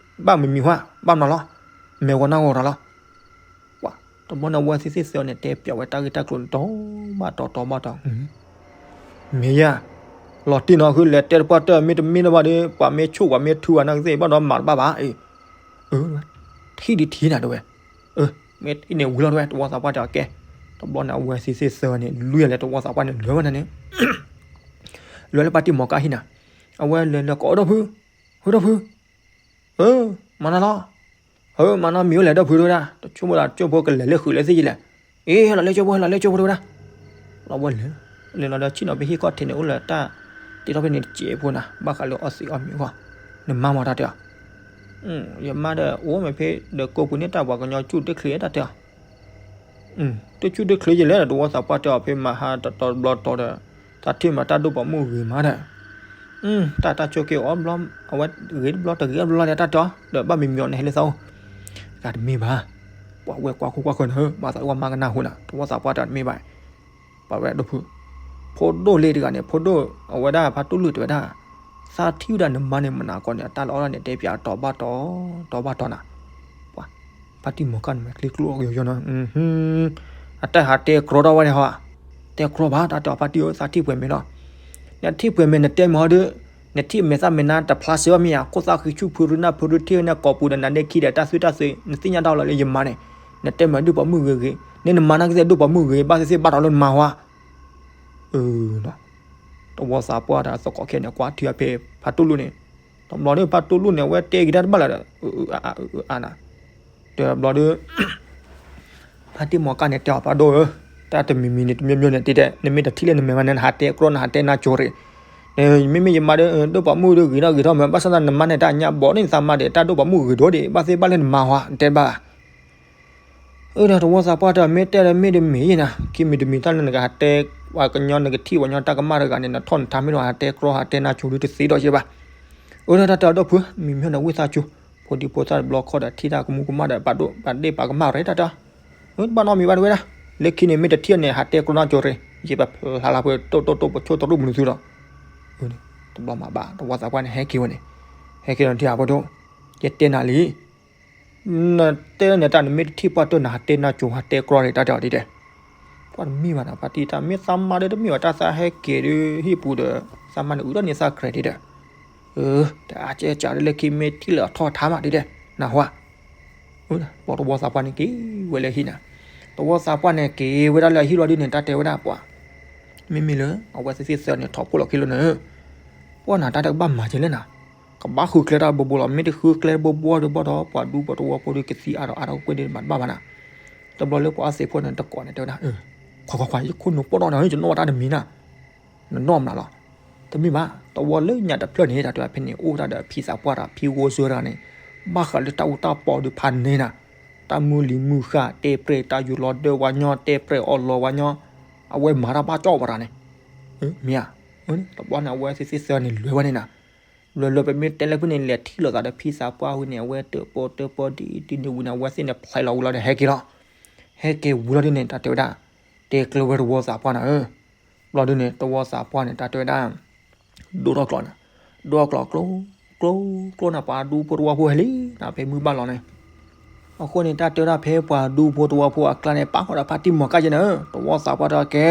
ဘၣ်မံၤမံၤဟါ ဘၣ်မနီၤလီၤ မဲာ်ဂီၤနၢ်ဂီၤတၢ်လီၤ ပှၤ တဘျီန့ၣ် အဝဲသ့ၣ်သ့ၣ်သၢန့ၣ် တဲပျးဝဲတၢ်ဂ့ၢ်တၢ်ကျိၤန့ၣ် တီဘၣ်တီတီဘၣ်တီ မ့ၢ်ယၤ လီၤတံၢ်နီၤ ဃုလဲၤတဲတပှၢ်တၢၢ် မ့တမ့ၢ်လၢၤဘၣ်ဒီး ပှၤမ့ၢ်ဆိၣ်ပှၤမ့ၢ်ထုအီၤနာ်ကသ့ၣ် ဘၣ်ဒီးမၤတဘၣ်ဘၣ်အံၤ အၢ ထံၣ်ဒံးထံၣ်နၤတဲဝဲ အၢ မ့ၢ်ထံၣ်န့ၣ်ဝံၤလီၤတဲဝဲ တဝီသးပှၢ်တဲအီၤကဲ တဘျီန့ၣ် အဝဲသ့ၣ်သ့ၣ်သၢန့ၣ် လွံၢ်လဲၤတဝီသးပှၢ်န့ၣ် လဲၤဝဲဒၣ်န့ၣ် လဲၤလၢပၢ်တံၢ်မီၤကါဟံၣ်နၤ အဝဲလဲၤလဲၤကိးဒီပုၢ် ဟၢဒီပုၢ် အၢ မၤနၤလီၤ ဟၢ မၤနီတမံၤအိၣ်လဲၣ်ဒီပုၢ်တဲဝဲဒၣ် တဆိကမိၣ်ဒီးကၠိဖိကလဲၤလၢဃုာ်လၢသ့ၣ်ယလဲၣ် အ့ ဟဲလီၤလၢကၠိဖိ ဟဲလီၤလၢကၠိဖိတဲဝဲဒၣ် လီၤဝဲလဲၤ လဲၤလီၤဒီးဆ့ၣ်နီၤဖဲဟံၣ်ခီၣ်ထံးန့ၣ် အိၣ်လၢတၢ်တ့ထီၣ်ဖဲန့ၣ်တစဲးဖိနၤ ဘၣ်ဃးလၢအီသံးအီမံၤအဂီၢ် နမါမၤတၢ်တဲအီၤ ယမါဒီးအိၣ်မ့ၢ်ဖဲဒီးကိးပူၤန့ၣ် တၢ်ပှၤကညီကၠူၣ်တချ့တၢ်တဲအီၤ တဆူၣ်တချ့ယလဲၣ် တဝီသးပှၢ်တဲအီၤ ဖဲမဟါတတီတဘျီတီဒီး သးထံၣ်မးတၢ်ဒိၣ်ပှၤမုၢ်ဂ့ၤမးဒီး တၢ်တၢ်ဆိးက့ၤအီၤဘျီ အဝဲဂ့ၤတဘျီတဂ့ၤတဘျီလၢတၢ်တဲအီၤ ဒီးဘၣ်မံၤမံၤအီၤန့ၣ်ဟဲလၢသးအိၣ် တဂၤတမ့ၢ်ဘၣ် ပှၤဝဲကွၢ်ခိၣ်ကွၢ်ဃၢၤနၤ မၤသးဝဲမါကနၢ်ဟူနၤ တဝီသးပှၢ်တဲအီၤတမ့ၢ်ဘၣ် ပှၤဝဲဒၣ်ဒိၣ်ဖု ဖိဒိၣ်လ့တဂၤန့ၣ် ဖိဒိၣ် အဝဲဒၣ်ဖါတူၢ်လုၢ်တဲဝဲဒၣ် သးထံၣ်ဝဲဒၣ်နမါန့ၣ်မနၤကီးန့ၣ် အတၢ်လီၤအီၣ်ဒၣ်န့ၣ် တဲပၠးတီၤဘၣ်တီၤ တီၤဘၣ်တီၤနၤ, ပှၤ ဖါတံၢ်မီၤကၣ်န့ၣ်မဲာ်ချံကျိအီၤကယီယီနီၤ, အတၢ်ဟးတဲကြီတၢ်ဝဲန့ၣ်ဟီ, တဲကြီဘၣ် တၢ်တဲအီၤဖါတံၢ်ဧၢ သးထံၣ်ပှဲၤမဲာ်လီၤ, နထံၣ်ပှဲၤမဲာ် နတဲမ့ၢ်ဟီဒီး, နထံၣ်မဲာ်သၣ်မဲာ်နါတဖျါစ့ဘၣ်မ့ၢ်ဧါ, ခိၣ်သၣ်ဃံဆူၣ်ဖုရူနၢ်ဖုရူထံၣ်ဝဲန့ၣ် ကိာ်ပူၤဒီးနၤန့ၢ်ခံဒီး တၢ်သွံၣ်တၢ်သွံၣ် နသ့ၣ်ညါတၢ်လီၤလၢယမါန့ၣ်, နတဲမ့ၢ်ဒိၣ်ပှၤမုၣ်ဂ့ၤဂ့ၤ, န့ၣ်နမါနာ်က့သ့ၣ်ဒိၣ်ပှၤမုၣ်ဂ့ၤ ဘၣ်သ့ၣ်သ့ၣ်ဘၣ်တီၤလၢနမါဟီဧါ တဝီသးပှၢ်တၢ်သကိးခဲန့ၣ် ကွၢ်ထံအဖဲဖါတူၢ်လိာ်န့ၣ်, တဘျီဒီးဖါတူၢ်လိာ်န့ၣ် အဝဲတဲက့ၤတၢ်တဘၣ်လၢၤဒီး, အါအါနၤ, တဘျီဒီး ဖါတံၢ်မီၤကၣ်န့ၣ်တဲအီၤ ဖါဒိၣ်ဧၢ, တၢ်တမံၤမံၤန့ၣ် တမံၤမံၤန့ၣ်တဲတဲ, နမ့ၢ်တထံၣ်လၢနမဲာ်မးန့ၣ် နဟးတဲကြီ နဟးတဲနါကၠိၤရ့ၣ်, မ့မ့ၢ်ယမါဒီး ဒိၣ်ပှၤမုၣ်ဒီးဂ့ၤထီၣ်ဂ့ၤထီၣ်မး ဘၣ်ဆၣ်သးနမါန့ၣ် တၢ်ညါဘီန့ၣ် သးမါဒီး တၢ်ဒိၣ်ပှၤမုၣ်ဂ့ၤဒိၣ်ဒံး ဘၣ်သ့ၣ်ဘၣ်လၢနမါဟီ နတဲဘၣ် အၢ ဒီးတဝီသးပှၢ်တဲ မ့ၢ်တဲဒီးမ့ၢ်တမ့ၢ်ယဲနၤ, ခံမံၤတမံၤတၢ်လၢနကဟးတဲ ပှၤကညီနကထံၣ်ပှၤကညီတၢ်ကမၣ်တဂၤန့ၣ် နထီၣ်နထါမ့ၢ်ဒီး ဟးတဲကြီ ဟးတဲနါကၠိၤဒုတသ့ဒီးယဲဘၣ်. အၢ ဒီးတၢ်တဲအီၤဒီပုၢ် မံၤမ့ၢ်နဝံသးစူၤ ဖိဒံဖိသၣ်တဘျီခီဒီး ထံၣ်တၢ်ကမူကမၣ်ဒီး ပာ်ဒိၣ်ပာ်ဒ့ၣ်ပာ်ကမၣ်ရ့ တၢ်တဲအီၤ တဘၣ်နီတမံၤဘၣ်တဝဲဒၣ်, လၢခံန့ၣ် မ့ၢ်တထံၣ်န့ၣ် ဟးတဲကြီနါကၠိၤရ့ ယပဖျါလၢပှဲၤတိၢ်တိၢ်တိၢ် ပဆိၣ်တရူၣ်မနုၤသုဒီး တဘျီမၤဘၣ် တဝီသးပှၢ်န့ၣ် ဟဲက့ၤဝဲန့ၣ်, ဟဲက့ၤဒီးထံၣ်အဖိဒိၣ်, ယတဲနၤလံ နတဲန့ၣ်တၢ် နမ့ၢ်တထံၣ်ပှၢ်တၢၢ် နဟးတဲနါကၠိၤ ဟးတဲကြီန့ၣ် တၢ်တဲအီၤဒ်တဲ, ပှၤတမ့ၢ်ဘၣ်နီၤ ဖါတံၢ်တၢ် မ့ၢ်သးမါဒီးတမ့ၢ်ဘၣ် တၢ်သးဟဲက့ၤဒီးဟံၣ်ပူၤဒီး သးမါန့ၣ်အုးထီၣ်န့ၢ်သးကြၢးဒ်တဲ, တၢ်ကဲကးဒ်လၢခံမ့ၢ်ထံၣ်လၢအထီၣ်ထါမးဒ်တဲ, နဟါ တဝီသးပှၢ်န့ၣ်က့ၤဝဲလၢဟံၣ်နၤ, တဝီသးပှၢ်န့ၣ်က့ၤဝဲဒၣ်လၢအဟံၣ်လီၤဒ်န့ၣ် တၢ်တဲဝဲဒၣ်ပှၤ, မ့မ့ၢ်လၢ အဝဲသ့ၣ်သ့ၣ်သၢန့ၣ် ထီၣ်ဖိလီၤခံလီၤနၤ, ပှၤနၤတၢ်တကဘၣ်မၤက့ၤလဲၣ်နၤ, ကဘၣ်ဃုကျဲတၢ်ဘိဘိလီၤ မ့ၢ်တဃုကျဲဘိဘိဒီးဘၣ်ဒီး ပှၤဒူဖိတဝီဖိဒီးကသံအါထီၣ်အါထီၣ်ကွ့ၢ်ဒ်မၤတဘၣ်ဘၣ်နၤ, တဘျီလၢပှၤအီသံးဖိန့ၣ်တကိးန့ၣ် တဲဝဲဒၣ်, ခွါခွါခွါ ယခိၣ်နူာ်ပိၢ်နီၣ်နၤ ယနီၣ်ဝဲတၢ်တမံၤနၤ နနီၣ်မနုၤလီၤ, တမ့ၢ်ဘၣ် တဝီလၢညါတဖျၢၣ်န့ၣ် တၢ်တဲဖဲန့ၣ် အိၣ်ဝဲဒၣ်ဒီးဖံသးပှၢ်ဒီးဖံဂိၢ်စၢၤတဂၤန့ၣ်, ဘၣ်ဃးလၢတၢ်အူတၢ်ပီဒုးဖးန့ၢ်နၤ, တၢ်မုၢ်လံၤမုၢ်ဃၢ် တဲပြဲၢ်တၢ်ယူၤလီၤဒၢဝဲညီ တဲပြဲၢ်အီၣ်လီၤဝဲညီ, အဝဲမၤတၢ်ဘၣ်ကၠီၣ်ဝဲဒၣ်န့ၣ်, မ့ၢ်ဧါ, တဘျီန့ၣ် အဝဲသ့ၣ်သ့ၣ်သၢန့ၣ် လဲၤဝဲန့ၣ်နၤ, လဲၤလဲၤပမ့ၢ်တဲလၢဖဲန့ၣ် လဲၤထံၣ်လိာ်သးဒီးဖံသးပှၢ်ဝံၤန့ၣ် အဝဲတၢၣ်ပီၢ်တၢၣ်ပီၢ်ဒ်ဒ်န့ၣ်ဝံၤန့ၣ် အဝဲသ့ၣ်န့ၣ် ဖျဲးလီၤဝံၤလီၤဒီးဟဲက့ၤလီၤ, ဟဲက့ၤဝံၤလီၤဒ်န့ၣ် တၢ်တဲဝဲဒၣ်, တဲကျၢၤဝဲတဝီသးပှၢ်နၤဧၢ, ဘျီဒ်န့ၣ် တဝီသးပှၢ်န့ၣ် တၢ်တဲဝဲဒၣ်, ဒိၣ်ထီၣ်ကျိးနၤ, ဒိၣ်ထီၣ်ကျိးကျိ ကျိ ကျိနၤ ပှၤဒူဖိတဝီဖိဟဲလံနၤ ဖဲမုၢ်ဘၣ်လီၤန့ၣ်, အဃိန့ၣ် တၢ်တဲဝဲဒၣ်ဖဲပှၤဒူဖိတဝီဖိအကျါန့ၣ် ပာ်ဃီဒီးဖါတံၢ်မီၤကၣ်က့နၤဧၢ, တဝီသးပှၢ်တဲ ကဲ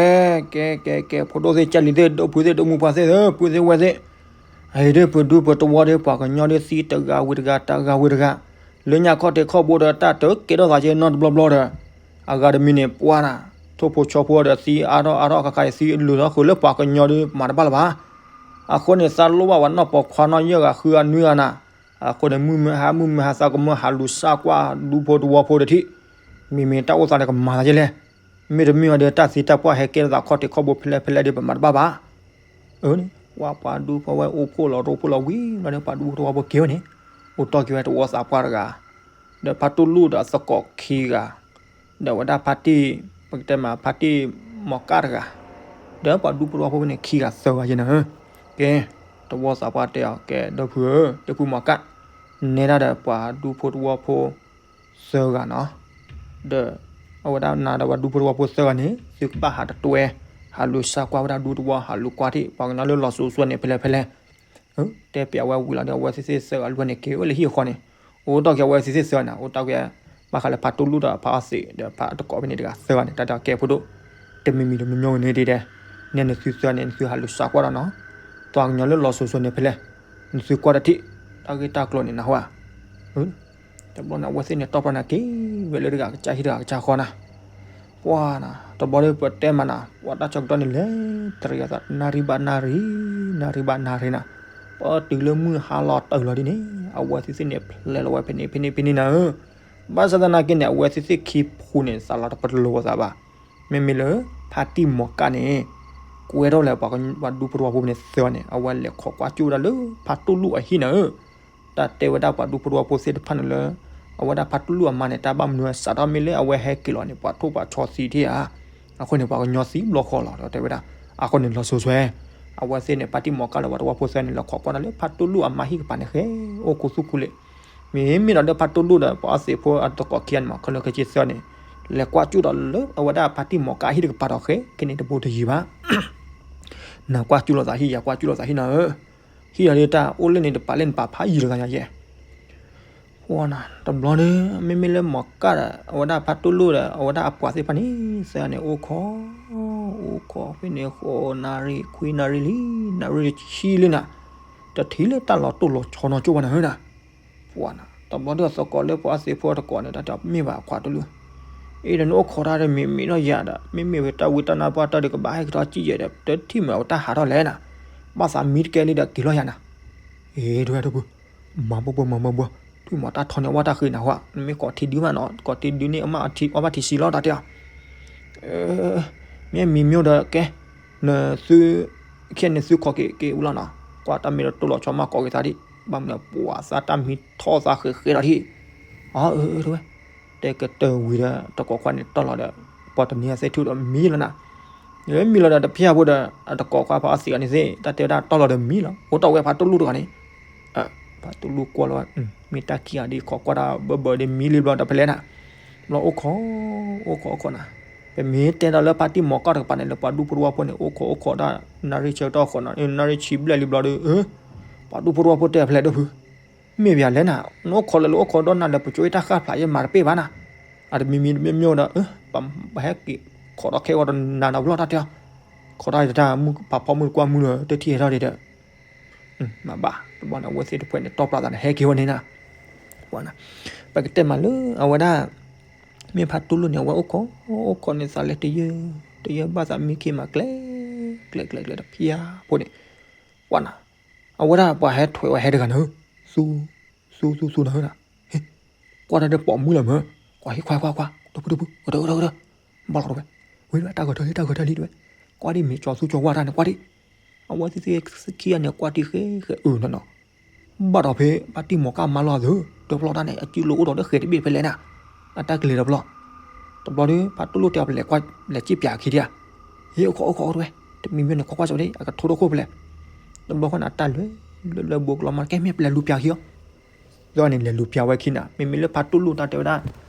ကဲ ကဲ ကဲ ဖိဒိၣ်သ့ၣ် ကၠဲၣ်လံၤသ့ၣ် ဒိၣ်ဖုသ့ၣ် ဒိၣ်မုၣ်ပှၢ်သ့ၣ်ဧၢ ပုၢ်သ့ၣ်ဝဲၢ်သ့ၣ်, အံၤဒ်ပဒူပတဝီဒီး ပှၤကညီဒ်သံတဂၤဝံၤတဂၤ တဂၤဝံၤတဂၤ, လၢညါခီၣ်ထံးခီၣ်ဘိဒီး တၢ်တကဲထီၣ်သးက့နီတဘျီဘျီဒီး, အဂၤတမံၤန့ၣ် ပှၤနၤ, ထိၣ်ဖိဆီဖိဒီးသံအါထီၣ်အါထီၣ်ခါခါအံၤ သံအလုၢ်ထီၣ်ဃုာ်လၢပှၤကညီဒီးမၤတဘၣ်လၢၤဘၣ် အဃိန့ၣ် သးလိၣ်ဘၣ်ပှၤနီၢ်ပိာ်ခွါနီၢ်ယဲၢ်ဂၤဃုအနွံဂၤနၤ, အဃိန့ၣ် မုၢ်မဟါ မုၢ်မဟါ သးကမၢဟးလူၤစၢ်ကွၢ်ဒူဖိတဝီဖိဒီးထံၣ်, မ့မ့ၢ်တၢ်အိၣ်သးန့ၣ်ကမၤသးယဲလဲၣ်, မ့တမ့ၢ်ဘၣ်ဒီး တၢ်သံတၢ်ပှၢ်ဟဲကဲထီၣ်သးခီၣ်ထံးခီၣ်ဘိဖဲလဲၣ်ဖဲလဲၣ်ဒီး ပမၤတဘၣ်ဘၣ်. အၢန့ၣ် ပှၤပှၤဒူဖိဝဲအိၣ်ဖှိၣ်လီၤရိဖှိၣ်လီၤဝံၤလီၤဒီး ပှၤဒူဖိတဝီဖိက့ၤဝဲန့ၣ်, အိၣ်တီၢ်က့ၤဝဲတဝီသးပှၢ်တဂၤ ဒီးဖါတူၢ်လိၣ်ဒီးအသကိးခံဂၤ, ဒီးဝဲဒၣ်ဖါတံၢ်, ပကတဲမး ဖါတံၢ်မီၤကၣ်တဂၤ, ဒီးပှၤဒူဖိတဝီဖိန့ၣ် ခံဂၤသၢဂၤယဲနၤဧၢ, ကဲ, တဝီသးပှၢ်တဲအီၤ ကဲ ဒီပုၢ်ဧၢ, ဒီပုၢ်မီၤကၣ်, နဲဒၣ်ဒီးပှၤဒူဖိတဝီဖိသၢဂၤနီၤ, ဒီး အဝဲဒၣ်နၤဒီးပှၤဒူဖိတဝီဖိသၢဂၤန့ၣ် သုကဘၣ်ဟးတတွဲ, ဟးလူၤစၢ်ကွၢ်ဝဲဒၣ်ဒူသဝီ ဟးလူၤကွၢ်ထံၣ် ပှၤကညီလၢလီၤစိၤစိၤန့ၣ် ဖဲလဲၣ်ဖဲလဲၣ် တဲပၠးဝဲဝံၤလီၤဒီး အဝဲသ့ၣ်သ့ၣ်သၢဂၤလွံၢ်ဂၤန့ၣ် က့ၤဝဲလၢဟံၣ်အဃီန့ၣ်, အိၣ်တီၢ်က့ၤအဝဲသ့ၣ်သ့ၣ်သၢဂၤန့ၣ် အိၣ်တီၢ်က့ၤ, ဘၣ်ဃးလၢဖါတူၢ်လိၣ်ဒီးဖါအီသံး ဒီးဖါအသကိးဖဲန့ၣ်တဂၤသၢဂၤန့ၣ် တၢ်တဲကဲဖိဒိၣ်, တမံၤမံၤတမံၤမံၤဂ့ၤန့ၣ်ဒ်တဲ, နဲနသုသၢဂၤန့ၣ် နသုဟးလူၤစၢ်ကွၢ်ဒီးနီၤ, ပှၤကညီလၢလီၤစိၤစိၤန့ၣ်ဖဲလဲၣ်, နသုကွၢ်တထံၣ်, တၢ်ဂ့ၢ်တၢ်ကျိၤန့ၣ်နဟါ တဘျီန့ၣ် အဝဲသ့ၣ်န့ၣ် တီၢ်ပြၢနၤက့ၤဝဲလၢတဂၤကစၢ်ဟံၣ်တဂၤကစၢ်ဃီနၤ, ပှၤနၤ, တဘျီဒီးပတဲမးနၤ ပှၤတၢ်ဆၢကတီၢ်န့ၣ် လဲၤတရံးအသး နၣ်ရံၣ်ဘၣ်နၣ်ရံၣ်, နၣ်ရံၣ်ဘၣ်နၣ်ရံၣ်နၤ, ပတုၤလၢမုၢ်ဟါလီၤတၢ်လီၤဒ်န့ၣ် အဝဲသ့ၣ်သ့ၣ်န့ၣ် ဖျဲးလီၤဝဲဖဲန့ၣ်ဖဲန့ၣ်ဖဲန့ၣ်နၤဧၢ, ဘၣ်ဆၣ်သနာ်က့န့ၣ် အဝဲသ့ၣ်သ့ၣ်ခံဖုန့ၣ် သးလီၤတပတလိာ်သးဘၣ်, မ့မ့ၢ်လၢ ဖါတံၢ်မီၤကၣ်န့ၣ် ကွဲထီၣ်လၢပှၤဒူဖိတဝီဖိန့ၣ်သၢဂၤန့ၣ် အဝဲလဲၤခိးကွၢ်ကၠူၣ်ဝဲဒၣ်လၢဖါတူၢ်လိၣ်အဟံၣ်နၤဧၢ, တၢ်တဲဝဲဒၣ်ပှၤဒူဖိတဝီဖိသ့ၣ်တဖၣ်န့ၣ်လၢ အဝဲဒၣ်ဖါတူၢ်လိၣ်အမါန့ၣ် တၢ်ဘၣ်မနုၤစးထီၣ်မ့ၢ်လၢအဝဲဟဲက့ၤလီၤန့ၣ် ပှၤထိၣ်ပှၤဆီသံထံၣ်ဧါ, အဃိန့ၣ် ပှၤကညီသံဘျီဃီလီၤ တဲဝဲဒၣ်, အဃိန့ၣ်လီၤစိၤစိၤ, အဝဲသ့ၣ်န့ၣ် ဖါတံၢ်မီၤကၣ်လၢပှၤဒူဖိသၢဂၤန့ၣ် လဲၤခိးကွၢ်တၢ်လၢဖါတူၢ်လိၣ်အမါဟံၣ်ကပၤန့ၣ် ဃဲအိၣ်ခူသူၣ်ခူလ့ၣ်, မ့မ့ၢ်ဒီးလၢဖါတူၢ်လိၣ်ဒီး ပှၤအီသံးဖိအသကိးခံဂၤန့ၣ်မး ခဲလၢာ်ခဲဆ့သၢဂၤန့ၣ် လဲၤကွၢ်ကၠူၣ်ဒီးလၢအဝဲဒၣ်ဖါတံၢ်မီၤကၣ်ဟံၣ်တကပၤဒီးဃဲ ခဲန့ၣ်တဘိတယံၤဘၣ် နကွၢ်ကၠူၣ်လိာ်သးဟံၣ် ယကွၢ်ကၠူၣ်လိာ်သးဟံၣ်နၤဧၢ, ဟံၣ်ဒီးဒ်တၢ်အိၣ်လၢန့ၣ်တပာ်လၢနပာ်ဖးယံာ်တဂၤညါယဲ ပှၤနၤ တဘျီဒီး မ့မ့ၢ်လၢမီၤကၢ်ဒီး အဝဲဒၣ်ဖါတူၢ်လိၣ်ဒီး အဝဲဒၣ်အပှၤသ့ၣ်တဖၣ်န့ၣ် သၢဂၤန့ၣ် အိၣ်ခိး အိၣ်ခိးဖဲန့ၣ် ဃိးနၣ်ရံၣ် ခွံနၣ်ရံၣ်လံ နၣ်ရံၣ်တဆံလံနၤ, တထံၣ်လၢတၢ်လီၤတိၢ်လီၤဆီနီၤကၠိဘၣ်နၤဧၢနၤ, ပှၤနၤ တဘျီဒီးသကိးလၢပှၤသ့ၣ်ဖိတကိးန့ၣ် တၢ်တဲမ့ၢ်ဘၣ်ခွါတူၢ်လိၣ်, အ့ဒီးနအိၣ်ခိးတၢ်ဒီးမ့ၢ်မ့ၢ်ထီၣ်ယၤဒီး မ့မ့ၢ်ဝဲတၢ်ဝံတၢ်နါပှၢ်တၢ်ဒုးကဘၣ်ဟဲက့ၤထီၣ်စံၣ်ယဲၢ်ဒီး တထံၣ်မ့ၢ်အဝဲတၢ်ဟးထီၣ်လဲၣ်နၤ, ဘၣ်သးမံတကဲလံဒီးက့ၤလီၤယၤနၤ, အ့ တဝဲတပူၤ မၤဘိဘိမၤဘိဘိ, ထွံၣ်မီၤတၢ်ထီန့ၣ် အဝဲတၢ်ဃ့နၤဟူဧါ, နမ့ၢ်ကိးထံဒုမးနီၤ ကိးထံဒုန့ၣ် အမ့ၢ်အီဘၣ်ထံဆံးလီၤတၢ်တဲအီၤ, မ့ၢ်မံၤမျိၣ်ဒီးကဲ, နသု, ခဲန့ၣ်သုခိးက့ၤက့ၤအူလီၤနီၤ, ကွၢ်တၢ်မ့ၢ်တတိၢ်လီၤဆီမးကိးက့ၤသးဒံး, ဘၣ်မနုၤပှၤသးတၢ်မံထီၣ်သးဃဲးဃဲးဒီးထံၣ်, အၢ တဝဲ, တဲကတၢၢ်ဝံၤဒီး တကိးခွါန့ၣ်တီၢ်လီၤဒီး, ပှၤတနံၤအသ့ၣ်ထူၣ်ဒီးမံလီၤနၤ, မံလီၤဒီးတဖျၢၣ်ဖိဒီး အတကိးခွါဖးအီသံးအီၤန့ၣ်သ့ၣ် တၢ်တဲဝဲဒၣ်တီၢ်လီၤဒီးမံလီၤ အိၣ်တီၢ်ဝဲဖါတူၢ်လိၣ်တဂၤန့ၣ်, ဖါတူၢ်လိၣ်ကွၢ်လီၤ, မ့ၢ်တၢ်ခံဂၤဒ်ခိးကွၢ်တၢ်ဘၢဘၢဒ်မံလံဘျီဒီးဖဲလဲၣ်နၤ, ဘျီအိၣ်ခိး, အိၣ်ခိးအိၣ်ခိးနၤ, ပမ့ၢ်တဲဒီးလၢဖါတံၢ်မီၤကၢ်တကပၤန့ၣ် လၢပှၤဒူဖိတဝီဖိန့ၣ် အိၣ်ခိးအိၣ်ခိးဒၣ် နၣ်ရံၣ်ဆၢကတီၢ်ဃီနီၤ နၣ်ရံၣ်ဆံဘျဲၣ်လံဘျီဒီး, ပှၤဒူဖိတဝီဖိတဲဖဲလဲၣ်ဒိၣ်ဖု, မ့ၢ်ပယၤလဲၣ်နၤ, နအိၣ်ခိးလၢလၢအိၣ်ခိးဒီးနၤလၢ ပကၠိအ့ၣ်တၢ်ဃၣ်ဖျါယဲမၤတပ့ၢ်ဘၣ်နၤ, အတမံၤမံၤတမံၤမံၤဒီး, ပဟဲက့ၤခိးဒီးခဲဂီၤဒီးနၤနီၤဘျီတၢ်တဲအီၤ, ခိးဒီးယတၢ်မုၢ်ဖးဖီမုၢ်တကွၢ်မုၢ်လၢတထံၣ်ဟဲထီၣ်ဒံးဒီး မ့ၢ်ဘၣ် တဘျီန့ၣ် အဝဲသ့ၣ်တဖုန့ၣ် တီၢ်ပျီသးန့ၣ် ဟဲက့ၤဝဲန့ၣ်နၤ, ပကတဲမးလၢအဝဲဒၣ်, မ့ၢ်ဖါတူၢ်လိၣ်န့ၣ် အဝဲအိၣ်ခိး, အိၣ်ခိးန့ၣ်သးလဲတယၢ, တယၢဘၣ်သးမံခံမးကျဲ, ကျဲကျဲကျဲတဖျၢၣ်ဖိန့ၣ်, ပှၤနၤ, အဝဲဒၣ်ပှၤဟဲထွဲဝဲဟဲတဂၤနၤဧၢ, သူ, သူသူသူနၤဧၢနၤ, ကွၢ်တၢ်ဒီးပိာ်မုၣ်လီၤမၢ, ကွၢ်ဟ့ၣ်ခွါခွါခွါ, တဖုတဖု, ကတၢၢ်ကတၢၢ်ကတၢၢ်, ဘၣ်လီၤတဝဲ, ဝံၤတၢ်ဂီၤထၢလံ တၢ်ဂီၤထၢလံတဝဲ, ကွၢ်ဒ်မ့ၢ်ကၠီၤသူကၠီၤဝါတၢ်န့ၣ် ကွၢ်ဒ် အဝဲသ့ၣ်သ့ၣ်ခံဂၤန့ၣ် ကွၢ်ထံဃဲဃဲအၢနီၤနီၤ, ဘၣ်ဒီးဖဲဖါတံၢ်မီၤကၢ်မါလီၤအသး, တဘျီတၢ်န့ၣ် အစုလိၤအိၣ်ဒီးလၢဃဲၤတဘ့ၣ်ဖဲလဲၣ်နၤ, အတၢ်ကလဲၤတဘျီ, တဘျီဒီး ဖါတူၢ်လိၣ်တဲအီၤ ပလဲၤကွၢ် လဲၤစံၣ်ပၠးခံဒံဧါ, ဟ့ၣ်အိၣ်ခိးအိၣ်ခိးတဝဲ, တမံၤမံၤန့ၣ် ကွၢ်ကွၢ်စၢၤဒံး အကထိဒီခိၣ်ဖဲလဲၣ်, တဘျီဃီန့ၣ် အတၢ်လဲၤ လၢလၢဘိကလီၤမး ကဲမ့ၢ်ပလဲၤလူၤပၠးခံအီၤ ဒီးန့ၣ် လဲၤလူၤပၠးဝဲခံနၤ, မ့မ့ၢ်လၢဖါတူၢ်လိၣ်တၢ်တဲဝဲဒၣ်,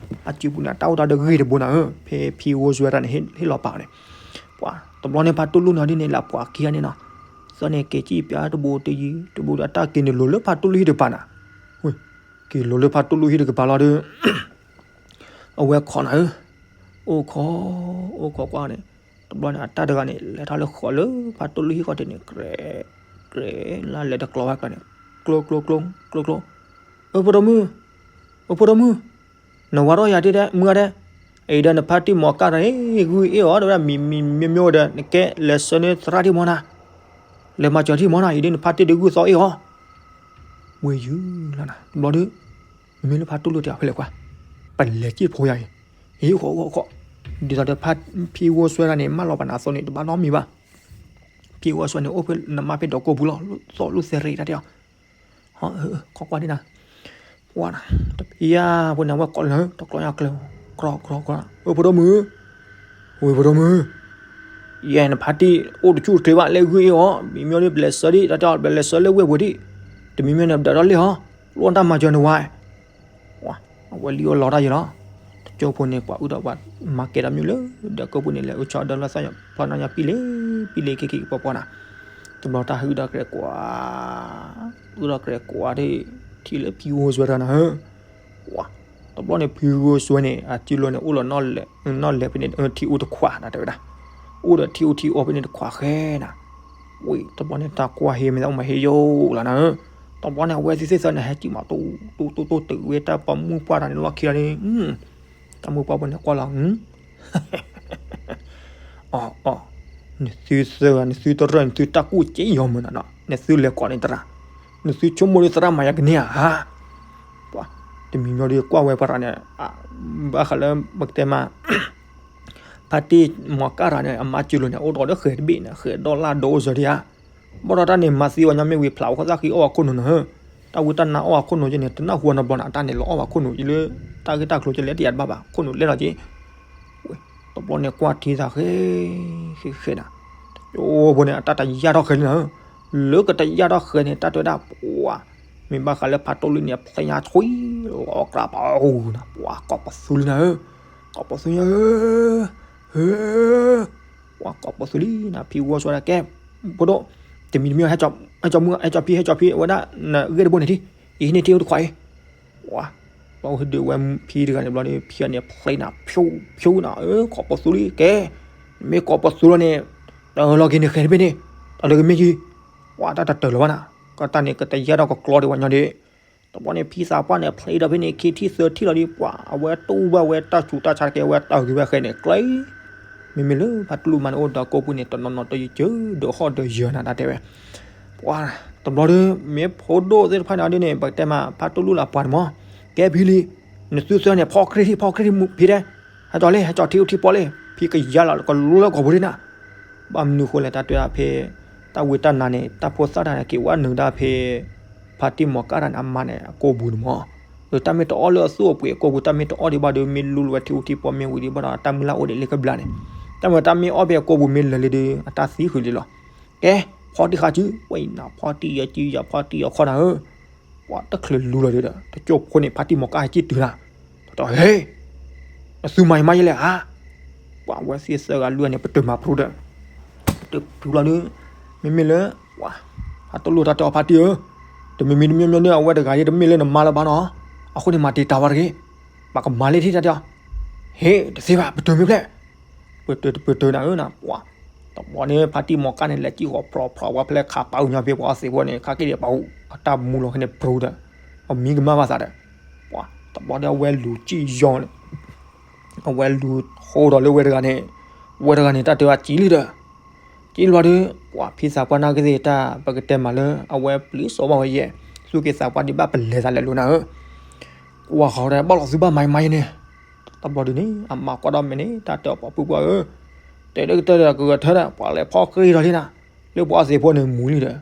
အစုပူၤန့ၣ် အတၢ်အိၣ်တၢ်ဒီးဂ့ၢ်တဘိနၤဧၢ, ဖဲဖံဝီစွဲတၢ်န့ၣ် ဟ့ၣ်လီၤပာ်အီၤန့ၣ်, ပှၤ တဘျီန့ၣ် ဖါတူၢ်လိၣ်န့ၣ်ဒ်န့ၣ် လၢပှၤခံဂၤန့ၣ်နီၤ, သီန့ၣ်က့ၤစံၣ်ပၠးတဘိတယံၤ တဘိဒီးအတၢ်က့ၤန့ၣ်လိၤလၢဖါတူၢ်လိၣ်ဟံၣ်တကပၤနၤ, က့ၤလိၤလၢဖါတူၢ်လိၣ်ဟံၣ်တကပၤလီၤဒီး အဝဲခိးနၤဧၢ, အိၣ်ခိး, အိၣ်ခိးကွၢ်န့ၣ်, တဘျီန့ၣ် အတၢ်တဂၤန့ၣ် လဲၤထီၣ်လၢဃီၤလၢဖါတူၢ်လိၣ်ဟံၣ်ဃီတ့ၢ်န့ၣ် ကြဲး, ကြဲးလၢလဲၤတကျီဝဲကျီန့ၣ်, ကျိကျိကျိ, ကျိကျိ, အိၣ်ဖိဒိၣ်မုၣ်, အိၣ်ဖိဒိၣ်မုၣ်, နဝၤထီၣ်ယၤတ့ၢ်ဒဲး မုၢ်ဂၤဒဲး, အံၤဒီးနဖါတံၢ်မီၤကၢ်တၢ်န့ၣ် ဂုၢ်အ့ၣ်အီၤ ဒီးဝဲဒၣ်မံၤမံၤမံၤမံၤဒီး နကဲလဲၤဆၢန့ၢ်သရၣ်ထံၣ်မီၤနၤ, လဲၤမၤစၢၤထံၣ်မီၤနၤ, အံၤဒ်နဖါတံၢ်ဒုးဂုၢ်သီအ့ၣ်အီၤ ဝဲယုၤလီၤနၤ, တဘျီဒီး မ့မ့ၢ်လၢဖါတူၢ်လိၣ်တဲအီၤဖဲလဲၣ်ကွၢ်, ပလဲၤစံၣ်ဖိယၤအံၤ, အ့ၣ် အိၣ်ခိး အိၣ်ခိး, ဒ်သိးဒီးဖါ, ဖံဝီစွဲတၢ်န့ၣ် မၢလီၤပာ်နၤအသိးန့ၣ် တဘၣ်နီတမံၤဘၣ်, ဖံဝီစွဲန့ၣ် အိၣ်ဖဲနမါဖဲဒီးကိၢ်ပူၤလီၤ, သီၣ်လိၣ်သဲရ့းတၢ်တဲအီၤ, ဟီ, ခိးကွၢ်ဒ်နၤ, ဝါနၤ, တဖျၢၣ်ဖိန့ၣ် အဝဲကိးလၢ တကျီညါကျဲ, ကြီကြီကြီ, အိၣ်ဖိဒိၣ်မုၣ်, ဝဲၢ်ဖိဒိၣ်မုၣ် ယဲၢ်နဖါတံၢ်အိၣ်တဆူၣ်တချ့ဘၣ် လၢဂုၢ်အ့ၣ်အီၤ, မံၤမံၤဒီးပလဲၤဆၢဒံး တၢ်တဲအီၤ ပလဲၤဆၢလၢဝဲၢ်ပူၤဒံး, တမံၤမံၤန့ၣ် ပဒၢးထီၣ်လံဟီ, လိၣ်တၢ်မၤစၢၤနဝၤ, အဝဲလံအိၣ်လီၤတၢ်ယံၤလီၤ, တကၠိဖိန့ၣ် ပှၤအုၣ်ဒီးပှၤမၤကဲၤဒီးမုၢ်လၢ ဒီးကိၢ်ပူၤန့ၣ် လဲၤအိၣ်ဆီဒီးလၢသးညီ ဖီနီၢ်ညီ ပံလ့ၤ ပံလ့ၤက့ၤက့ၤကပီၤပီၤနၤ, တဘျီတၢ်ဟဲအုၣ်ဒီးကြဲးကွၢ်, အုၣ်ဒီးကြဲးကွၢ်ဒံး, ထံၣ်လၢဖံဝီစွဲတၢ်နၤဧၢ တဘျီန့ၣ် ဖံဂိၢ်စွဲန့ၣ် အစုလိၤန့ၣ် အိၣ်လီၤနီၢ်လဲၤဖဲန့ၣ် ထံအူတခွးနၤ တဲဝဲဒၣ်, အိၣ်ဒီးထံအူထံအီဖဲန့ၣ်တခွးဃဲနၤ, ဝံၤ တဘျီန့ၣ် တၢ်ကွၢ်ဟ့မ့ၢ်သးအိၣ်မး ဟ့ယိလီၤနၤဧၢ, တဘျီန့ၣ် အဝဲသ့ၣ်သ့ၣ်သၢန့ၣ် ဟဲစံၣ်မး တိတိတိတိတုၤဝဲတၢ်ပိာ်မုၣ်ပှၢ်တၢ်န့ၣ် လီၢ်ခံလီၤန့ၣ်, တၢ်မုၣ်ပှၢ်ဖိန့ၣ် ကွၢ်လီၤ အီ အီ နသုသၢဂၤ နသုတရၢၢ် နသုတၢ်ကူၣ်က့ယီၤမုၢ်နၤနီၤ နသုလဲၤကိးန့ၢ်သရၣ် နသုဆိကမိၣ်ဒီးသရၣ်မၤယၤကန့ၢ်ဧါ, ပှၤ တမံၤမံၤဒီးကွၢ်ဝဲပှၤတဂၤန့ၣ် ဘၣ်ဃးလၢပကတဲမး ဖါတံၢ်မီၤကၢ်တဂၤန့ၣ် အမါစုလိၤန့ၣ် အိၣ်တ့ၢ်ဒီးဃဲၤတဘ့ၣ်န့ၣ် ဃဲၤဒီလၢ်ဒီအိၣ်စၢၤဒံးဧါ, ဘၣ်ဒီးတၢ်န့ၣ် မၤသံဝဲညီမ့ၢ်ဝံၤ ဖျးဝဲခီၣ်သၣ်ဃံအီၣ်ဝဲခိၣ်နူာ်နၤဧၢ, တၢ်ဝံတၢ်နါအီၣ်ဝဲခိၣ်နူာ်က့န့ၣ် တနၢ်ဟူနီတဘျီန့ၣ် အတၢ်န့ၣ် လီၤအီၣ်ဝဲခိၣ်နူာ်က့လၢ တၢ်ဂ့ၢ်တၢ်ကျိၤက့လဲၣ်တယၤတဘၣ်ဘၣ် ခိၣ်နူာ်လဲၣ်လီၤက့ ဝဲ တဘျီန့ၣ်ကွၢ်ထံသးဃဲ ဃဲဃဲနၤ, တကၠိဖိန့ၣ် အတၢ်တယၢ်ထီၣ်ဃဲလံနၤဧၢ, လၢကတယၢ်ထီၣ်ဃဲန့ၣ် တၢ်တဲဝဲဒၣ် ပှၤ မ့ၢ်ဘၣ်ဃးလၢဖးတိၢ်လံန့ၣ် အဖျဲညါထွံ လီၤကြးပၤအိၣ်နၤ ပှၤကိးပသူလံနၤဧၢ, ကိးပသူညါဧၢ, ဧၢ ပှၤကိးပသူလံနၤ ဖံဝီဆွဲဒၣ်ကဲ, ဖိဒိၣ်, တမံၤတမံၤ ဟဲကၠီမုၢ် ဟဲကၠီဖံ ဟဲကၠီဖံ အဝဲဒၣ် နဂ့ၢ်တဘိန့ၣ်ထံ ယဟံးန့ၢ်ထံအိၣ်တခွးအံၤ, ပှၤ ဘၣ်အိၣ်ဟ့ၣ်ဒုးဝဲဖံတဂၤန့ၣ်ဘျီဒီး ဖံဂၤန့ၣ် ဖျဲနၤ ဖျိဖျိနၤဧၢ ကိးပသူလံ ကဲ, နမ့ၢ်ကိးပသူလီၤန့ၣ် တၢ်လီၤက့ၤန့ၣ်ဃဲတဘ့ၣ်န့ၣ် တၢ်လီၤက့ၤမ့ၢ်ယံၤ, ပှၤတၢ်တတၢၢ်လီၤဘၣ်နၤ, ကတၢ်န့ၣ် ကတယါထီၣ်ကကျီဒံးဝဲညီဒံး, တဘျီန့ၣ် ဖံသးပှၢ်န့ၣ် ဖျဲဒီးဖဲန့ၣ် ခံထံၣ်သၢထံၣ်လီၤဒံး ပှၤ အဝဲတူၢ်ဘၣ်ဝဲတၢ်ဆူးတၢ်ဆါတက့ၢ် အဝဲတၢ်ဂ့ၤဝဲဃဲန့ၣ် ကျဲ မ့မ့ၢ်လၢဖါတူၢ်လိာ်မါန့ၣ် အိၣ်ဒီးကိးပူၤန့ၣ် တနီၤနီၤတယံၤကၢ ဒီးဟီၣ်ဒီးယၢၤနၤတၢ်တဲဝဲ, ပှၤ တဘျီဒီး မ့ၢ်ဖိဒိၣ်သ့ၣ်တဖၣ်န့ၣ်ဒ်န့ၣ် ပကတဲမး ဖါတူၢ်လိာ်လၢအပှၤန့ၣ်မး, ကဲဖံလံ, နသုသၢန့ၣ် ဖီၣ်ကြ့ၢ်ထံၣ် ဖီၣ်ကြ့ၢ်ထံၣ်မူဖံတဲ, ဟဲကၠီလံ ဟဲကၠီထံအိၣ်ထံပီလံ, ဖံကယါလီၤကလိလၢကိာ်ပူၤဒ်နၤ, ဘၣ်မနုၤဃိလဲၣ် တၢ်တဲဒၣ်ဖဲ တၢ်ဝံတၢ်နါန့ၣ် တၢ်ဖိသၣ်တၢ်န့ၣ် က့ၤဝဲနုာ်ဒၣ်ဖဲ ဖါတံၢ်မီၤကၣ်တၢ်န့ၣ် အမါန့ၣ် အကိာ်ပူၤန့ၣ်မး, ဒီးတၢ်မ့ၢ်တအီၣ်လၢအသူၣ်အပှ့ၤအကိာ်ပူၤ တၢ်မ့ၢ်တအီၣ်ဒံးဘၣ်ဒီး မ့ၢ်လူလီၤဝဲထံအိၣ်ထံပီမ့ၢ်ဝံၤဒံးဘၣ်ဒီး တၢ်မုၢ်လၢ်အိၣ်ဒံးလၢကဘျါန့ၣ်, တၢ်မ့ၢ်တၢ်မ့ၢ်အီၣ်ဖဲအကိာ်ပူၤမ့ၢ်လၢာ်လံဒီး အတၢ်သံဃုာ်လံလီၤ, ကဲ, ဖီၣ်တံၢ်ဃာ်စု ဝဲအံၤနၤ ဖီၣ်တံၢ်ယီၤစုယၤ ဖီၣ်တံၢ်ယီၤခီနၤဧၢ, ပှၤတချုးလူလီၤဒီး တကၠိၢ်ဖိန့ၣ် ဖါတံၢ်မီၤကၣ်ဟဲက့ၢ်တုၤနၤ, တၢ်ဟဲ နသူမၤယမါယဲလဲၣ်ဧါ, ပှၤဝဲသ့ၣ်သၢဂၤလွံၢ်ဂၤန့ၣ် ပတုာ်မၤပြူဒီး ပတုာ်ပြူလီၤဒီး မ့မ့ၢ်လၢ ပှၤ ဖါတလိၣ်တၢ်တဲအီၤဖါတံၢ်ဧၢ, တမံၤမံၤတမံၤမံၤန့ၣ် အဝဲတဂၤအံၤတမ့ၢ်လၢနမါလၢၤဘၣ်နီၤ, အဃိန့ၣ် မၤတံာ်တာ်ဝဲတဂ့ၤ, ပကမၤလၢထံၣ်တၢ်တဲအီၤ, ဟ့ၣ် တသ့ဘၣ် ပတုာ်မ့ၢ်ဖျဲၣ်, ပတုာ်တပတုာ်နၤဧၢနၤ ပှၤ တဘျီန့ၣ် ဖါတံၢ်မီၤကၣ်န့ၣ် လဲၤစံၣ်ဃီၤဖျိးဖျိးဝဲဖဲလဲၣ်ခးပာ်အုးညီဖဲပှၤအီၣ်သ့ၣ်ဖိန့ၣ် ခါက့ၤဒံးပာ်အုး အတၢ်မူလီၤခဲန့ၣ်ပြူဒီး အမံကမၣ်ဘၣ်သးဒီး ပှၤ တဘျီဒီးအဝဲလူၤစံၣ်ယီၤန့ၣ် အဝဲလူၤဟိဒီးလၢဝဲတဂၤန့ၣ် ဝဲတဂၤန့ၣ် တၢ်တဲဝဲစံၣ်လံဒီး စံၣ်လီၤဒီး ပှၤဖံသးပှၢ်နာ်က့သ့ၣ်တၢ် ပကတဲမးလၢ အဝဲပျံၤစီၤဘၣ်ဝဲယဲၢ် သူၣ်က့သးပှၢ်ဒံးဘၣ်ပလဲၤသးလဲၤလိၤနၤဧၢ ကွၢ်ဃီၤဒီး ဘၣ်လီၤသုဘၣ်မၤမၤယဲန့ၣ် တဘျီဒ်န့ၣ် အမါကွၢ်ဒီးမဲာ်န့ၣ် တၢ်တဲအီၤပှၤဖုပှၢ်ဧၢ, တဲဒၣ်ကတၢၢ်ဒီးကဂဲၤထၢဒီး ပှၤလဲၤဖီၣ်ကြ့ၢ်ဒီးလံနၤ, လၢပှၤအီၣ်သ့ၣ်ဖိန့ၣ်မူလံဒီး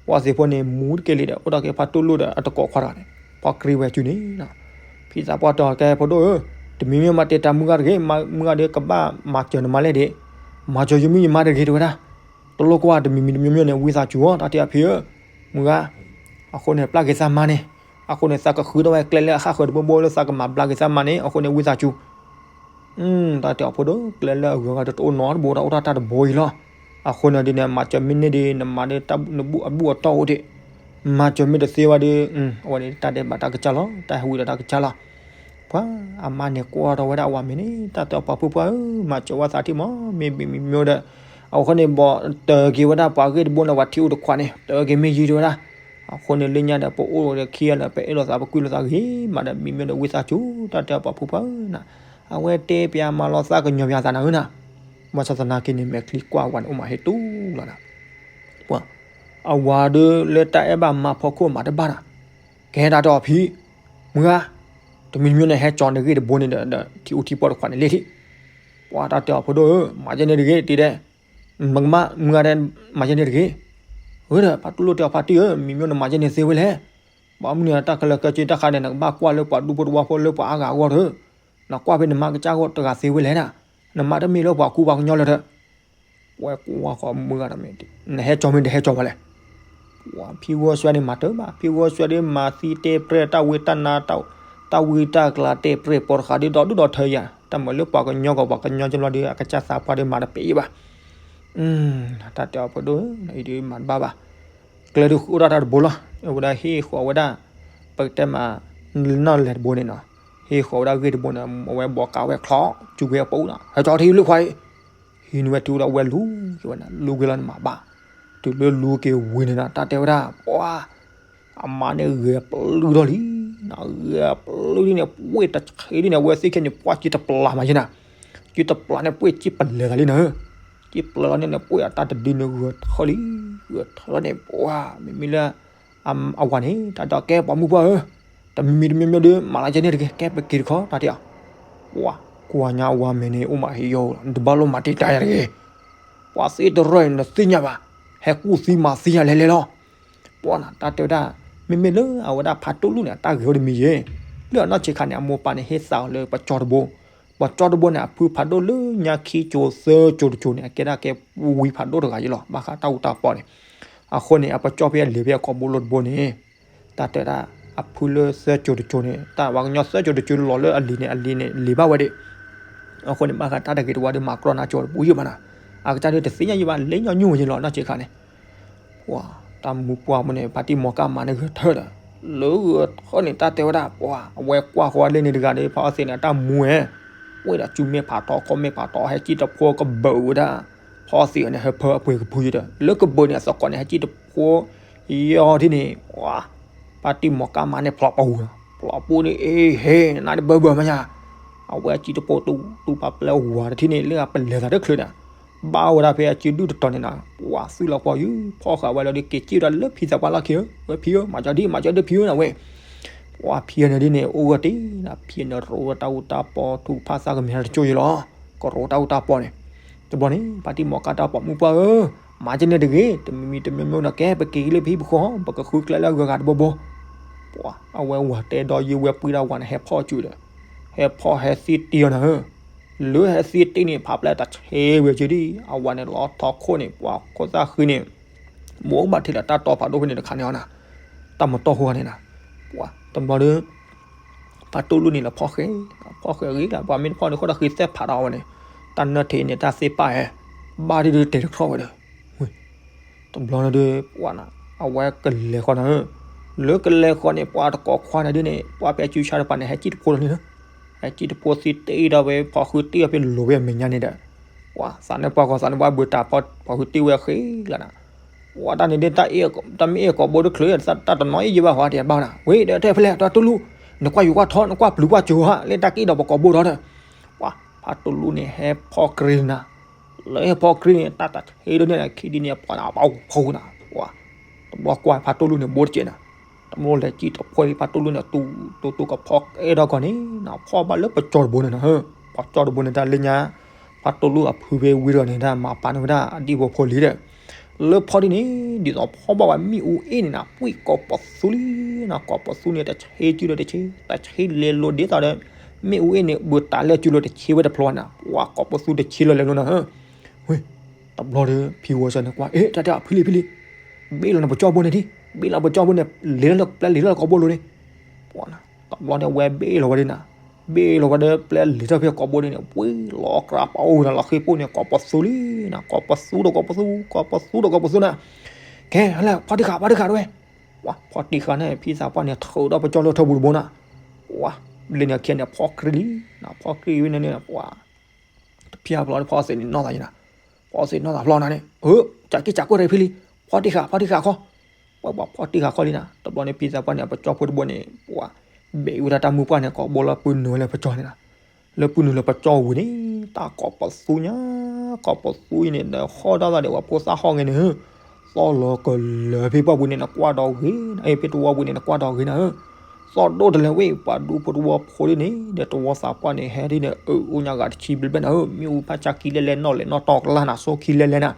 ပှၤအီၣ်သ့ၣ်ဖိန့ၣ် မူတကဲလံဒီး အိၣ်ဒီးက့ၤဖါတူၢ်လိာ်ဒီး အတကိးခွါတဂၤန့ၣ် ဖီၣ်ကြ့ၢ်ဝဲစုန့ၣ်, ဖံသးပှၢ်တဲအီၤကဲဖိဒိၣ်ဧၢ, တမံၤမ့ၢ်မၤတံာ်တာ်မုၢ်ဂၤတဂ့ၤ, မုၢ်ဂၤဒီးကဘၣ်မၤစၢၤနမါလဲၣ်ဒံး, မၤစၢၤယမုၢ်ယမါတဂ့ၤ တဲဝဲဒၣ် တလိၣ်ကွၢ်တမံၤမံၤတမံၤမံၤန့ၣ် ဝံသးစူၤအီၤ တၢ်တဲအဖံဧၢ, မုၢ်ဂၤ, အဃိန့ၣ် ပျၢ်က့ၤသးမါန့ၣ်, အဃိန့ၣ် သးကဃုထီၣ်ဝဲကျဲလၢအဃၣ်ဃၢၤတဘိဘိလၢသးကမၤဘျါက့ၤသးမါန့ၣ် အဃိန့ၣ် ဝံသးစူၤ တၢ်တဲအီၤဖိဒိၣ် ကျဲလၢအဂုၤအဂၤတအိၣ်နီတဘိဒီး အိၣ်ထီၣ်တၢ်တဘိအံၤလီၤ, အဃိန့ၣ်ဒ်န့ၣ် မၤစၢၤမ့ၢ်န့ၢ်ဒံး နမၤဒီးနဘူၣ်အဘူၣ်အတီၢ်အိၣ်ဒံး, မၤစၢၤမ့ၢ်တသ့ဝဲဒီး အဝဲန့ၣ် တၢ်ဒဲးဘးတၢ်ကစၢ်လီၤ, တၢ်ဟဲဝံၤဒီးတၢ်ကစၢ်လီၤ ပှၤအမါန့ၣ်ကွၢ်ထီၣ်ဝဲဒၣ်အဝၤမဲာ်န့ၣ် တၢ်တဲအီၤပှၤဖုပှၢ်ဧၢ, မၤစၢၤဝဲသးထံၣ်မး မ့ၢ်ဘံမံၤမ့ၢ်ဒီး, အဃိန့ၣ် ဘီတၢ်က့ၤဝဲဒၣ်ပှၤဂ့ၢ်တဘိန့ၣ် ပှၤထံၣ်အိၣ်တခွးန့ၣ် တၢ်က့ၤမ့ၢ်ယံၤတဲဝဲဒၣ်, အဃိန့ၣ် လၢညါဒီး ပအိၣ်ဒီးခံဂၤလၢ ပအဲၣ်လိာ်သးပကွံလိာ်သးဂ့ၤမးဒီး မံၤမ့ၢ်ဒီးဝံသးစူၤ တၢ်တဲအီၤပှၤဖုပှၢ်ဧၢနၤ, အဝဲတဲပျးမၤလီၤသးကညီၤပျးသးနၤဧၢနၤ, ဘၣ်ဆၣ်သနာ်က့န့ၣ် မဲာ်ချံကွၢ်ဝဲန့ၣ် အိၣ်မးဟ့ၣ်တူၢ်လီၤနၤ, ပှၤ အဝၤဒီးလၢတၢ်အဲၣ်ဘၣ်မါဖီခိၣ်မၤတဘၣ်နၤ, ကဲတၢ်တဲအီၤဖံ, မုၢ်ဂၤ, တမံၤမံၤန့ၣ် ဟဲကၠီၤနဂ့ၢ်တဘိန့ၣ်ဒီး ဒီးထံအိၣ်ထံပီၢ်တခွးန့ၣ်လံထံး, ပှၤတၢ်တဲအီၤဖိဒိၣ်ဧၢ, မၤယဲန့ၣ်တဂ့ၤ တံၤဒဲး, မကမၣ်မုၢ်ဂၤဒဲး, မၤယဲန့ၣ်တဂ့ၤ, ဧၢဒီး ဖါတူၢ်လိာ်တဲအီၤဖါတံၢ်ဧၢ, မံၤမ့ၢ်နမၤယဲန့ၣ်သ့ဝဲလဲၣ်, ဘၣ်မနုၤ တၢ်ခဲလၢာ်ခဲဆ့တၢ်ခါန့ၣ် နကဘၣ်ကွၢ်လၢပှၤဒူဖိတဝီဖိလၢပှၤအါဂၤအဂီၢ်ဒီး, နကွၢ်ဖဲနမါကစၢ်ဂီၢ်တဂၤသ့ဝဲလဲၣ်ဒၣ်, နမါတမ့ၢ်လၢပှၤကူပှၤကညီလၢၤဒီး ဝဲကွၢ်ဃီမုၢ်ဂၤဒီးမ့ၢ် နဟဲကၠီၤမ့ၢ်တဟဲကၠီၤဝဲလဲၣ်, ပှၤဖံဂီၢ်စွဲန့ၣ်မၤတၢ်ဘၣ်, ဖံဂီၢ်စွဲဒီးမၤသံတဲပြဲၢ်တၢ်ဝံတၢ်နါ, တၢ်ဝံတၢ်ကျးတဲပြဲၢ်ပိာ်တဃာ်ဒီးဒီဒူၣ်ဒီထၢယၤ, တၢ်မၤလၢပှၤကညီကီးပှၤကညီကလီဒီး အကစၢ်သးပှၢ်ဒီးမၤတပ့ၤဘၣ်, တၢ်တဲအီၤဖိဒိၣ်, အံၤဒုးမၤတဘၣ်ဘၣ်, ကျဲဒုးအိၣ်ဒၣ်တၢ်တဘိလီၤ, အဝဲဒၣ်ဟ့ၣ်ဃီၤဝဲဒၣ်, ပကတဲမး, နီၢ်လဲၤတဘိန့ၣ်နီၤ, ဟ့ၣ်ဃီၤဝဲဒၣ်ဂ့ၢ်တဘိန့ၣ် အဝဲဘီးကးဝဲချီး, စုကဝဲအပူၤနီၤ, ဟဲကၠီၤထံလုၢ်ခွါအံၤ ဟံးန့ၢ်ဝဲတုၤဒီးဝဲလူၤက့ၤဝဲနၤ, လူၤက့ၤလီၤန့ၣ်မၤဘၣ်, တုၤလၢလူၤက့ၤဝံၤန့ၣ်နၤ တၢ်တဲဝဲဒၣ်, ပှၤ, အမါန့ၣ်ဂဲၤပျုၢ်ထီၣ်လံ, ဂဲၤပျုၢ်ဒ်န့ၣ် ပှ့ၢ်တဆံးဒ်န့ၣ် အဝဲသ့ၣ်ခဲန့ၣ် ပှၢ်ကံတပျၢ်မးယဲနၤ, ကံတပျၢ်န့ၣ် ပှ့ၢ်ကံပလဲၤသးလံနၤဧၢ, ကံပျၢၤလီၤန့ၣ် ပှ့ၢ်အတၢ်တဒုန့ၣ်ဂဲၤထီၣ်လံ, ဂဲၤထီၣ်လီၤန့ၣ် ပှၤ, မ့မ့ၢ်လၢ အဝၤန့ၣ် တၢ်တဲအီၤကဲပှၤမုၣ်ပှၢ်ဧၢ, တမံၤမံၤတမံၤမံၤဒီး မၤလၢယဲန့ၣ်တဂ့ၤ, ကဲပက့ၤတခီ တၢ်တဲအီၤ, ပှၤ, ကွၢ်ညါအဝၤမဲာ်န့ၣ် အိၣ်မးဟ့ၣ်ယိာ်လီၤ, နတဘၣ်လိၣ်မၤတံာ်တာ်ယၤတဂ့ၤ, ပှၤသ့တရၢၣ်န့ၣ် နသ့ၣ်ညါဘၣ်, ဟဲကူၣ်သံမၤသံယၤလဲၤလဲၤလီၤ, ပှၤနၤ တၢ်တဲဝဲဒၣ်, မ့မ့ၢ်လၢအဝဲဒၣ်ဖးဒိၣ်လူၢ်န့ၣ် အတၢ်ဂ့ၤဝဲတမံၤယဲ, လၢအနီၢ်ဆံးခါန့ၣ် အမိၢ်ပၢ်န့ၣ် ဟ့ၣ်သးအီၤလၢပကၠီတဘိ, ပကၠီတဘိန့ၣ် အဖုဖးဒိၣ်လၢညါခံကၠိသၢကၠိတကၠိန့ၣ် အကဲဒၣ်ကဲဝံဖးဒိၣ်တဂၤယဲလီၤ, ဘၣ်ဃးတၢ်အူတၢ်ပီန့ၣ်, အဃိန့ၣ် အပကၠီဖဲအလဲၤဖဲအကိာ်ဘိလိတဘိန့ၣ်, တၢ်တဲဒၣ်, အဖုလၢသၢကၠိတကၠိန့ၣ် တၢ်ပှၤကညီသၢကၠိတကၠိလီၤလၢအလံၤန့ၣ် အလံၤန့ၣ် လံၤဘၣ်ဝဲဒၣ်, အဃိန့ၣ် ဘၣ်ဃးတၢ်တဂ့ၤတဝါဒီး မၤကြီနါကၠိတပူၤယဲၢ်ဘၣ်နၤ, အကစၢ်ဒုးတသ့ၣ်ညါယဲၢ်ဘၣ် လၢညီနုၢ်ဝဲယဲလီၤ နီၢ်ဆံးခါန့ၣ်, ပ ပှၤတၢ်မူပှၢ်ပူၤန့ၣ် ဖါတံၢ်မီၤကၣ်မါန့ၣ်ဂဲၤထၢၣ်ဒီး လၢဂဲၤထၢၣ်န့ၣ် တၢ်တဲဝဲဒၣ် ပှၤအဝဲကွၢ်ဃီၤလၢန့ၣ်တဂၤဒီး ဖီအီသံးန့ၣ် အတၢ်မူဝဲ ဝဲဒီးစုမ့ၢ်ဖးထီ ခီၣ်မ့ၢ်ဖးထီ ဟဲကံၣ်တဖိကဘၢးဝဲဒၣ် ဖီအီသံးန့ၣ် ဟဲဖၢအပှ့ၤကဖုဒီး လၢကဘၢးန့ၣ် အသကိးန့ၣ် ဟဲကံၣ်တဖိ ယီၤဒ်န့ၣ် ပှၤ ဖါတံၢ်မီၤကၣ်မါန့ၣ် ဖျိးပူၤဒီး ဖျိးပူၤန့ၣ် အ့ဟ့ နးဒ်ဘၢဘၢမးညါ အဝဲအစုတဖိတူၢ်တူၢ်ဖးပျဲဝၤတထံၣ်န့ၣ် လၢအပလဲၤသးတချုးဒီး ဘၣ်ဝဲဒၣ်ဖဲအစုဒုၣ်တတီၤန့ၣ်နီၤ ပှၤသုးလီၤပှီၢ်ယုၢ် ဖီၣ်ဃာ်ဝဲလီၤဒီး က့ၤကံၣ်ဝဲဒၣ်လၢဖံသးပှၢ်လီၢ်ခံဧၢ ဝဲဖံဧၢ မၤကၠီဒ် မၤကၠီဒ်ဖံဧၢနၤဝဲ ပှၤဖံန့ၣ်ဒ်န့ၣ် အိၣ်ဂၢၢ်တ့ၢ်နၤ ဖံန့ၣ်ရိးဝဲတၢ်အူတၢ်ပီ ထူးဖးသၣ်ကမံၤတကၠိၢ်ယံလီၤ ကရိးတၢ်အူတၢ်ပီန့ၣ် တဘျီန့ၣ် ဖါတံၢ်မီၤကၣ်တၢ်ပိာ်မုၣ်ပှၢ်ဧၢ မၤကန့ၣ်တဂ့ၤ တမံၤမံၤတမံၤမံၤနီၤ ကဲ ပက့ၤလၢပဟံၣ်ပဃီ ပကဃုကျဲလၢအဂၤဂၤတဘိဘိ ပှၤ အဝဲဝၤတဲဒီးယံၤဝဲပှံၢ်ဒၣ်ဝၤန့ၣ် ဟဲဖီၣ်စုဒီး ဟဲဖီၣ်ဟဲသံတ့ၢ်အီၤနၤဧၢ လၢဟဲသံတ့ၢ်န့ၣ် ဖးပျဲတၢ်ဆ့ဝဲစုဒ် အဝၤန့ၣ်လီၤထီခိၣ်န့ၣ် ပှၤခိၣ်သၣ်ဃံန့ၣ် မိၢ်ဘၣ်ထဲလၢတၢ်တီဖးဒိၣ်ဖဲန့ၣ်တခါန့ၣ်အီၤနၤ တၢ်မတီၢ်ဟိန့ၣ်နၤ ပှၤ တဘျီဒီး ဖါတိၢ်လူၢ်န့ၣ်လီၤဖီၣ်ဃဲ ဖီၣ်ဃဲအဂ့ၤလၢ ပှၤမ့ၢ်တဖီၣ်န့ၣ် ဃိတၢ်ဃံသဲၣ်ဖးဒီးဝဲန့ၣ် တၢ်နၢထံးန့ၣ် တၢ်သ့ၣ်ပာ်ဟဲ ဘၣ်ဒ်ဒုးတဲာ်တခီၣ်ဝဲဒီး တဘျီန့ၣ်ဒီး ပှၤနၤ အဝဲကလဲၤဃီနၤဧၢ လၢကလဲၤဃီန့ၣ် ပှၤတကိးခွါန့ၣ်ဒ်န့ၣ် ပှၤဖဲအစုဆါတပၤန့ၣ် ဟဲကံၣ်တဖိလီၤန့ၣ်လၢ ဟဲကံၣ်တဖိသံတ့ၢ်ဒီးဝဲ ဖီၣ်ဃုတ့ၢ်အီၤဖဲလိၤဝဲအမဲာ်ညါန့ၣ်ဒီး ပှၤသးနၢပှၤဂီၤသးနၢပှၤဘၢတၢ်ဖီၣ်ဃုတ့ၢ်ဝဲဃဲလီၤနၤ ပှၤတၢ်န့ၣ်ဒ် တၢ်မ့ၢ်အ့ၣ်ကိာ်ဘိတချုး တၢ်တနီၤအ့ၣ်ယံဘၣ်ဟီ တဲဘၣ်နၤ ဝဲဒီးထဲဖဲလဲၣ် တၢ်တိၢ်လူၢ် နကွၢ်ယူၤကွၢ်ထီ နကွၢ်ပျုၤကွၢ်စိၤဟီ လၢတၢ်ကံၣ်ဒီးပကိာ်ဘိဒီး ပှၤ ဖါတိၢ်လူၢ်န့ၣ် ဟဲဖီၣ်ကြ့နၤ လၢဟဲဖီၣ်ကြ့န့ၣ် တၢ်တၢ်ဆ့ဒိၣ်န့ၣ် ခံဒ်န့ၣ် ပှၤနၤ ပှၤဖီၣ်နၤ ပှၤ တဘျီကွၢ်ဖါတိၢ်လူၢ်န့ၣ် ဘိတကဲးနၤ တဘျီလဲၤကံၣ်တဖိဖါတိၢ်လူၢ်န့ၣ် တူတူတူကဖီၣ်အဲၣ်ဒိးကီးန့ၣ်နၤ ဖီၣ်ဘၣ်လၢပကၠီတဘိန့ၣ်နၤ ပကၠီတဘိန့ၣ် တၢ်လၢညါ ဖါတိၢ်လူၢ်အဖုဖဲဝံၤဒီးန့ၣ် တၢ်မၤပာ်န့ၢ်ဝဲဒၣ်အဒံၣ်ဖိဖိလံၤဒီး လၢဖီၣ်ဒ်န့ၣ် ဒ်သိးဖီၣ်ဘၣ်ဝဲမ့ၣ်အူအ့ၣ်န့ၣ်နၤ ပှံၢ်ကိးပသူလံနၤ ကိးပသူန့ၣ် တၢ်ဆ့စုလၢတဆ့ တၢ်ဆ့လဲၤလိၤဒ်သိးဒီး မ့ၣ်အူအ့ၣ်န့ၣ် ဘၢတၢ်လၢစုလၢတဆ့ဝဲတဖျိနၤ ပှၤကိးပသူတဆ့လၢလဲၤလိၤနၤ ဝ့ၢ် တဘျီဒီး ဖံဝီၤစၢၤန့ၣ်ကွၢ် အ့ တၢ်တဲအဖံလံဖံလံ ဘ့ၣ်လီၤနပကၠီဘိန့ၣ်ဒ် ဘ့ၣ်လီၤပကၠီဘိန့ၣ် လဲၤလၢပျဲလဲၤလၢကိာ်ဘိလိၤန့ၣ် ပှၤနၤ တဘျီန့ၣ် အဝဲဘ့ၣ်လီၤဝဲဒ်နၤ ဘ့ၣ်လီၤဝဲဒီးပျဲလဲၤထီၣ်ဖဲကိာ်ဘိန့ၣ် ပှ့ၤလီၤကြးပအိၣ်ဝဲနၤ လီၤဃ့ပိၢ်န့ၣ် ကိးပသူလံနၤ ကိးပသူဒီးကိးပသူ ကိးပသူဒီးကိးပသူနၤ ကဲ ဟဲလၢ ဖီၣ်တံၢ်ဃာ် ဖီၣ်တံၢ်ဃာ်တဝဲ ပှၤ ဖီၣ်တံၢ်ဃာ်န့ၣ် ဖံသးပှၢ်န့ၣ် ထုးဒီးပကၠီလၢထၢပူၤတဘိနၤ ပှၤ လၢန့ၣ်ခံန့ၣ် ဖီၣ်ကြ့လံနၤ ဖီၣ်ကြ့ဝဲန့ၣ်န့ၣ် ပှၤ တဖျါဖျီဖီၣ်သ့ၣ်န့ၣ်နီၢ်သးယံနၤ ဖီၣ်သ့ၣ်နီၢ်သးဖျီနၤန့ၣ် အၢ ကၠးက့ၢ်ကၠးကွဲၢ်တဖံလံ ဖီၣ်တံၢ်ဃာ် ဖီၣ်တံၢ်ဃာ်ခီ ပှၤ ပှၤဖီၣ်တံၢ်ဃာ်ခီလံနၤ တဘျီန့ၣ် ဖံသးပှၢ်န့ၣ် အပကၠီဖိတဘိန့ၣ် ပှၤ ဘ့ၣ်ဝဲဒၣ်တၢ်မုၢ်ပှၢ်န့ၣ် ကိးဘိလၢပုၢ်နုာ်ဝဲလၢပကၠီန့ၣ်နၤ လၢပုၢ်နုာ်လၢပကၠီဝံၤန့ၣ် တၢ်ကိးပသူညါ ကိးပသူအံၤန့ၣ်ဒီး ဟီၣ်တၢ်သးဒီး ပှၤဖိသၣ်ဟီၣ်ဂဲၤန့ၣ် သီၣ်လီၤကလၢာ်ဖဲပှၢ်ပူၤန့ၣ် နကွၢ်ဒီးဂ့ၤနၤ အ့ ဖဲတဝီပူၤန့ၣ် နကွၢ်ဒီးဂ့ၤနၤဧၢ သီၣ်ဒိၣ်တလဲၤဝဲ ပှၤဒူဖိတဝီဖိဒ်န့ၣ် ဒီးတဝီသးပှၢ်န့ၣ် ဟဲဒ်န့ၣ် အၢ အိၣ်ညါဂၤတဆံဘျဲၣ်ဘျဲၣ်နၤဧၢ မ့ၣ်အူဖးဆါခံလဲၢ်လဲၢ် နီၣ်လဲၢ်နီၣ်တီၤကလၢ်နၤ ဆိခံလဲၢ်လဲၢ်နၤ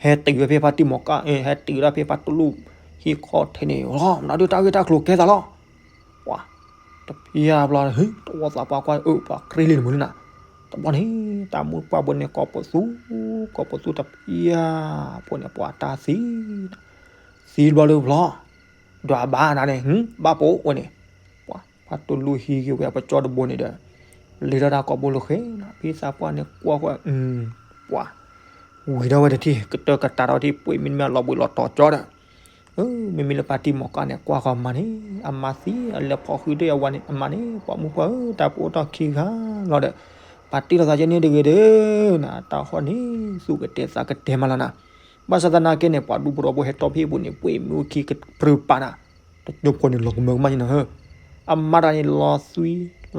ဟဲတုၤဝဲဖဲဖါတံၢ်မီၤကၣ် ဟဲတုၤဝဲဒၣ်ဖဲဖါတိၢ်လူၢ် ဟံၣ်ခီၣ်ထံးန့ၣ် လီၤ မနုၤဒုးတၢ်ဂ့ၢ်တၢ်ကျိၤကဲသးလီၤ ပှၤ တဖျါဘျီ တဝီသးပှၢ်ကွၢ် အၢ ပှၤကြ့လံတမုာ်လံနၤ တဘျီန့ၣ် တၢ်မုၢ်ပှၢ်ဘိန့ၣ် ကိးပသူ ကိးပသူတဖျါ ဖိန့ၣ် ပှၤတၢ်သံနၤ သံဘျီလၢဘျီ ဒွးဘၣ်နၤန့ၣ် ဘၣ်ပိာ်ဝဲန့ၣ် ပှၤ ဖါတိၢ်လူၢ်ဟံးက့ၤဝဲအပကၠီတဘိန့ၣ်ဒီး လဲၤထီၣ်တၢ်ကိာ်ဘိလၢဃဲနၤ ဖံသးပှၢ်န့ၣ်ကွၢ်ဃီ ပှၤ ဝံၤထီၣ်ဝဲတထံၣ် ကတၢၢ်ကတၢၢ်ထီၣ်ထံၣ် ပှ့ၤမ့တမ့ၢ်လီၤဘှံးလီၤတီၤကၠီဒီး မ့မ့ၢ်လၢဖါတံၢ်မီၤကၣ်န့ၣ် ကွၢ်ဃီမါန့ၣ် အမါသံ အလဲၤဖီၣ်ဃုတ့ၢ်အဝၤန့ၣ် အမါန့ၣ် ပှၤမုၣ်ပှၢ်ဧၢ တၢ်ပအိၣ်ထီၣ်ခံဂၤလီၤဒီး ပာ်တ့ၢ်လိာ်သးကဲန့ၣ်တဂ့ၤဒီး နတၢ်ဟီၣ်န့ၣ် သူၣ်ကတဲာ်သးကတဲာ်မးလီၤနၤ ဘၣ်ဆၣ်သနာ်က့န့ၣ် ပှၤဒူဖိတဝီဖိဟဲတီၢ်ဖဲအံၤပူၤန့ၣ် ပှ့ၤမ့ၣ်အူခံကပြုၢ်ပာ်နၤ တကၠိဖိန့ၣ် လီၤကမၢကမၣ်န့ၣ်နၤဧၢ အမါတဂၤန့ၣ် လီၤသွံ လီ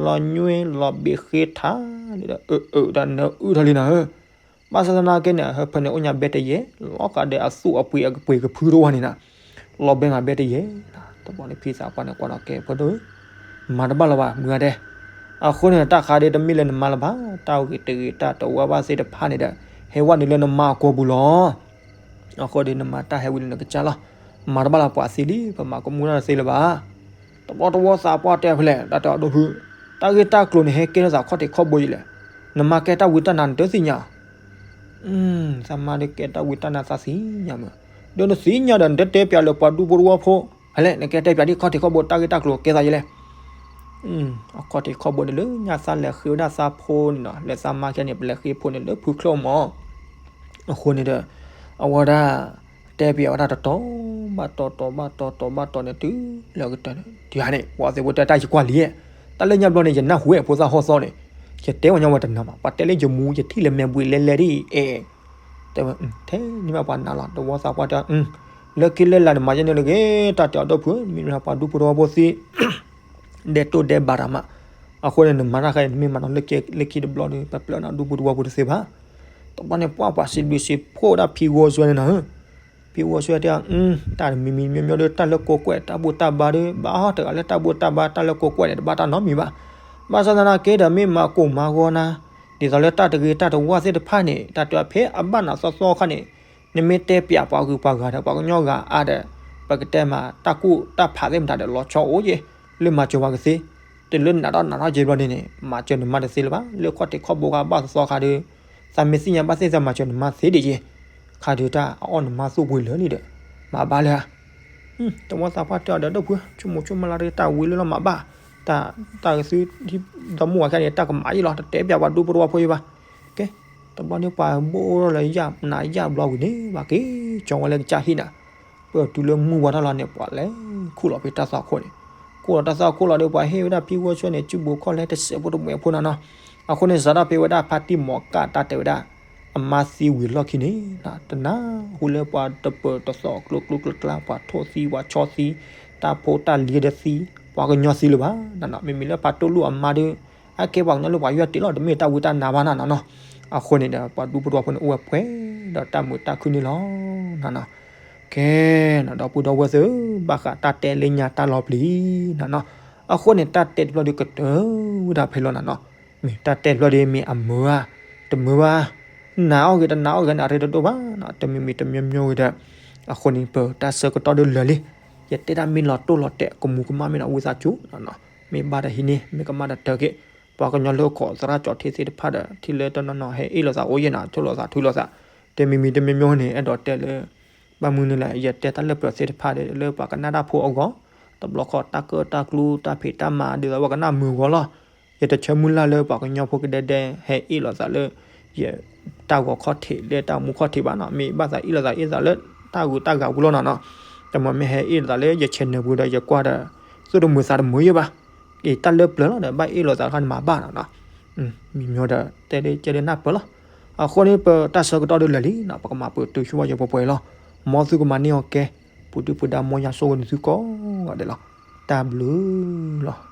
ၤညွဲ လီၤဘ့းဃ့ထါလံဒီး အၢ အၢ တၢ်နၢအုၣ်ထီၣ်လံနၤဧၢ ဘၣ်ဆၣ်သနာ်က့န့ၣ် အဟၢဖၢန့ၣ် အိၣ်ညါဘဲတယဲၢ် လီၤဃးဒီးအသူၣ်အပှ့ၤအကပှ့ၤကဖုတဝီန့ၣ်နၤ လီၤဘဲမးဘဲတယဲၢ် တဘျီန့ၣ် ဖံသးပှၢ်န့ၣ် ကွၢ်ဒီးကဲဖိဒိၣ် မၤတဘၣ်လၢၤဘၣ် မုၢ်ဂၤဒဲး အဃိန့ၣ် တၢ်ခါဒ်တမ့ၢ်လၢနမါလၢၤဘၣ် တၢ်ဂ့ၤတဂ့ၤ တၢ်တဝါဘၣ်သ့ၣ်တဖၣ်န့ၣ်ဒီး ဟဲဝဲနုာ်လၢနမါအကိာ်ပူၤလီၤ အဃိဒီး နမါတၢ်ဟဲဝံၤလၢနကစၢ်လီၤ မၤတဘၣ်လၢၤပှၤသံလံ ပမၤကမူၣ်တၢ်တသ့လၢၤဘၣ် တဘျီတဝီသးပှၢ်တဲဖဲလဲၣ် တၢ်တဲအီၤဒိၣ်ဖု တၢ်ဂ့ၢ်တၢ်ကျိၤန့ၣ် ဟဲကဲထီၣ်သးခီၣ်ထံးခီၣ်ဘိယံၤလဲၣ် နမါကဲတၢ်ဝံတၢ်နါနတသ့ၣ်ညါ သးမါဒ်ကဲတၢ်ဝံတၢ်နါသးသ့ၣ်ညါမး ဒီးနသ့ၣ်ညါဒီး နတတဲပၠးလၢပှၤဒူဖိတဝီဖိ ဖဲလဲၣ် နကဲတဲပၠးဒ်ခီၣ်ထံးခီၣ်ဘိတၢ်ဂ့ၢ်တၢ်ကျိၤကဲသးယံၤလဲၣ် အခီၣ်ထံးခီၣ်ဘိန့ၣ်လၢညါသးလဲၤဃ့ဝဲဒၣ်သးဖိန့ၣ်နီၤ လၢသးမါခဲန့ၣ် ပလဲၤဃ့ဖိန့ၣ်လၢဖုချိၣ်မး အဃိန့ၣ်ဒီး အဝဲဒၣ် တ တဲပၠးဝဲဒၣ်တတီၤဘၣ်တီၤ တီၤဘၣ်တီၤ တီၤဘၣ်တီၤန့ၣ် တုၤလၢကတၢၢ်န့ၣ် တဟါန့ၣ် ပှၤသ့ၣ်ဖိတဲတၢ်ယကွၢ်လံ, တၢ်လၢညါဘျီန့ၣ် ယနၢ်ဟူဝဲဖိသၣ်ဟီၣ်သီန့ၣ်, ယတဲဝဲညီဝဲတနီၤမး ပှၤတဲလၢယမူယထံၣ်လၢမဲာ်ဘှံးလဲလဲဒ်အံၤ, တဲဝဲ ထဲန့ၣ်ဘၣ်ပှၤနာ်လီၤ တဝီသးပှၢ်တဲ လၢခံလၢလာ်န့ၣ် မၤယဲန့ၣ်တဂ့ၤ တၢ်တဲအီၤဒိၣ်ဖု မ့ၢ်ပှၤဒူဖိတဝီဖိသံ ဒဲးတိၢ်ဒဲးဘးတၢ်မး, အဃိန့ၣ် နမၤတၢ်ခါအံၤ နမ့ၢ်မၤနီၤလၢခံတဘျီဒီး ပပျၢ်နၤဒူဖိတဝီဖိတသ့ဘၣ်, တဘျီန့ၣ် ပှၤပှၤစံးဘျုးစံးဖှိၣ်ဝဲဒၣ်ဖံဂီၤဆွဲန့ၣ်နီၤ, ဖံဂီၤဆွဲတဲ တၢ်တမံၤမံၤမ့မ့ၢ်ဒီး တၢ်လၢကိးကွဲးတၢ်ဘူၣ်တၢ်ဘါဒီး ဘၣ်တဂၤလၢတၢ်ဘူၣ်တၢ်ဘါ တၢ်လၢကိးကွဲးန့ၣ် တဘၣ်တၢ်နီတမံၤဘၣ်, ဘၣ်ဆၣ်သနာ်က့ဒီး မ့ၢ်မၤကိၢ်မၤဂီၤနၤ ဒ်သိးလၢတၢ်တဂ့ၤတၢ်တဝါသ့ၣ်တဖၣ်န့ၣ် တၢ်တဲဖဲအဘၣ်နၤသီသီခါန့ၣ် နမ့ၢ်တဲပၠးပှၤဂုၤပှၤဂၤဒီး ပှၤကညီဂၤအါဒီး ပကတဲမး တၢ်ကူၣ်တၢ်ဖးသ့ၣ်မတၤဒီး လီၤဆီအိၣ်က့ၤ လၢမၤစၢၤပှၤကသ့, တုၤလၢနးထီၣ်နးထီၣ်က့ၤဘျီန့ၣ်န့ၣ် မၤစၢၤနမါတသ့လၢၤဘၣ်, လၢခီၣ်ထံးခီၣ်ဘိခါဘၣ်သီသီခါဒီး သးမ့ၢ်သ့ၣ်ညါဘၣ်သ့ၣ်သးမၤစၢၤနမါသ့ဒ်က့ၤ, ခါဒီးတၢ်အအီၣ်နမါသူၣ်ပှ့ၤလၢာ်လံဒီး မၤဘၣ်လၢ တဝီသးပှၢ်တဲအီၤဒီး ဒိၣ်ဖု ဆိကမိၣ်ဆိကမးလၢတၢ်ဝံၤလၢလီၤမၤဘၣ်, တၢ် တၢ်ဂ့ၤသု ဒီမါဝၤခဲန့ၣ် တၢ်ကမၤယံာ်လီၤ တတဲပၠးပှၤဒူဖိတဝီဖိယံၤဘၣ်, ကဲ, တဘျီန့ၣ်ပှၤဘိၣ်ထီၣ်လၢယၣ်နၤယၣ်ဘျီဝံၤန့ၣ် ဘၣ်က့ၤကၠီဝဲလၢကစၢ်ဟံၣ်နၤ, ပတုၤလၢမုၢ်ဝါထီၣ်လီၤန့ၣ် ပှၤလဲၤခူၣ်လီၤဖဲတၢ်သွၣ်ခိၣ်န့ၣ်, ခူၣ်လီၤတၢ်သွၣ်ခိၣ်လီၤဒီး ပှၤဟ့ၣ်ဝဲဒၣ်ဖံဂီၤဆွဲန့ၣ် စုဘိးခီၣ်လဲတစဲးဖိတမှဲးဖိနၤနီၤ, အဃိန့ၣ် စးထီၣ်ဖဲဝဲဒၣ်ဖါတံၢ်မီၤကၣ်တၢ်တဲဝဲဒၣ် အမါသံဝံၤလီၢ်ခံန့ၣ် တနၢ်ဟူလၢပှၤတပၢၤတသီၣ်ကျိကျိကျါကျါ ပှၤထိၣ်သံ ပှၤဆီသံ, တၢ်ဖိတၢ်လံၤဒီးသံ, ပှၤကညီသံလၢၤဘၣ်နၤနီၤ, မ့မ့ၢ်လၢဖါတိၢ်လူၢ်အမါဒီး အကဲပှၤကညီလၢပှၤယွၤတ့ၢ်လီၤ တမ့ၢ်တၢ်ဝံတၢ်နါဘၣ်နၤနီၤနီၤ, အဃိန့ၣ်ဒီး ပှၤဒူဖိတဝီဖိန့ၣ် အိၣ်ဝဲပှဲၤဒီးတၢ်မုာ်တၢ်ခုၣ်န့ၣ်လီၤနၤနီၤ, ကဲနီၤ ဒီပုၢ်ဒီဝဲၢ်သ့ၣ်ဧၢ ဘၣ်ဃးတၢ်တဲလၢညါတၢ်လီၤပျံၤနၤနီၤ, အဃိန့ၣ် တၢ်တဲတဘျီဒီးကတၢၢ်ဝဲဒၣ်ဖဲလီၤနၤနီၤ, မ့ၢ်တၢ်တဲတဘျီဒီးမ့ၢ်အမုာ်ဧါ, တမုာ်ဘၣ်, နာ်အီၤဂ့ၤတနာ်အီၤဂ့ၤန့ၣ် အရ့တဒိၣ်ဘၣ်နီၤ, တမံၤမံၤတမံၤမံၤဂ့ၤဒီး, အဃိန့ၣ် ပတၢ်ဆၢကတီၢ်ဒုးလၢာ်လံ, ယတဲဒၣ်မ့ၢ်လီၤတိၢ်လီၤတဲာ် ကမူၤကမၣ်မ့ၢ်နီၤ ဝံသးစူၤနီၤနီၤ, မ့ၢ်ဘၣ်ဒီးဟံးန့ၢ် မ့ၢ်ကမၣ်ဒီးတၢ်က့ၤ, ပှၤကညီလၢအိၣ်ခိးသရၣ်ကၠီထံသ့ၣ်တဖၣ်ဒီး ထံလၢတနီၤနီၤ ဟဲအ့ၣ်လိာ်သးအိၣ်ယဲၢ်နီၤ ထိၣ်လိာ်သးထုလိာ်သး, တမံၤမံၤတမံၤမံၤန့ၣ် အဲၣ်ဒိးတဲလၢ ဘၣ်မနုၤလဲၣ် ယတဲတၢ်လၢပျၢၤသ့ၣ်တဖၣ်ဒီး လၢပှၤကနၣ်တၢ်ဖိအဂီၢ်, တဘျီဃီ တၢ်ကၢၣ်တၢ်ကျူတၢ်ဖံးတၢ်မၤ ဒ်သိးပှၤကနၣ်မုာ်အဂီၢ်လီၤ. ယတဆၢမုၢ်လၢ်လၢပှၤကညီဖိကဒဲဒဲ ဟဲအ့ၣ်လိာ်သးလၢ ယတၢ်ဂီၤခီၣ်ထံးလၢတၢ်မူခီၣ်ထံးဘၣ်နီၤ, မ့ၢ်ဘၣ်သးအ့ၣ်လိာ်သးအ့ၣ်သးလၢတၢ်ဂုၤတၢ်ဂၤပူၤလီၤနီၤနီၤ, တမ့ၢ်မ့ၢ်ဟဲအ့ၣ်လိာ်သးလၢယ channel ပူၤဒီး ယကွၢ်ဒီး သူၣ်တမုာ်သးတမုာ်ယဲၢ်ဘၣ်, အံၤတၢ်လၢပျၢၤလီၤဒီး ဘၣ်အ့ၣ်လိာ်သးတခါန့ၣ်မၤဘၣ်နီၤနီၤ, မံၤမံၤဒီး တဲလၢကဲလၢနၢ်ပၢၢ်လီၤ. အဃိန့ၣ် ပတၢ်ဆၢကတီၢ်ဒုးလၢာ်လံနီၤ, ပကမၤပတုာ်ဆိဝဲယပှဲၤပှဲၤလီၤ. မ်သုကမၤန့ၢ်အီၤကဲ, ပူၤဒုၣ်ပူၤဒါ မ်ယွၤဆိၣ်ဂ့ၤနသုကိးဂၤဒဲးလီၤ. တၢ်ဘျုးလီၤ.